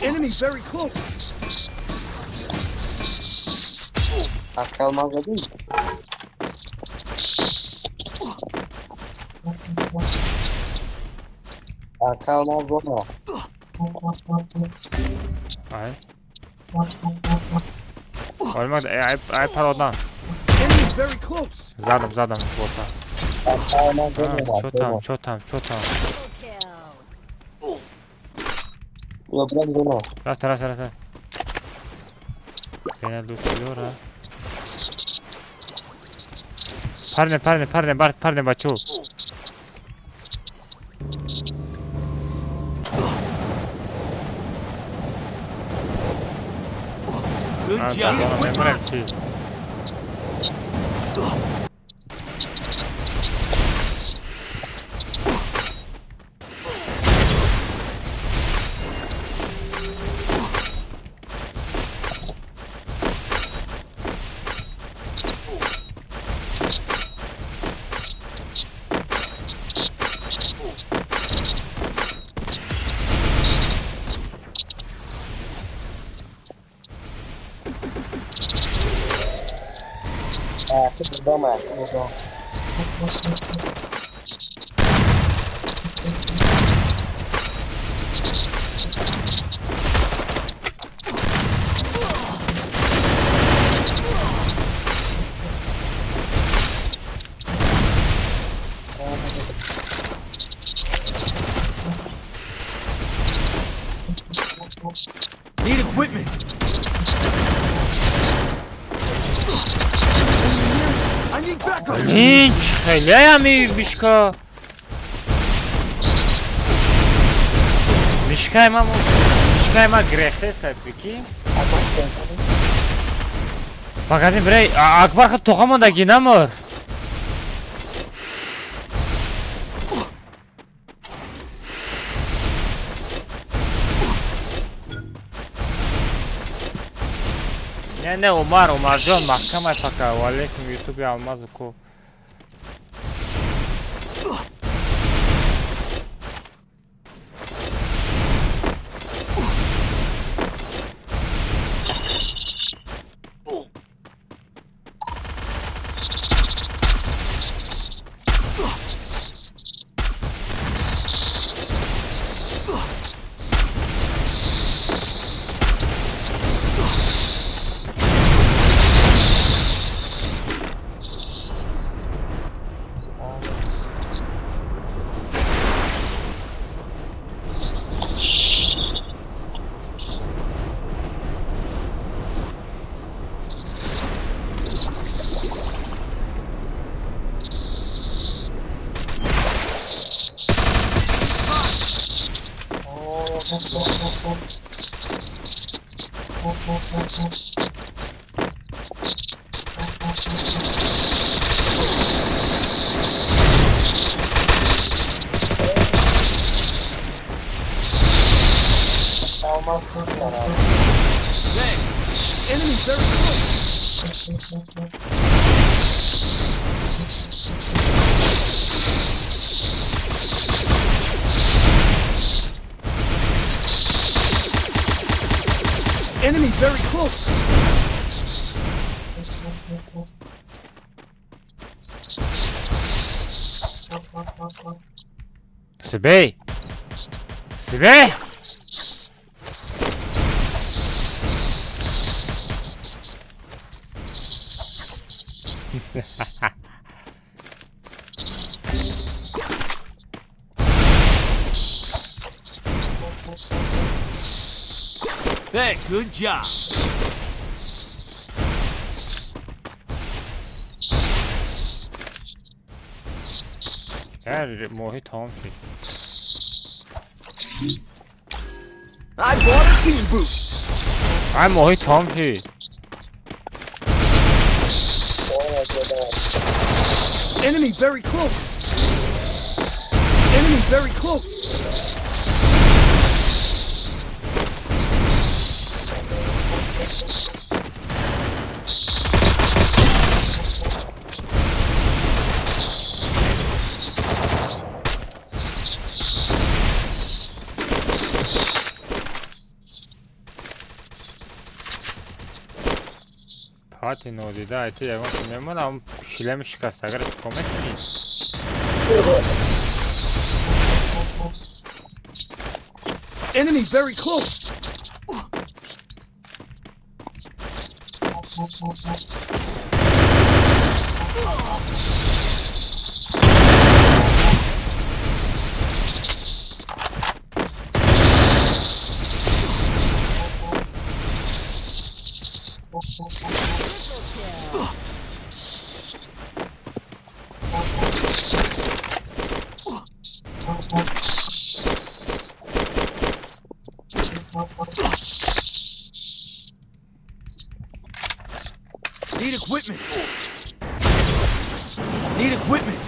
Enemy very close. Акал мазади. Акал мазона. Ай. Олмад, ай, ай пародан. Enemy very close. Задам, задам, бота. Чё там, чё там, чё там? Рафта, рафта, рафта. Бена лутиёра. Парне, парне, парне, бар, парне, бачу. Good job. Дома, дома. Need equipment. I need backup. Ин хеле мишка. Мишкаи ма грехтест, прикинь. Погоди, брей, Акбар хат тоха мондаги намор. Не, не, Умар, Умарҷон, маҳкамай пока. Ва алейкум, ютуби Алмазу ку. Enemy very close. Enemy very close. Себе! Себе! Thanks. Good job. моҳи тамом шид. I bought a team boost. Ай моҳи тамом шид. Enemy very close. Enemy very close. Пати нодида айти ягон чи мемонам шлеми шикаст агар чикор мекунӣ? Enemy very close. Need equipment. Need equipment.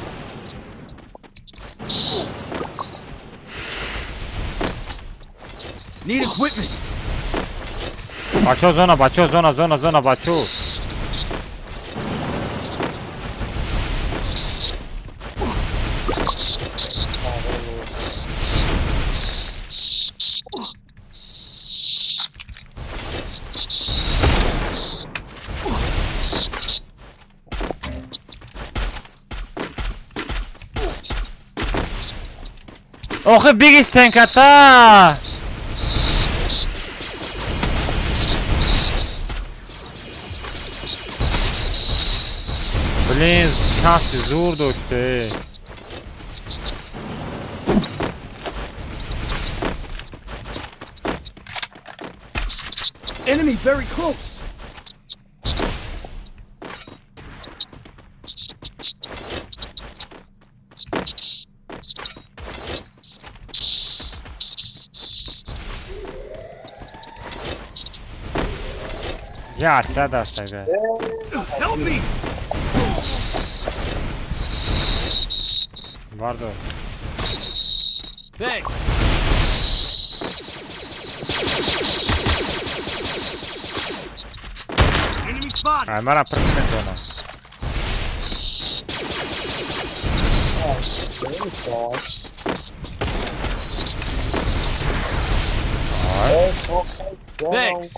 Need equipment. Бачо зона, бачо зона, зона, зона, бачо. Охи биги стенката! Блин, шанси зур доште. Enemy very close. Я отряда. Help me! Вардо. Thanks. Enemy spotted. Ай, мара проксентона. Thanks.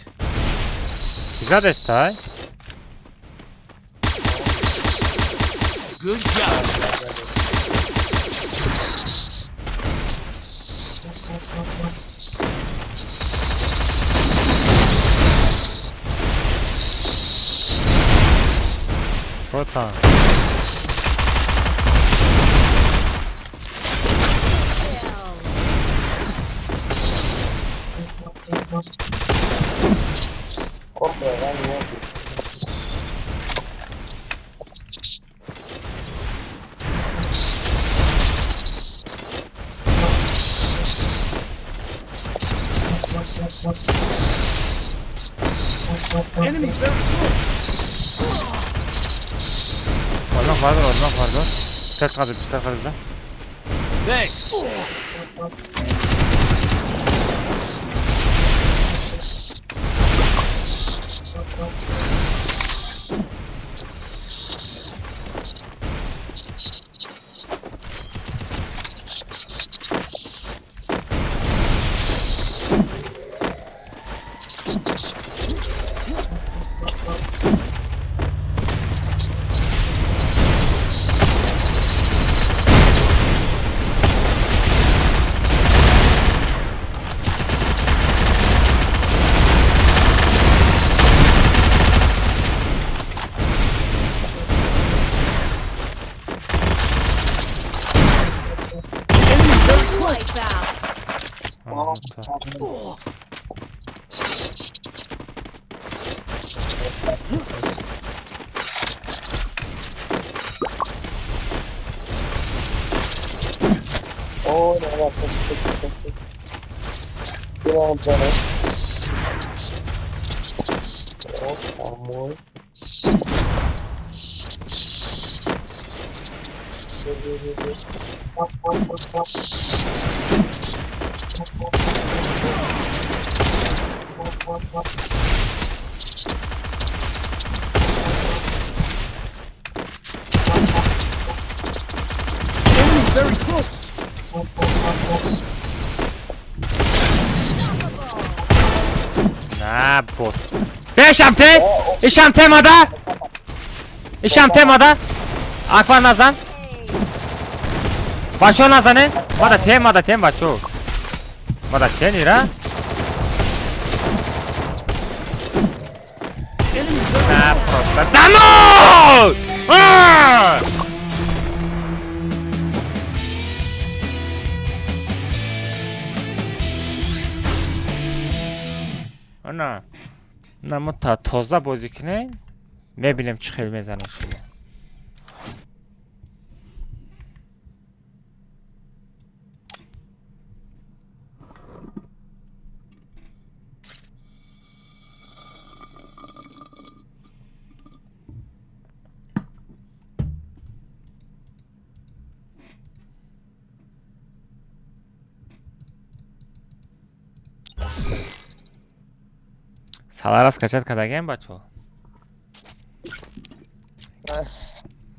Задестай. Good job. Вот там. Enemy very close. Одно квадро, одно квадро. Пистолет кадр, пистолет кадр, да? Thanks. Lights out. Oh, no, no. Enemy very close. На, бот. Бешам те! Ишам темада! Ишам темада! Аква назан! Башо назане! Мада тем, мада тем, бачо! Мада тенира? На, просто... Да ну! На, на мо та тоза бозӣ кунем, мебинем чӣ хел мезанем шумо. Салара скачать кардагем, бачо?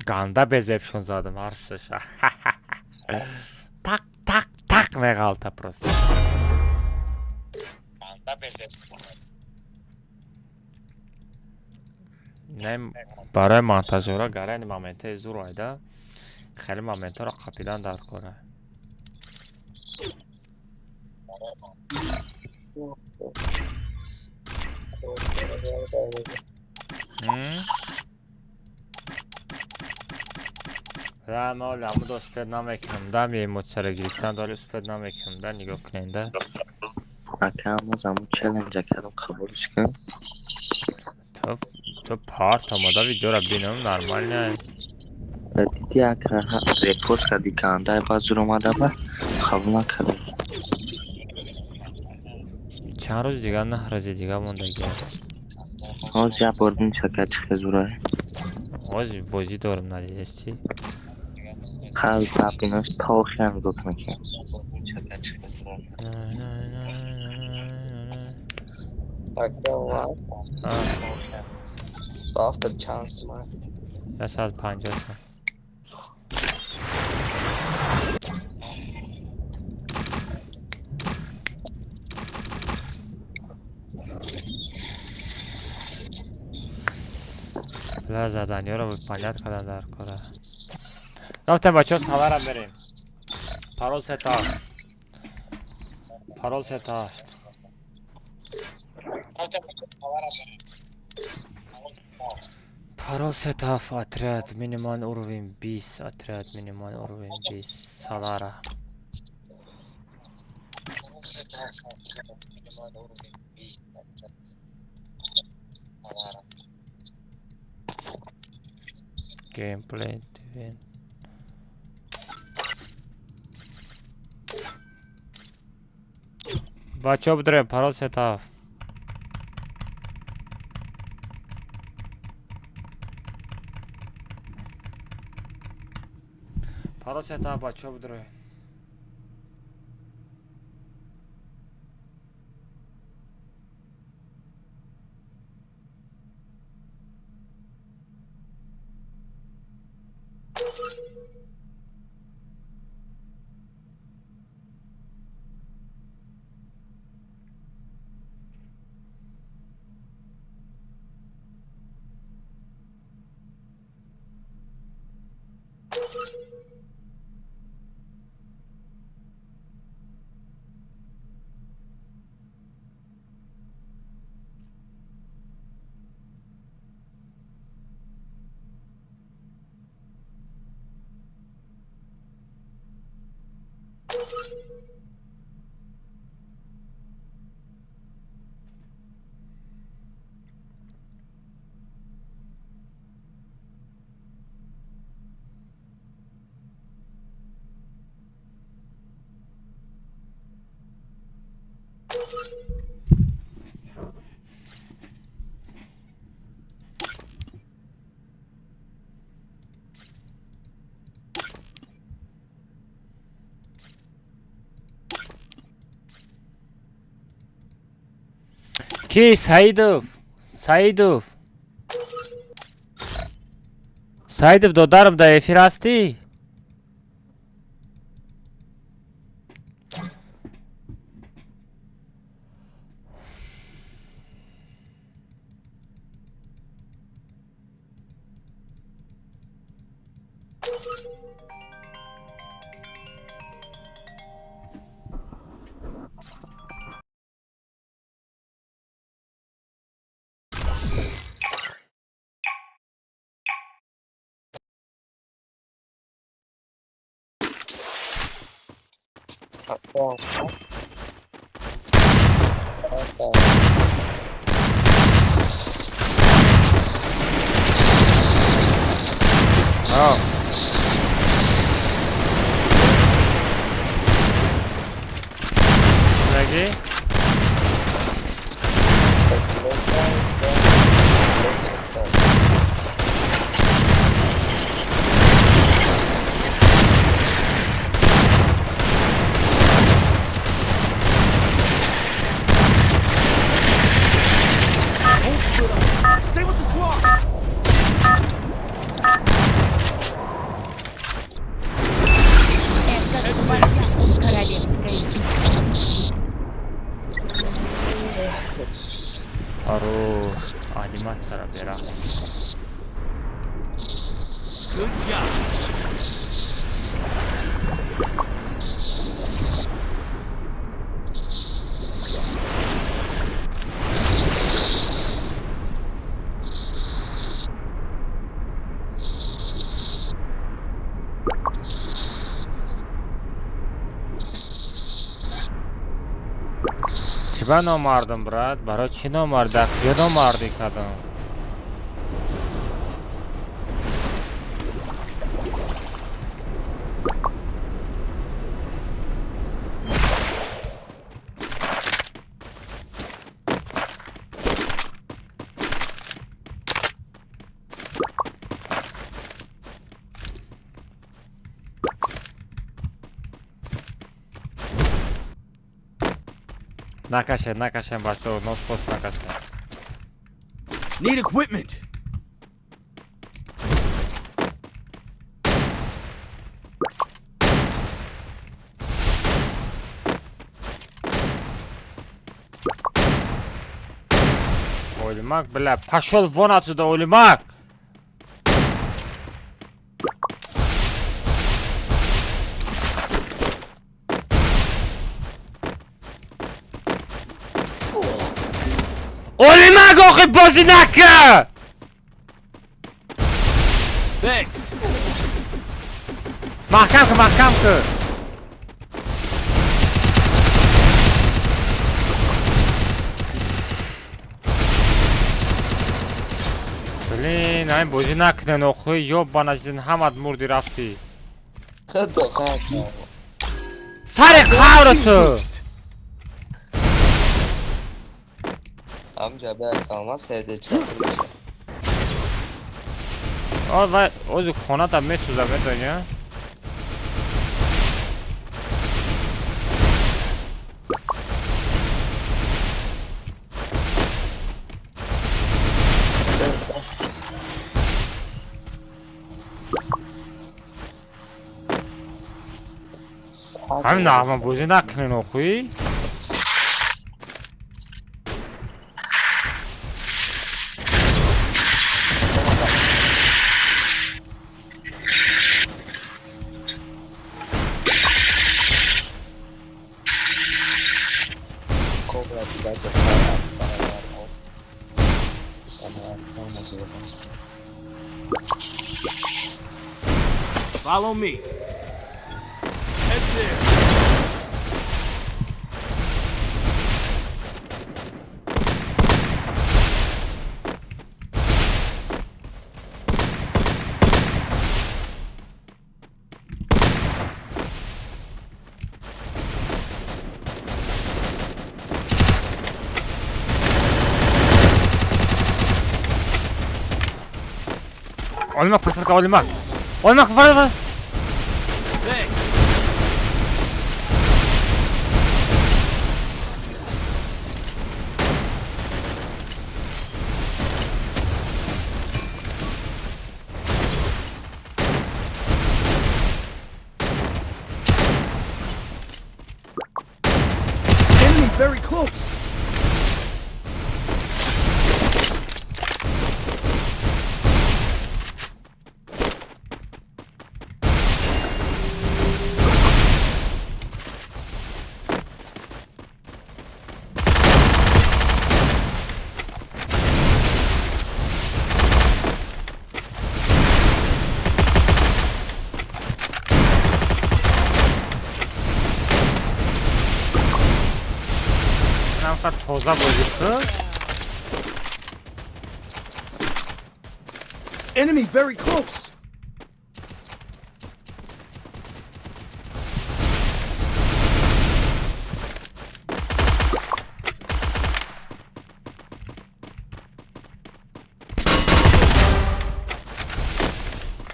Ганда безебшон задам, ҳарфшаша. Так, так, так меғалта просто. Ганда безебшон. Не, барои монтажёра гарани моментаи зур айда. Хеле моментаро қапидан дар кора. Да, ман ҳоли ҳамуда успед намекунам. Да, эмоцияро гирифтан доли успед намекунам. Да, нигоҳ кунед, да. Ака, мо замон челленҷа кардам, қабулш кун. То парт омада видеора бинам, нормально. Диди ака, репост кардӣ гандай, баъд зур омада ба қабул накардам. Чанд рӯз дига, 9 рӯзи дига мондагӣ. Ҳозир як бор бин шака чӣ хезурае. Ҳозир бозӣ дорам, надидестӣ? Ҳар бинаш то охира нигоҳ кунам. Завтра чанд сумай? 150 сум. Ла заданиёро выполнять кардан дар кора. Рафтем бачаҳо, салара мерем. Парол сета. Парол сета. Парол сетаф отряд минимал уровень 20, отряд минимал уровень 20 салара. Gameplay TV. Бачаҳо бидорем парол сетаф. Парол сетаф бачаҳо бидорем. Ки Саидов? Саидов. Саидов додарам дар эфир ҳастӣ? Чизаги? Stay with the squad. Это твоя королевская битва. Пару анимацияро бера. Good job. ба номардам, брат? Барои чӣ номард? Дар куҷо номардӣ кардам? Накашед, накашем, бачаҳо, нос-пос накашем. Need equipment. Олимак, бля, пошёл вон отсюда, Олимак! Олимак, охи бозӣ накар! Thanks. Маҳкам кун, маҳкам кун! Блин, айн бозӣ накунен, охи, ёбана чизин, ҳамат мурди рафтӣ. Сари қаври ту! Amca ben kalmaz evde çarpılacak. О, вай, ози хоната месӯза, медонӣ, а? Ҳамин нағмабозӣ накунен, охуӣ? Kobra bir Follow me. Head there. Олимак, посылка, Олимак! Олимак, вара, вара! Thanks. Enemy very close. Намхар тоза бозӣ кун. Enemy very close.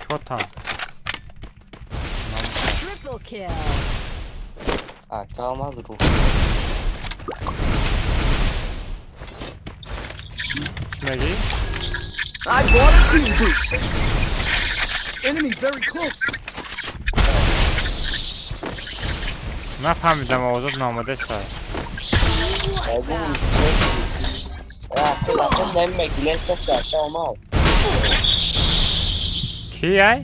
Чотам. Triple kill. Kalmaz bu. Чӣ мегӣ? I bought a team boost. Enemy very close. Нафаҳмидам, овозот наомадеста. Ки ай?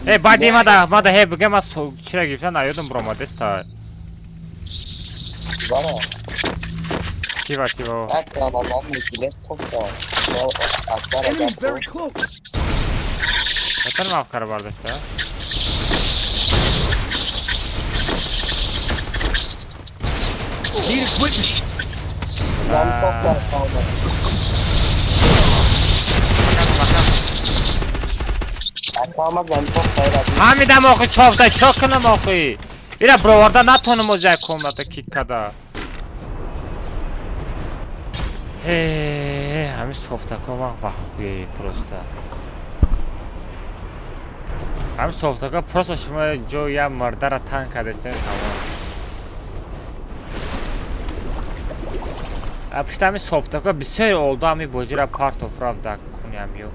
Э, баъди мада, мада ҳе бига ма чира гирифта наёдам биромадеста. Кива, кива. Enemy very close. Метавонам авкара бардошта? Need equipment. Ҳамидам охи софта чо кунам охи? Ира бироварда натонам оз як комната кик када. Ҳе, ҳамин софтако вақт вахуе просто. Ҳамин софтако просто шумо ҷо як мардара танг кардастен тамом. Пишта ҳамин софтако бисёри олду ҳамин бозира партоф рафт дар куни ҳамиё.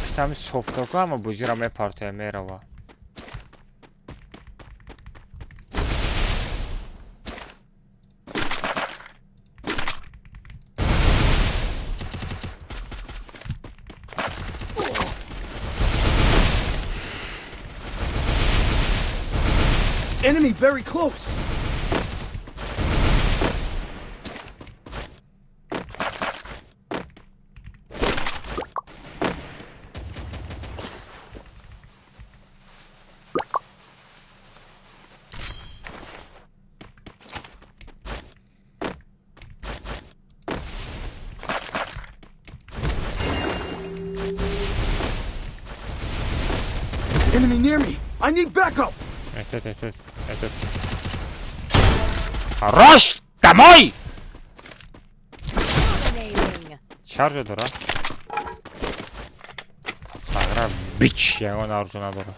Пишта ҳамин софтако ҳама бозира мепартоя мерава. Enemy very close. Enemy near me. I need backup. Этот. Хорош! Домой! Чаржа дора. Сагра бич, ягон оружие надора.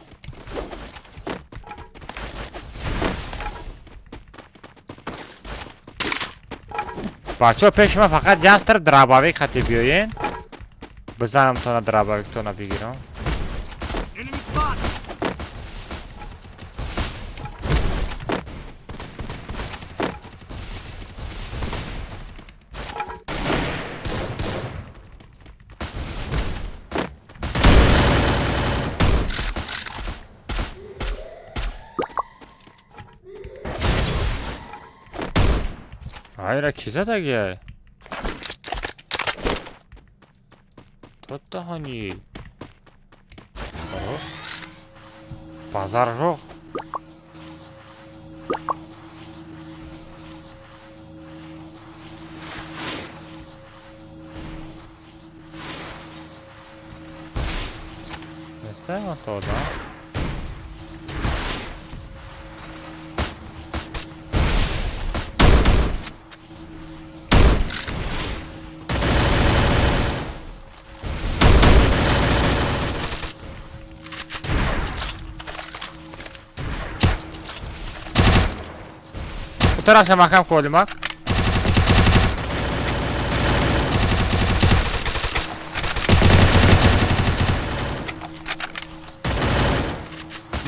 Бачо пеши ман фақат ястр дробовик хати биёен. Бизанам тона дробовик тона бигирам. Айра ки задагия? Тоттахани. Базар жоқ. Нестай то, да? Тараша махам колимак.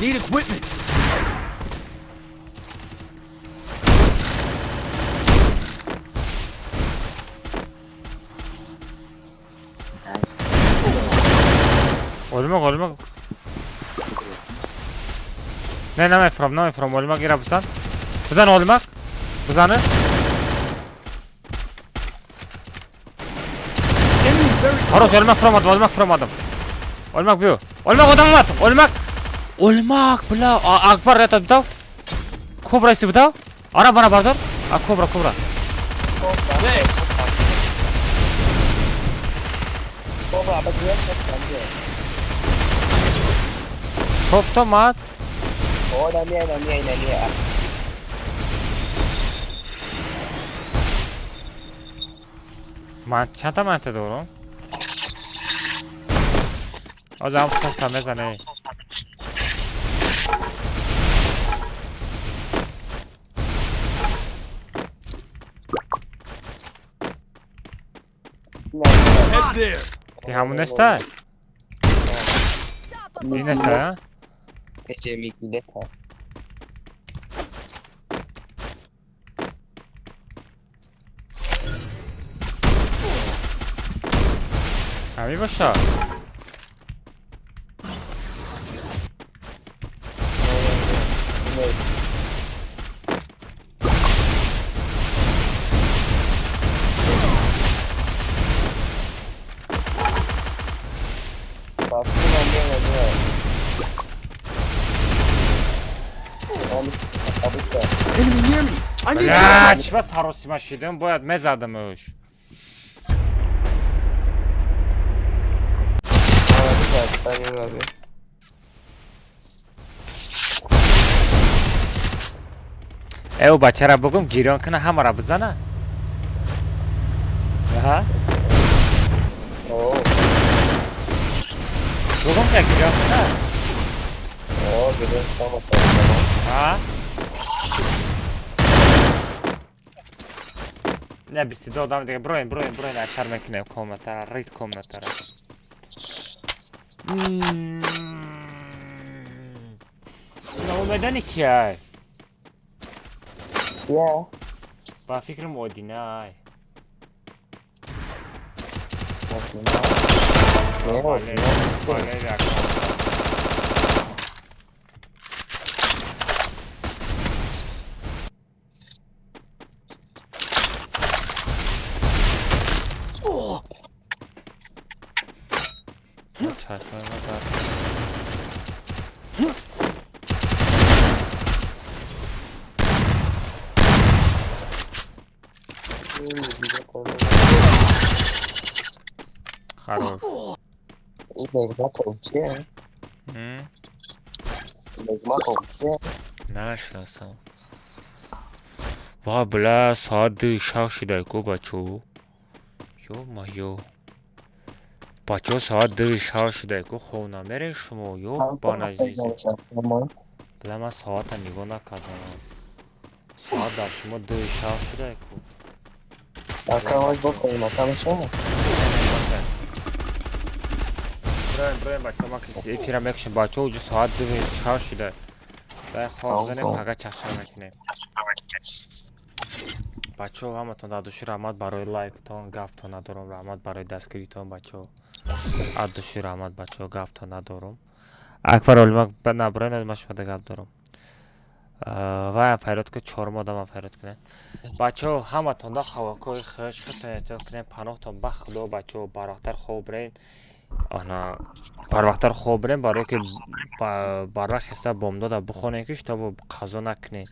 Need equipment. Олимак, олимак. Не, намефром, намефром. Олимак ира бизан. Бизан олимак. Бизаны. Хорош, олимак фромадым, олимак фромадым. Олимак бию. Олимак одам омад. Олимак. Олимак, бля. Акбар это битав. Кобра иси битав. Ара бара бардор. А кобра, кобра. Софт омад. Ман чанда манта дорам? Озам софта мезане. И ҳамун неста? И неста, а? Ҳамин боша. Бля, чиба саросима шидам, бояд мезадамуш. Раби. Э, бачара бугум гирён кина, ҳамара бизана. Аҳа. О. Бугум ка гирён кина. О, гирён кама. А? Не, 22 одам дига, броен, броен, броен, ашар мекунем комнатара, рид комнатара. Наомедани кияй? Я. Ба фикрам, Одинай. Одина. Не, Одина. Валерия. Чашмаи ма дар. Хорош. Нигматов кия? М? Нигматов кия? Нашиносам. Ва, бля, соат 2 шаб шидай ку, бачо. Ё-моё. Бачо, соат 2 шаб шидай ку, хов намерен шумо, ё баназизи. Бля, ман соата нигоҳ накардам. Соат дар шумо 2 шаб шидай ку. Акавай бо комната мешава? Броем, броем, бачо, ма киси эфира мекушем, бачо, уҷо соат 2 шаб шидай. Дай хоб занем, пага чахча мекунем. Бачо, ҳаматон дар души раҳмат барои лайктон, гаптон надорам, раҳмат барои дастгиритон, бачо. Аз души раҳмат, бачо, гаптон надорам. Акбар Олимак наброен, ман шумода гап дорам. Ваям файрод кун, чорум одамам файрод кунед. Бачо, ҳаматонда хавокои хуш, худтон эҳтиёт кунед, паноҳтон ба Худо, бачо, барвақттар хоб бирен. Ана, барвақттар хоб бирен, барое ки барвақт хеста бомдода бихонед, ки шитобу қазо накунед.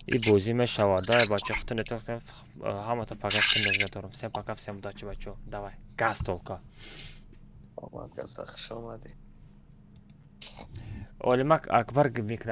И бозӣ мешавад, да, бачо, худтон эҳтиёт кунед, ҳаматон пага стрим дорам. Всем пока, всем удачи, бачо. Давай, газ только. Омад, газа, хуш омадӣ. Олимак Акбар микро.